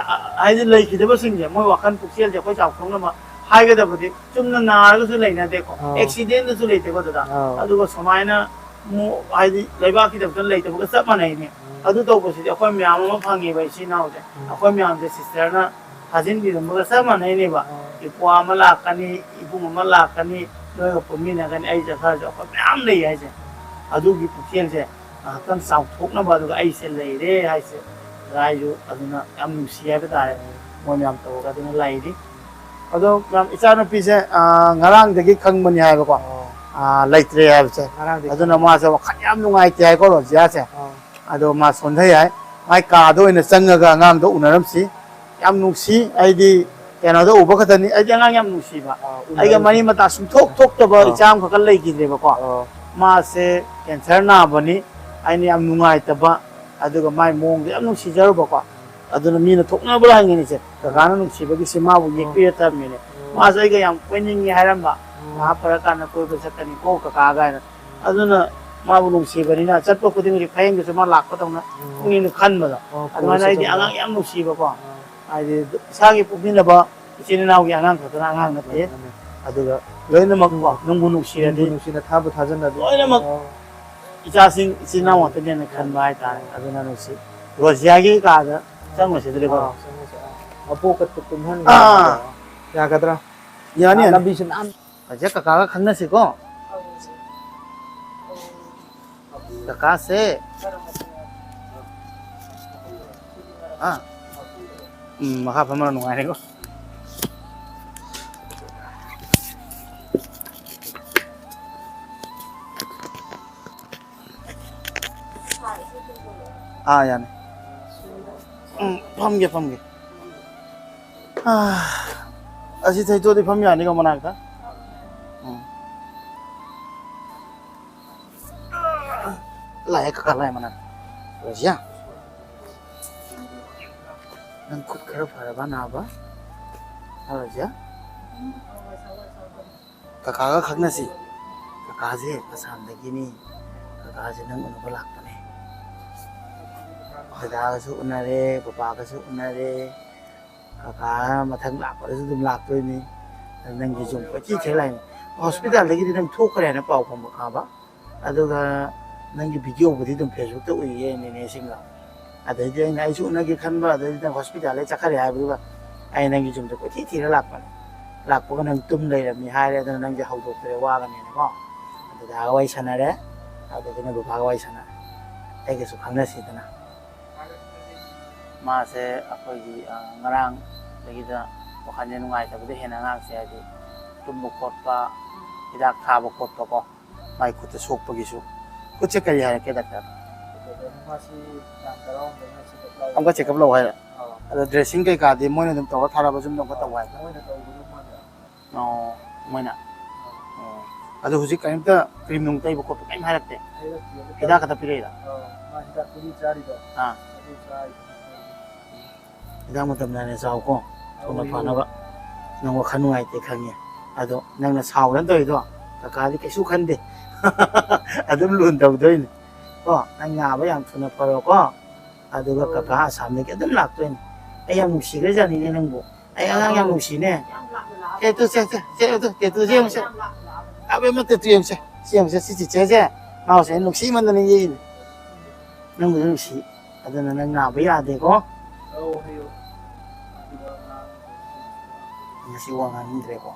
ꯍꯥꯏꯗꯤ ꯂꯩꯈꯤꯗꯕꯁꯤꯡꯁꯦ ꯃꯣꯏ ꯋꯥꯈꯜ ꯄꯨꯛꯆꯦꯜꯁꯦ ꯑꯩꯈꯣꯏ ꯆꯥꯎꯊꯣꯛꯅꯕ ꯍꯥꯏꯒꯗꯕꯗꯤ ꯆꯨꯝꯅ ꯅꯥꯔꯒꯁꯨ ꯂꯩꯅꯗꯦꯀꯣ꯫ ꯑꯥ꯫ ꯑꯦꯛꯁꯤꯗꯦꯟꯗꯁꯨ ꯂꯩꯇꯦꯀꯣ ꯗꯗꯥ꯫ ꯑꯥ꯫ ꯑꯗꯨꯒ ꯁꯨꯃꯥꯏꯅ ꯃꯨ-, ꯍꯥꯏꯗꯤ ꯂꯩꯕꯥꯛꯀꯤꯗꯃꯛꯇ ꯂꯩꯇꯕꯒ ꯆꯞ ꯃꯥꯟꯅꯩꯅꯦ꯫ ꯎꯝ꯫ ꯑꯗꯨ ꯇꯧꯕꯁꯤꯗꯤ ꯑꯩꯈꯣꯏ ꯃꯌꯥꯝ ꯑꯃ ꯐꯪꯉꯦꯕ ꯏꯆꯤꯟ ꯏꯅꯥꯎꯁꯦ꯫ ꯎꯝ꯫ ꯑꯩꯈꯣꯏ ꯃꯌꯥꯝꯁꯦ ꯁꯤꯁꯇꯔꯅ ꯊꯥꯖꯤꯟꯕꯤꯔꯝꯕꯒ ꯆꯞ ꯃꯥꯟꯅꯩꯅꯦꯕ꯫ ꯑꯥ꯫ ꯏꯄ꯭ꯋꯥ ꯑꯃ ꯂꯥꯛꯀꯅꯤ, ꯏꯕꯨꯡ ꯑꯃ ꯂꯥꯛꯀꯅꯤ, ꯅꯣꯏꯒ ꯄꯨꯟꯃꯤꯟꯅꯒꯅꯤ, ꯑꯩ ꯆꯠꯈ꯭ꯔꯁꯨ ꯑꯩꯈꯣꯏ ꯃꯌꯥꯝ ꯂꯩ ꯍꯥꯏꯁꯦ꯫ ꯑꯗꯨꯒꯤ ꯄꯨꯛꯆꯦꯜꯁꯦ ꯉꯥꯏꯍꯥꯛꯇꯪ ꯆꯥꯎꯊꯣꯛꯅꯕ, ꯑꯗꯨꯒ ꯑꯩꯁꯦ ꯂꯩꯔꯦ ꯍꯥꯏꯁꯦ꯫ ꯗꯗꯥ ꯑꯩꯁꯨ ꯑꯗꯨꯅ ꯌꯥꯝ ꯅꯨꯡꯁꯤ ꯍꯥꯏꯕ ꯇꯥꯔꯦ꯫ ꯃꯣꯏ ꯃꯌꯥꯝ ꯇꯧꯔꯒ ꯑꯗꯨꯅ ꯂꯩꯔꯤ꯫ ꯑꯗꯣ ꯃꯌꯥꯝ ꯏꯆꯥꯅꯨꯄꯤꯁꯦ, ꯑꯥ, ꯉꯔꯥꯡꯗꯒꯤ ꯈꯪꯕꯅꯤ ꯍꯥꯏꯕꯀꯣ꯫ ꯑꯣ꯫ ꯑꯥ, ꯂꯩꯇ꯭ꯔꯦ ꯍꯥꯏꯕꯁꯦ꯫ ꯉꯔꯥꯡꯗꯒꯤ ꯑꯗꯨꯅ ꯈꯪꯕ꯫ ꯃꯥꯁꯦ ꯋꯥꯈꯜ ꯌꯥꯝ ꯅꯨꯡꯉꯥꯏꯇꯦ ꯍꯥꯏꯀꯣ ꯔꯣꯖꯤꯌꯥꯁꯦ꯫ ꯑꯣ꯫ ꯑꯗꯣ ꯃꯥ ꯁꯣꯟꯊꯩ ꯍꯥꯏ꯫ ꯃꯥꯏ ꯀꯥꯗ ꯑꯣꯏꯅ ꯆꯪꯉꯒ ꯑꯉꯥꯡꯗꯣ ꯎꯅꯔꯝꯁꯤ꯫ ꯌꯥꯝ ꯅꯨꯡꯁꯤ꯫ ꯑꯩꯗꯤ ꯀꯩꯅꯣꯗ ꯎꯕ ꯈꯛꯇꯅꯤ꯫ ꯑꯩꯗꯤ ꯑꯉꯥꯡ ꯌꯥꯝ ꯅꯨꯡꯁꯤꯕ꯫ ꯑꯥ, ꯑꯩꯒ ꯎꯅꯔꯝꯁꯤ꯫ ꯃꯔꯤ ꯃꯇꯥ ꯁꯨꯡꯊꯣꯛ ꯊꯣꯛꯇꯕ ꯑꯥ꯫ ꯏꯆꯥ ꯑꯃꯈꯛꯀ ꯂꯩꯈꯤꯗ꯭ꯔꯦꯕꯀꯣ꯫ ꯑꯥ꯫ ꯃꯥꯁꯦ ꯀꯦꯟꯁꯔ ꯅꯥꯕꯅꯤ꯫ ꯑꯩꯅ ꯌꯥꯝ ꯅꯨꯡꯉꯥꯏꯇꯕ, ꯑꯗꯨꯒ ꯃꯥꯏ ꯃꯑꯣꯡꯗꯣ ꯌꯥꯝ ꯅꯨꯡꯁꯤꯖꯔꯨꯕꯀꯣ꯫ ꯑꯗꯨꯅ ꯃꯤꯅ ꯊꯣꯛꯅꯕ ꯍꯥꯏꯅꯤꯡꯉꯤꯁꯦ꯫ ꯀꯀꯥꯅ ꯅꯨꯡꯁꯤꯕꯒꯤꯁꯦ ꯃꯥꯕꯨ ꯌꯦꯛꯄꯤꯔ ꯊꯝꯃꯤꯅꯦ꯫ ꯃꯥꯁꯦ ꯑꯩꯒ ꯌꯥꯝ ꯀꯣꯏꯅꯤꯡꯉꯤ ꯍꯥꯏꯔꯝꯕ꯫ ꯉꯥꯏꯍꯥꯛ ꯐꯔꯀꯥꯟꯗ ꯀꯣꯏꯕ ꯆꯠꯀꯅꯤꯀꯣ ꯀꯀꯥ ꯀꯥꯏꯅ꯫ ꯑꯗꯨꯅ ꯃꯥꯕꯨ ꯅꯨꯡꯁꯤꯕꯅꯤꯅ ꯆꯠꯄ ꯈꯨꯗꯤꯡꯒꯤ ꯐꯌꯦꯡꯗꯁꯨ ꯃꯥ ꯂꯥꯛꯄꯗꯧꯅ ꯄꯨꯛꯅꯤꯡꯗ ꯈꯟꯕꯗꯣ꯫ ꯑꯣ, ꯑꯗꯨꯃꯥꯏꯅ ꯑꯩꯗꯤ ꯄꯨꯔꯛꯑꯣ꯫ ꯑꯉꯥꯡ ꯌꯥꯝ ꯅꯨꯡꯁꯤꯕꯀꯣ꯫ ꯑꯥ꯫ ꯍꯥꯏꯗꯤ ꯏꯁꯥꯒꯤ ꯄꯣꯛꯃꯤꯟꯅꯕ ꯏꯆꯤꯟ ꯏꯅꯥꯎꯒꯤ ꯑꯉꯥꯡ ꯈꯛꯇꯅ ꯑꯉꯥꯡ ꯅꯠꯇꯦ꯫ ꯃꯥꯅꯦ, ꯃꯥꯅꯦ꯫ ꯑꯗꯨꯒ ꯂꯣꯏꯅꯃꯛ ꯀꯣ, ꯎꯝ꯫ ꯅꯨꯡꯕꯨ ꯅꯨꯡꯁꯤꯔꯗꯤ ꯅꯨꯡꯕꯨ ꯅꯨꯡꯁꯤꯅ ꯊꯥꯕꯨ ꯊꯥꯖꯅꯔꯗꯤ꯫ ꯂꯣꯏꯅꯃꯛ ꯑꯣ꯫ ꯏꯆꯥꯁꯤꯡ ꯏꯆꯤꯟ ꯏꯅꯥꯎ ꯉꯥꯛꯇꯅꯦꯅ ꯈꯟꯕ ꯍꯥꯏꯇꯥꯔꯦ꯫ ꯑꯗꯨꯅ ꯅꯨꯡꯁꯤ꯫ ꯔꯣꯖꯤꯌꯥꯒꯤ ꯀꯥꯗ ꯆꯪꯉꯨꯁꯤꯗ ꯂꯩꯕ꯫ ꯑꯥ, ꯆꯪꯉꯨꯁꯦ꯫ ꯑꯥ꯫ ꯃꯄꯣꯛꯀ ꯇꯨꯝꯍꯟꯒꯦ꯫ ꯑꯥ꯫ ꯌꯥꯒꯗ꯭ꯔꯥ? ꯌꯥꯅꯤ, ꯌꯥꯅꯤ꯫ ꯂꯝꯕꯤꯁꯦ ꯅꯥꯟ- ꯍꯧꯖꯤꯛ ꯀꯀꯥꯒ ꯈꯪꯅꯁꯤꯀꯣ꯫ ꯀꯀꯥꯁꯦ꯫ ꯑꯥ꯫ ꯎꯝ, ꯃꯈꯥ ꯐꯝꯃ ꯅꯨꯡꯉꯥꯏꯔꯦꯀꯣ꯫ ꯑꯥ, ꯌꯥꯅꯤ꯫ ꯎꯝ, ꯐꯝꯒꯦ, ꯐꯝꯒꯦ꯫ ꯑꯥ, ꯑꯁꯤ ꯊꯩꯇꯣꯛꯑꯗꯤ ꯐꯝ ꯌꯥꯅꯤꯀꯣ ꯃꯅꯥꯛꯇ? ꯎꯝ꯫ ꯂꯥꯛꯑꯦ ꯀꯀꯥ, ꯂꯥꯛꯑꯦ ꯃꯅꯥꯛꯇ꯫ ꯔꯣꯖꯤꯌꯥ꯫ ꯅꯪ ꯈꯨꯠ ꯈꯔ ꯐꯔꯕ ꯅꯥꯕ? ꯍꯜꯂꯣ ꯏꯆꯦ꯫ ꯀꯀꯥꯒ ꯈꯪꯅꯁꯤ꯫ ꯀꯀꯥꯁꯦ ꯑꯁꯥꯝꯗꯒꯤꯅꯤ꯫ ꯀꯀꯥꯁꯦ ꯅꯪ ꯎꯅꯕ ꯂꯥꯛꯄꯅꯦ꯫ ꯗꯗꯥꯒꯁꯨ ꯎꯅꯔꯦ, ꯄꯄꯥꯒꯁꯨ ꯎꯅꯔꯦ꯫ ꯀꯀꯥ ꯃꯊꯪ ꯂꯥꯛꯄꯗꯁꯨ ꯑꯗꯨꯝ ꯂꯥꯛꯇꯣꯏꯅꯤ꯫ ꯅꯪꯒꯤ ꯌꯨꯝ ꯀꯣꯏꯊꯤ ꯊꯤꯔ ꯂꯥꯛꯏꯅꯤ꯫ ꯍꯣꯁꯄꯤꯇꯥꯜꯗꯒꯤꯗꯤ ꯅꯪ ꯊꯣꯛꯈ꯭ꯔꯦ ꯍꯥꯏꯅ ꯄꯥꯎ ꯐꯪꯕ ꯈꯪꯉꯕ? ꯑꯗꯨꯒ ꯅꯪꯒꯤ ꯚꯤꯗꯤꯑꯣꯕꯨꯗꯤ ꯑꯗꯨꯝ ꯐꯦꯁꯕꯨꯛꯇ ꯎꯏꯌꯦ ꯅꯦꯅꯦꯁꯤꯡꯒ꯫ ꯑꯗꯩꯗꯤ ꯑꯩꯅ ꯑꯩꯁꯨ ꯎꯅꯒꯦ ꯈꯟꯕ, ꯑꯗꯩꯗꯤ ꯅꯪ ꯍꯣꯁꯄꯤꯇꯥꯜꯗ ꯆꯠꯈ꯭ꯔꯦ ꯍꯥꯏꯕꯗꯨꯒ ꯑꯩ ꯅꯪꯒꯤ ꯌꯨꯝꯗ ꯀꯣꯏꯊꯤ ꯊꯤꯔ ꯂꯥꯛꯄꯅꯦ꯫ ꯂꯥꯛꯄꯒ ꯅꯪ ꯇꯨꯝ ꯂꯩꯔꯝꯃꯤ ꯍꯥꯏꯔꯦ, ꯑꯗꯨꯅ ꯅꯪꯁꯦ ꯍꯧꯗꯣꯛꯇ꯭ꯔꯦ, ꯋꯥꯒꯅꯦꯅꯀꯣ꯫ ꯑꯗꯨꯗꯥꯒ ꯋꯥꯔꯤ ꯁꯥꯟꯅꯔꯦ, ꯑꯗꯨꯗꯒꯤ ꯅꯪ ꯕꯕꯥꯒ ꯋꯥꯔꯤ ꯁꯥꯟꯅꯔꯦ꯫ ꯑꯩꯒꯁꯨ ꯈꯪꯅꯁꯤꯗꯅ꯫ ꯃꯥꯁꯦ ꯑꯩꯈꯣꯏꯒꯤ, ꯑ, ꯉꯔꯥꯡꯗꯒꯤꯗ ꯋꯥꯈꯜꯁꯦ ꯅꯨꯡꯉꯥꯏꯇꯕꯗ ꯍꯦꯟꯅ ꯑꯉꯥꯡꯁꯦ ꯍꯥꯏꯗꯤ ꯇꯨꯝꯕ ꯈꯣꯠꯄ, ꯍꯤꯗꯥꯛ ꯊꯥꯕ ꯈꯣꯠꯄꯀꯣ꯫ ꯃꯥꯏ ꯈꯨꯠꯇ ꯁꯣꯛꯄꯒꯤꯁꯨ꯫ ꯈꯨꯠꯁꯦ ꯀꯔꯤ ꯍꯥꯏꯔꯛꯀꯦ, ꯗꯥꯛꯇꯔ? ꯃꯥꯁꯤ ꯇꯥꯡ ꯇꯔꯥꯍꯨꯝꯗꯣꯏ ꯉꯁꯤ ꯆꯦꯛꯑꯞ ꯂꯧ-, ꯑꯃꯨꯛꯀ ꯆꯦꯛꯑꯞ ꯂꯧ ꯍꯥꯏꯔ? ꯑꯥ꯫ ꯑꯗꯣ ꯗ꯭ꯔꯦꯁꯤꯡ ꯀꯩꯀꯥꯗꯤ ꯃꯣꯏꯅ ꯑꯗꯨꯝ ꯇꯧꯔ ꯊꯥꯔꯕ, ꯌꯨꯝꯗ ꯑꯃꯨꯛꯀ ꯇꯧ ꯍꯥꯏꯕ? ꯃꯣꯏꯅ ꯇꯧꯕꯗꯣ ꯃꯥꯅ꯫ ꯑꯣ, ꯃꯣꯏꯅ? ꯑꯥ꯫ ꯑꯣ꯫ ꯑꯗꯣ ꯍꯧꯖꯤꯛ ꯀꯔꯤꯝꯇ ꯀ꯭ꯔꯤꯝ ꯅꯨꯡ ꯇꯩꯕ ꯈꯣꯠꯄ ꯀꯔꯤꯝ ꯍꯥꯏꯔꯛꯇꯦ? ꯍꯥꯏꯔꯛꯇꯦ, ꯑꯗꯨ ꯍꯤꯗꯥꯛ ꯈꯛꯇ ꯄꯤꯔꯛꯏꯔꯣ? ꯑꯥ, ꯃꯥ ꯍꯤꯗꯥꯛ ꯒꯨꯂꯤ ꯆꯥꯔꯤꯗꯣ꯫ ꯑꯥ꯫ ꯑꯗꯨ ꯆꯥꯔꯤꯗꯣ꯫ ꯍꯤꯗꯥꯛ ꯃꯇꯝ ꯅꯥꯏꯅ ꯆꯥꯎꯀꯣ, ꯊꯨꯅ ꯐꯅꯕ꯫ ꯅꯪ ꯋꯥꯈꯜ ꯅꯨꯡꯉꯥꯏꯇꯦ ꯈꯪꯉꯦ, ꯑꯗꯣ ꯅꯪꯅ ꯁꯥꯎꯗꯅ ꯇꯧꯔꯤꯗꯣ ꯀꯀꯥꯗꯤ ꯀꯩꯁꯨ ꯈꯟꯗꯦ꯫ ꯑꯗꯨꯝ ꯂꯨꯅ ꯇꯧꯗꯣꯏꯅꯤ ꯀꯣ꯫ ꯅꯪ ꯅꯥꯕ ꯌꯥꯝ ꯊꯨꯅ ꯐꯔꯣꯀꯣ, ꯑꯗꯨꯒ ꯀꯀꯥ ꯑꯁꯥꯝꯗꯒꯤ ꯑꯗꯨꯝ ꯂꯥꯛꯇꯣꯏꯅꯤ꯫ ꯑꯩ ꯌꯥꯝ ꯅꯨꯡꯁꯤꯈ꯭ꯔꯖꯥꯠꯅꯤꯅꯦ ꯅꯪꯕꯨ꯫ ꯑꯩ ꯑꯉꯥꯡ ꯌꯥꯝ ꯅꯨꯡꯁꯤꯅꯦ꯫ ꯇꯦꯇꯨ ꯁꯦ, ꯁꯦ, ꯁꯦ, ꯇꯦꯇꯨ, ꯇꯦꯇꯨꯁꯦ ꯌꯦꯡꯉꯨꯁꯦ꯫ ꯑꯕꯦꯝꯃ, ꯇꯦꯇꯨ ꯌꯦꯡꯉꯨꯁꯦ꯫ ꯁꯤ ꯌꯦꯡꯉꯨꯁꯦ, ꯁꯤ ꯆꯤꯆꯦꯁꯦ꯫ ꯃꯥꯁꯦ ꯑꯩ ꯅꯨꯡꯁꯤꯃꯟꯗꯅ ꯌꯦꯛꯏꯅꯦ꯫ ꯅꯪꯕꯨꯁꯨ ꯅꯨꯡꯁꯤ꯫ ꯑꯗꯨꯅ ꯅꯪ ꯅꯥꯕ ꯌꯥꯗꯦꯀꯣ꯫ ꯉꯁꯤ ꯋꯥ ꯉꯥꯡꯅꯤꯡꯗ꯭ꯔꯦꯀꯣ꯫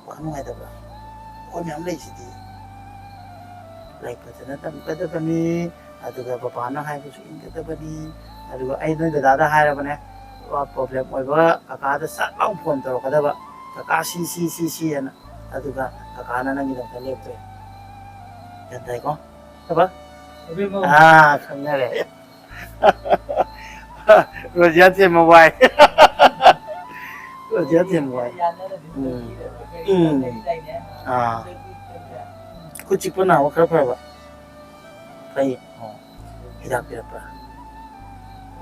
ꯋꯥꯈꯜ ꯅꯨꯡꯉꯥꯏꯇꯕ꯭ꯔꯥ? ꯑꯩꯈꯣꯏ ꯃꯌꯥꯝ ꯂꯩꯁꯤꯗꯤ꯫ ꯂꯥꯏꯔꯤꯛ ꯐꯖꯅ ꯇꯝꯒꯗꯕꯅꯤ, ꯑꯗꯨꯒ ꯕꯕꯥꯅ ꯍꯥꯏꯕꯁꯨ ꯏꯟꯒꯗꯕꯅꯤ꯫ ꯑꯗꯨꯒ ꯑꯩ ꯅꯣꯏ ꯗꯗꯥꯗ ꯍꯥꯏꯔꯕꯅꯦ, ꯋꯥ ꯄ꯭ꯔꯣꯕ꯭ꯂꯦꯝ ꯑꯣꯏꯕ ꯀꯀꯥꯗ ꯁꯠ ꯂꯥꯎ ꯐꯣꯟ ꯇꯧꯔꯛꯀꯗꯕ, "ꯀꯀꯥ ꯁꯤ, ꯁꯤ, ꯁꯤ, ꯁꯤ" ꯍꯥꯏꯅ꯫ ꯑꯗꯨꯒ ꯀꯀꯥꯅ ꯅꯪꯒꯤꯗꯃꯛꯇ ꯂꯦꯞꯇꯣꯏꯅꯤ꯫ ꯒ꯭ꯌꯥꯟ ꯇꯥꯏꯀꯣ? ꯊꯕꯛ? ꯑꯥ, ꯈꯪꯅꯔꯦ꯫ ꯔꯣꯖꯤꯌꯥ ꯊꯦꯝꯃ ꯋꯥꯏ꯫ ꯔꯣꯖꯤꯌꯥ ꯊꯦꯝꯃ ꯋꯥꯏ꯫ ꯎꯝ꯫ ꯎꯝ꯫ ꯑꯥ꯫ ꯈꯨꯠ ꯆꯤꯛꯄ ꯅꯥꯕ ꯈꯔ ꯐꯔꯕ? ꯐꯩ꯫ ꯑꯣ꯫ ꯍꯤꯗꯥꯛ ꯄꯤꯔꯛꯄ꯭ꯔꯥ?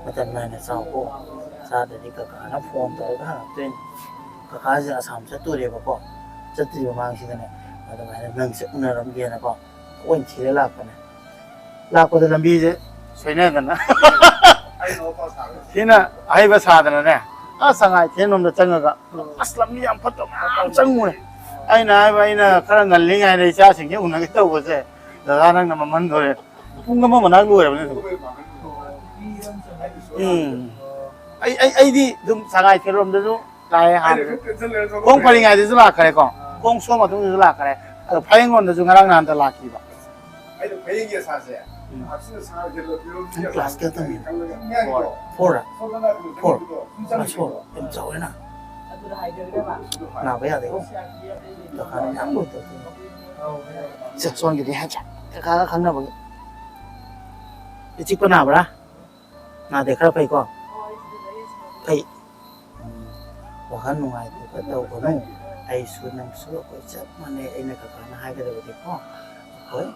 ꯃꯇꯝ ꯅꯥꯏꯅ ꯆꯥꯎꯀꯣ꯫ ꯆꯥꯗ꯭ꯔꯗꯤ ꯀꯀꯥꯅ ꯐꯣꯟ ꯇꯧꯔꯒ ꯍꯪꯉꯛꯇꯣꯏꯅꯤ꯫ ꯀꯀꯥꯁꯦ ꯑꯁꯥꯝ ꯆꯠꯇꯣꯔꯦꯕꯀꯣ꯫ ꯆꯠꯇ꯭ꯔꯤ ꯃꯃꯥꯡꯁꯤꯗꯅꯦ, ꯑꯗꯨꯃꯥꯏꯅ ꯅꯪꯁꯦ ꯎꯅꯔꯝꯒꯦꯅꯀꯣ, ꯂꯣꯏ ꯊꯤꯔ ꯂꯥꯛꯄꯅꯦ꯫ ꯂꯥꯛꯄꯗ ꯂꯝꯕꯤꯁꯦ ꯁꯣꯏꯅꯗꯅ ꯁꯤꯅ ꯑꯍꯩꯕ ꯁꯥꯗꯅꯅꯦ, ꯑꯁ, ꯁꯉꯥꯏ ꯊꯦꯟ ꯂꯣꯝꯗ ꯆꯪꯉꯒ, ꯑꯁ, ꯂꯝꯕꯤ ꯌꯥꯝ ꯐꯠꯇꯕ ꯃꯌꯥꯝ ꯆꯪꯉꯨꯔꯦ꯫ ꯑꯩꯅ ꯍꯥꯏꯕ, ꯑꯩꯅ ꯈꯔ ꯉꯜꯂꯤꯉꯩꯗ ꯏꯆꯥꯁꯤꯡꯁꯦ ꯎꯅꯒꯦ ꯇꯧꯕꯁꯦ, ꯗꯗꯥ, ꯅꯪꯅ ꯃꯝꯍꯟꯗꯣꯔꯦ꯫ ꯄꯨꯡ ꯑꯃ ꯃꯅꯥꯛ ꯂꯣꯏꯔꯕꯅꯦ ꯑꯗꯨꯝ꯫ ꯎꯝ꯫ ꯑꯩ, ꯑꯩ, ꯑꯩꯗꯤ ꯑꯗꯨꯝ ꯁꯉꯥꯏ ꯊꯦꯜꯔꯣꯝꯗꯁꯨ ꯂꯥꯛꯑꯦ ꯍꯥꯟꯅ꯫ ꯈꯣꯡ ꯐꯔꯤꯉꯩꯗꯁꯨ ꯂꯥꯛꯈ꯭ꯔꯦꯀꯣ꯫ ꯈꯣꯡ ꯁꯣꯝ ꯃꯇꯨꯡꯗꯁꯨ ꯂꯥꯛꯈ꯭ꯔꯦ꯫ ꯑꯗꯣ ꯐꯌꯦꯡꯂꯣꯝꯗꯁꯨ ꯉꯔꯥꯡ ꯅꯍꯥꯟꯗ ꯂꯥꯛꯈꯤꯕ꯫ ꯑꯩꯅ ꯐꯌꯦꯡꯒꯤ ꯑꯁꯥꯁꯦ ꯎꯝ꯫ ꯍꯥꯞꯆꯤꯟꯅ ꯁꯥꯔ ꯅꯪ ꯀ꯭ꯂꯥꯁ ꯀꯌꯥ ꯇꯝꯃꯤꯅꯣ? ꯈꯜꯂꯒ ꯉꯥꯏꯀꯣ꯫ Four? Four? Four. Class four? ꯌꯥꯝ ꯆꯥꯎꯔꯦꯅ꯫ ꯑꯗꯨꯗ ꯍꯥꯏꯗꯔꯒꯕ꯫ ꯅꯥꯕ ꯌꯥꯗꯦꯀꯣ꯫ ꯗꯔꯀꯥꯔ ꯃꯌꯥꯝ ꯂꯣꯏ ꯇꯧꯗꯣꯏꯅꯤ꯫ ꯁꯦ, ꯁꯣꯝꯒꯤꯗꯤ ꯍꯦꯟꯁꯦ꯫ ꯀꯀꯥꯒ ꯈꯪꯅꯕꯒꯤ꯫ ꯏꯆꯤꯛꯄ ꯅꯥꯕ꯭ꯔꯥ? ꯅꯥꯗꯦ, ꯈꯔ ꯐꯩꯀꯣ? ꯐꯩ꯫ ꯎꯝ, ꯋꯥꯈꯜ ꯅꯨꯡꯉꯥꯏꯇꯕ ꯇꯧꯒꯅꯨ꯫ ꯑꯩꯁꯨ ꯅꯪꯁꯨ ꯑꯩꯈꯣꯏ ꯆꯞ ꯃꯥꯟꯅꯩ꯫ ꯑꯩꯅ ꯀꯀꯥꯅ ꯍꯥꯏꯒꯗꯕꯗꯤꯀꯣ, ꯑꯩꯈꯣꯏ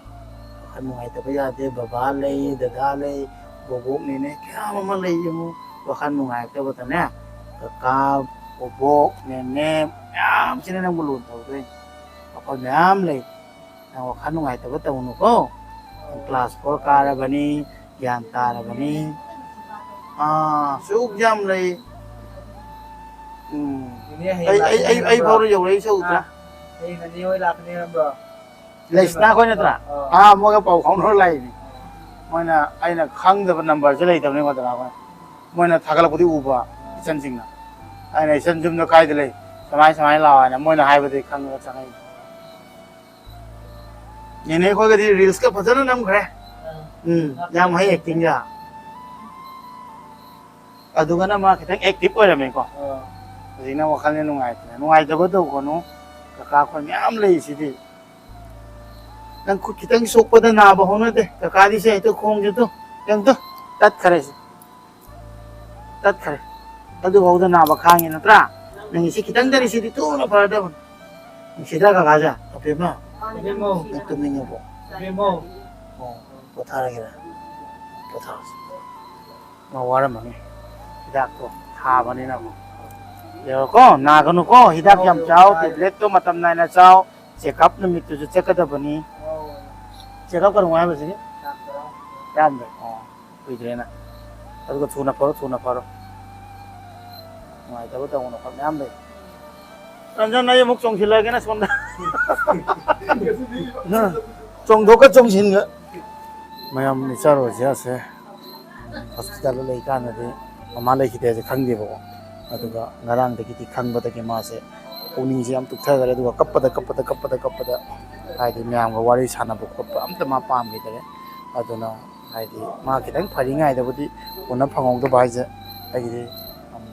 ꯋꯥꯈꯜ ꯅꯨꯡꯉꯥꯏꯇꯕ ꯌꯥꯗꯦ꯫ ꯕꯕꯥ ꯂꯩ, ꯗꯗꯥ ꯂꯩ, ꯕꯣꯕꯣꯛ, ꯅꯦꯅꯦ ꯀꯌꯥꯝ ꯑꯃ ꯂꯩ ꯌꯦꯡꯉꯨ꯫ ꯋꯥꯈꯜ ꯅꯨꯡꯉꯥꯏꯇꯕꯗꯅꯦ, ꯀꯀꯥ, ꯕꯣꯕꯣꯛ, ꯅꯦꯅꯦ ꯃꯌꯥꯝꯁꯤꯅ ꯅꯪꯕꯨ ꯂꯨꯅ ꯇꯧꯗꯣꯏꯅꯤ꯫ ꯑꯩꯈꯣꯏ ꯃꯌꯥꯝ ꯂꯩ꯫ ꯅꯪ ꯋꯥꯈꯜ ꯅꯨꯡꯉꯥꯏꯇꯕ ꯇꯧꯅꯨꯀꯣ꯫ ꯅꯪ ꯀ꯭ꯂꯥꯁ ꯐꯣꯔ ꯀꯥꯔꯕꯅꯤ, ꯒ꯭ꯌꯥꯟ ꯇꯥꯔꯕꯅꯤ꯫ ꯑꯥ, ꯁꯨꯛ ꯌꯥꯝ ꯂꯩ꯫ ꯎꯝ꯫ ꯏꯅꯦ, ꯍꯌꯦꯡ ꯑꯩ, ꯑꯩ, ꯑꯩ, ꯂꯥꯛꯀꯅꯤ ꯑꯩ ꯍꯥꯏꯔꯝꯕ꯭ꯔꯣ? ꯐꯥꯎꯗ ꯌꯧꯔꯛꯏ ꯁꯧꯗ꯭ꯔꯥ? ꯑꯥ, ꯍꯌꯦꯡ ꯅꯦꯅꯦ ꯍꯣꯏ ꯂꯥꯛꯀꯅꯤ ꯍꯥꯏꯔꯝꯕ꯭ꯔꯣ? ꯂꯩꯁꯅꯥ ꯈꯣꯏ ꯅꯠꯇ꯭ꯔꯥ? ꯑꯥ꯫ ꯑꯥ, ꯃꯣꯏꯒ ꯄꯥꯎ ꯐꯥꯎꯅꯔ ꯂꯥꯛꯏꯅꯤ꯫ ꯃꯣꯏꯅ, ꯑꯩꯅ ꯈꯪꯗꯕ ꯅꯝꯕꯔꯁꯦ ꯂꯩꯇꯕꯅꯤ ꯑꯩꯉꯣꯟꯗ꯫ ꯃꯣꯏꯅ ꯊꯥꯒꯠꯂꯛꯄꯗꯤ ꯎꯕ, ꯏꯆꯟꯁꯤꯡꯅ꯫ ꯑꯩꯅ, "ꯏꯆꯟ ꯌꯨꯝꯗ ꯀꯥꯏꯗ ꯂꯩ? ꯁꯨꯃꯥꯏ ꯁꯨꯃꯥꯏꯅ ꯂꯥꯛꯑꯣ" ꯍꯥꯏꯅ ꯃꯣꯏꯅ ꯍꯥꯏꯕꯗꯒꯤ ꯈꯪꯉꯒ ꯆꯪꯉꯛꯏꯅꯤ꯫ ꯅꯦꯅꯦ ꯑꯩꯈꯣꯏꯒꯗꯤ ꯔꯤꯜꯁꯀ ꯐꯖꯅ ꯅꯝꯈ꯭ꯔꯦ꯫ ꯎꯝ, ꯌꯥꯝ ꯍꯩ ꯑꯦꯛꯇꯤꯡꯒ꯫ ꯑꯗꯨꯒꯅ ꯃꯥ ꯈꯤꯇꯪ ꯑꯦꯛꯇꯤꯚ ꯑꯣꯏꯔꯝꯃꯦꯀꯣ꯫ ꯑꯥ꯫ ꯍꯧꯖꯤꯛꯅ ꯋꯥꯈꯜꯁꯦ ꯅꯨꯡꯉꯥꯏꯇ꯭ꯔꯦ꯫ ꯅꯨꯡꯉꯥꯏꯇꯕ ꯇꯧꯒꯅꯨ꯫ ꯀꯀꯥ ꯑꯩꯈꯣꯏ ꯃꯌꯥꯝ ꯂꯩꯔꯤꯁꯤꯗꯤ꯫ ꯅꯪ ꯈꯨꯠ ꯈꯤꯇꯪ ꯁꯣꯛꯄꯗ ꯅꯥꯕ ꯍꯧꯅꯗꯦ꯫ ꯀꯀꯥꯗꯤ ꯁꯦ ꯍꯦꯛꯇ ꯈꯣꯡꯁꯦ ꯇꯨ, ꯌꯦꯡ ꯇꯨ, ꯇꯠꯈꯔꯦ ꯁꯦ꯫ ꯇꯠꯈꯔꯦ꯫ ꯑꯗꯨꯐꯥꯎꯗ ꯅꯥꯕ ꯈꯥꯡꯉꯤ ꯅꯠꯇ꯭ꯔꯥ? ꯅꯪꯒꯤ ꯁꯤ ꯈꯤꯇꯪꯗꯅꯤ, ꯁꯤꯗꯤ ꯊꯨꯅ ꯐꯔꯗꯕꯅꯤ꯫ ꯅꯨꯡꯁꯤꯗ꯭ꯔꯥ ꯀꯀꯥꯁꯦ? ꯑꯕꯦꯝꯃ? ꯑꯕꯦꯝꯃꯧ꯫ ꯅꯪ ꯇꯨꯝꯅꯤꯡꯉꯕꯣ? ꯑꯕꯦꯝꯃꯧ꯫ ꯑꯣ, ꯄꯣꯊꯥꯔꯒꯦꯔꯥ? ꯄꯣꯊꯥꯔꯁꯤ꯫ ꯃꯥ ꯋꯥꯔꯝꯃꯅꯤ꯫ ꯍꯤꯗꯥꯛꯇꯣ ꯊꯥꯕꯅꯤꯅꯀꯣ꯫ ꯌꯦꯡꯉꯣꯀꯣ, ꯅꯥꯒꯅꯨꯀꯣ꯫ ꯍꯤꯗꯥꯛ ꯌꯥꯝ ꯆꯥꯎ, ꯇꯦꯕ꯭ꯂꯦꯠꯇꯣ ꯃꯇꯝ ꯅꯥꯏꯅ ꯆꯥꯎ, ꯆꯦꯛꯑꯞ ꯅꯨꯃꯤꯠꯇꯨꯁꯨ ꯆꯠꯀꯗꯕꯅꯤ꯫ ꯆꯦꯛꯑꯞ ꯀꯩꯗꯧꯉꯩ ꯍꯥꯏꯕꯁꯤꯗꯤ? ꯌꯥꯝꯗ꯭ꯔꯦ꯫ ꯑꯣ, ꯀꯨꯏꯗ꯭ꯔꯦꯅ꯫ ꯑꯗꯨꯒ ꯊꯨꯅ ꯐꯔꯣ, ꯊꯨꯅ ꯐꯔꯣ꯫ ꯅꯨꯡꯉꯥꯏꯇꯕ ꯇꯧꯒꯅꯨ, ꯈꯣꯠ ꯃꯌꯥꯝ ꯂꯩ꯫ ꯔꯟꯖꯟ, ꯑꯩ ꯑꯃꯨꯛ ꯆꯣꯡꯁꯤꯜꯂꯒꯦꯅ ꯁꯣꯝꯗ꯫ ꯆꯣꯡꯊꯣꯛꯀ ꯆꯣꯡꯁꯤꯟꯒ꯫ ꯃꯌꯥꯝ ꯏꯆꯥ ꯔꯣꯖꯤꯌꯥꯁꯦ ꯍꯣꯁꯄꯤꯇꯥꯜꯗ ꯂꯩꯀꯥꯟꯗꯗꯤ ꯃꯃꯥ ꯂꯩꯈꯤꯗꯦꯁꯦ ꯈꯪꯗꯦꯕꯀꯣ꯫ ꯑꯗꯨꯒ ꯉꯔꯥꯡꯗꯒꯤꯗꯤ ꯈꯪꯕꯗꯒꯤ ꯃꯥꯁꯦ ꯄꯨꯛꯅꯤꯡꯁꯦ ꯌꯥꯝ ꯇꯨꯞꯊꯈꯔꯦ꯫ ꯑꯗꯨꯒ ꯀꯞꯄꯗ, ꯀꯞꯄꯗ, ꯀꯞꯄꯗ, ꯀꯞꯄꯗ, ꯍꯥꯏꯗꯤ ꯃꯌꯥꯝꯒ ꯋꯥꯔꯤ ꯁꯥꯟꯅꯕ ꯈꯣꯠꯄ ꯑꯝꯇ ꯃꯥ ꯄꯥꯝꯈꯤꯗꯔꯦ꯫ ꯑꯗꯨꯅ ꯍꯥꯏꯗꯤ ꯃꯥ ꯈꯤꯇꯪ ꯐꯔꯤꯉꯩꯗꯕꯨꯗꯤ ꯎꯅ ꯐꯪꯍꯧꯗꯕ ꯍꯥꯏꯁꯦ ꯑꯩꯒꯤꯗꯤ, ꯎꯝ,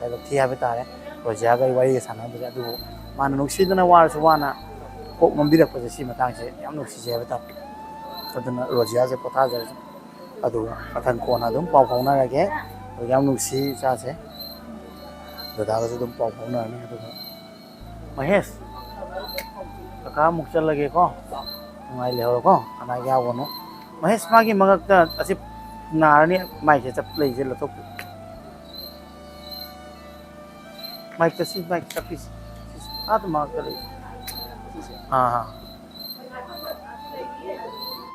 ꯂꯥꯏꯕꯛ ꯊꯤ ꯍꯥꯏꯕ ꯇꯥꯔꯦ꯫ ꯔꯣꯖꯤꯌꯥꯒ ꯑꯩ ꯋꯥꯔꯤꯒ ꯁꯥꯟꯅꯔꯝꯕꯁꯦ꯫ ꯑꯗꯨꯕꯨ ꯃꯥꯅ ꯅꯨꯡꯁꯤꯗꯅ ꯋꯥꯔꯁꯨ ꯋꯥꯅ ꯀꯣꯛ ꯅꯣꯝꯕꯤꯔꯛꯄꯁꯦ, ꯁꯤ ꯃꯇꯥꯡꯁꯦ ꯌꯥꯝ ꯅꯨꯡꯁꯤꯖꯩ ꯍꯥꯏꯕ ꯇꯥꯔꯦ꯫ ꯑꯗꯨꯅ ꯔꯣꯖꯤꯌꯥꯁꯦ ꯄꯣꯊꯥꯖꯔꯁꯨ, ꯑꯗꯨꯒ ꯃꯊꯪ ꯀꯣꯟꯅ ꯑꯗꯨꯝ ꯄꯥꯎ ꯐꯥꯎꯅꯔꯒꯦ꯫ ꯑꯗꯨꯒ ꯌꯥꯝ ꯅꯨꯡꯁꯤ ꯏꯆꯥꯁꯦ꯫ ꯗꯗꯥꯒꯁꯨ ꯑꯗꯨꯝ ꯄꯥꯎ ꯐꯥꯎꯅꯔꯅꯤ꯫ ꯑꯗꯨꯒ ꯃꯍꯦꯁ, ꯀꯀꯥ ꯑꯃꯨꯛ ꯆꯠꯂꯒꯦꯀꯣ꯫ ꯅꯨꯡꯉꯥꯏ ꯂꯩꯍꯧꯔꯣꯀꯣ꯫ ꯑꯅꯥ ꯑꯌꯦꯛ ꯌꯥꯎꯒꯅꯨ꯫ ꯃꯍꯦꯁ, ꯃꯥꯒꯤ ꯃꯉꯛꯇ ꯑꯁꯤ ꯅꯥꯔꯅꯤ, ꯃꯥꯏꯁꯦ ꯆꯞ ꯂꯩꯁꯦ ꯂꯧꯊꯣꯛꯄꯤꯌꯨ꯫ ꯃꯥꯏꯛꯇ ꯁꯤ, ꯃꯥꯏꯛ ꯆꯞꯄꯤꯁꯦ꯫ ꯁꯤꯁꯦ ꯑꯥꯗ ꯃꯉꯛꯇ ꯂꯩꯁꯦ꯫ ꯁꯤꯁꯦ꯫ ꯑꯥ, ꯑꯥ꯫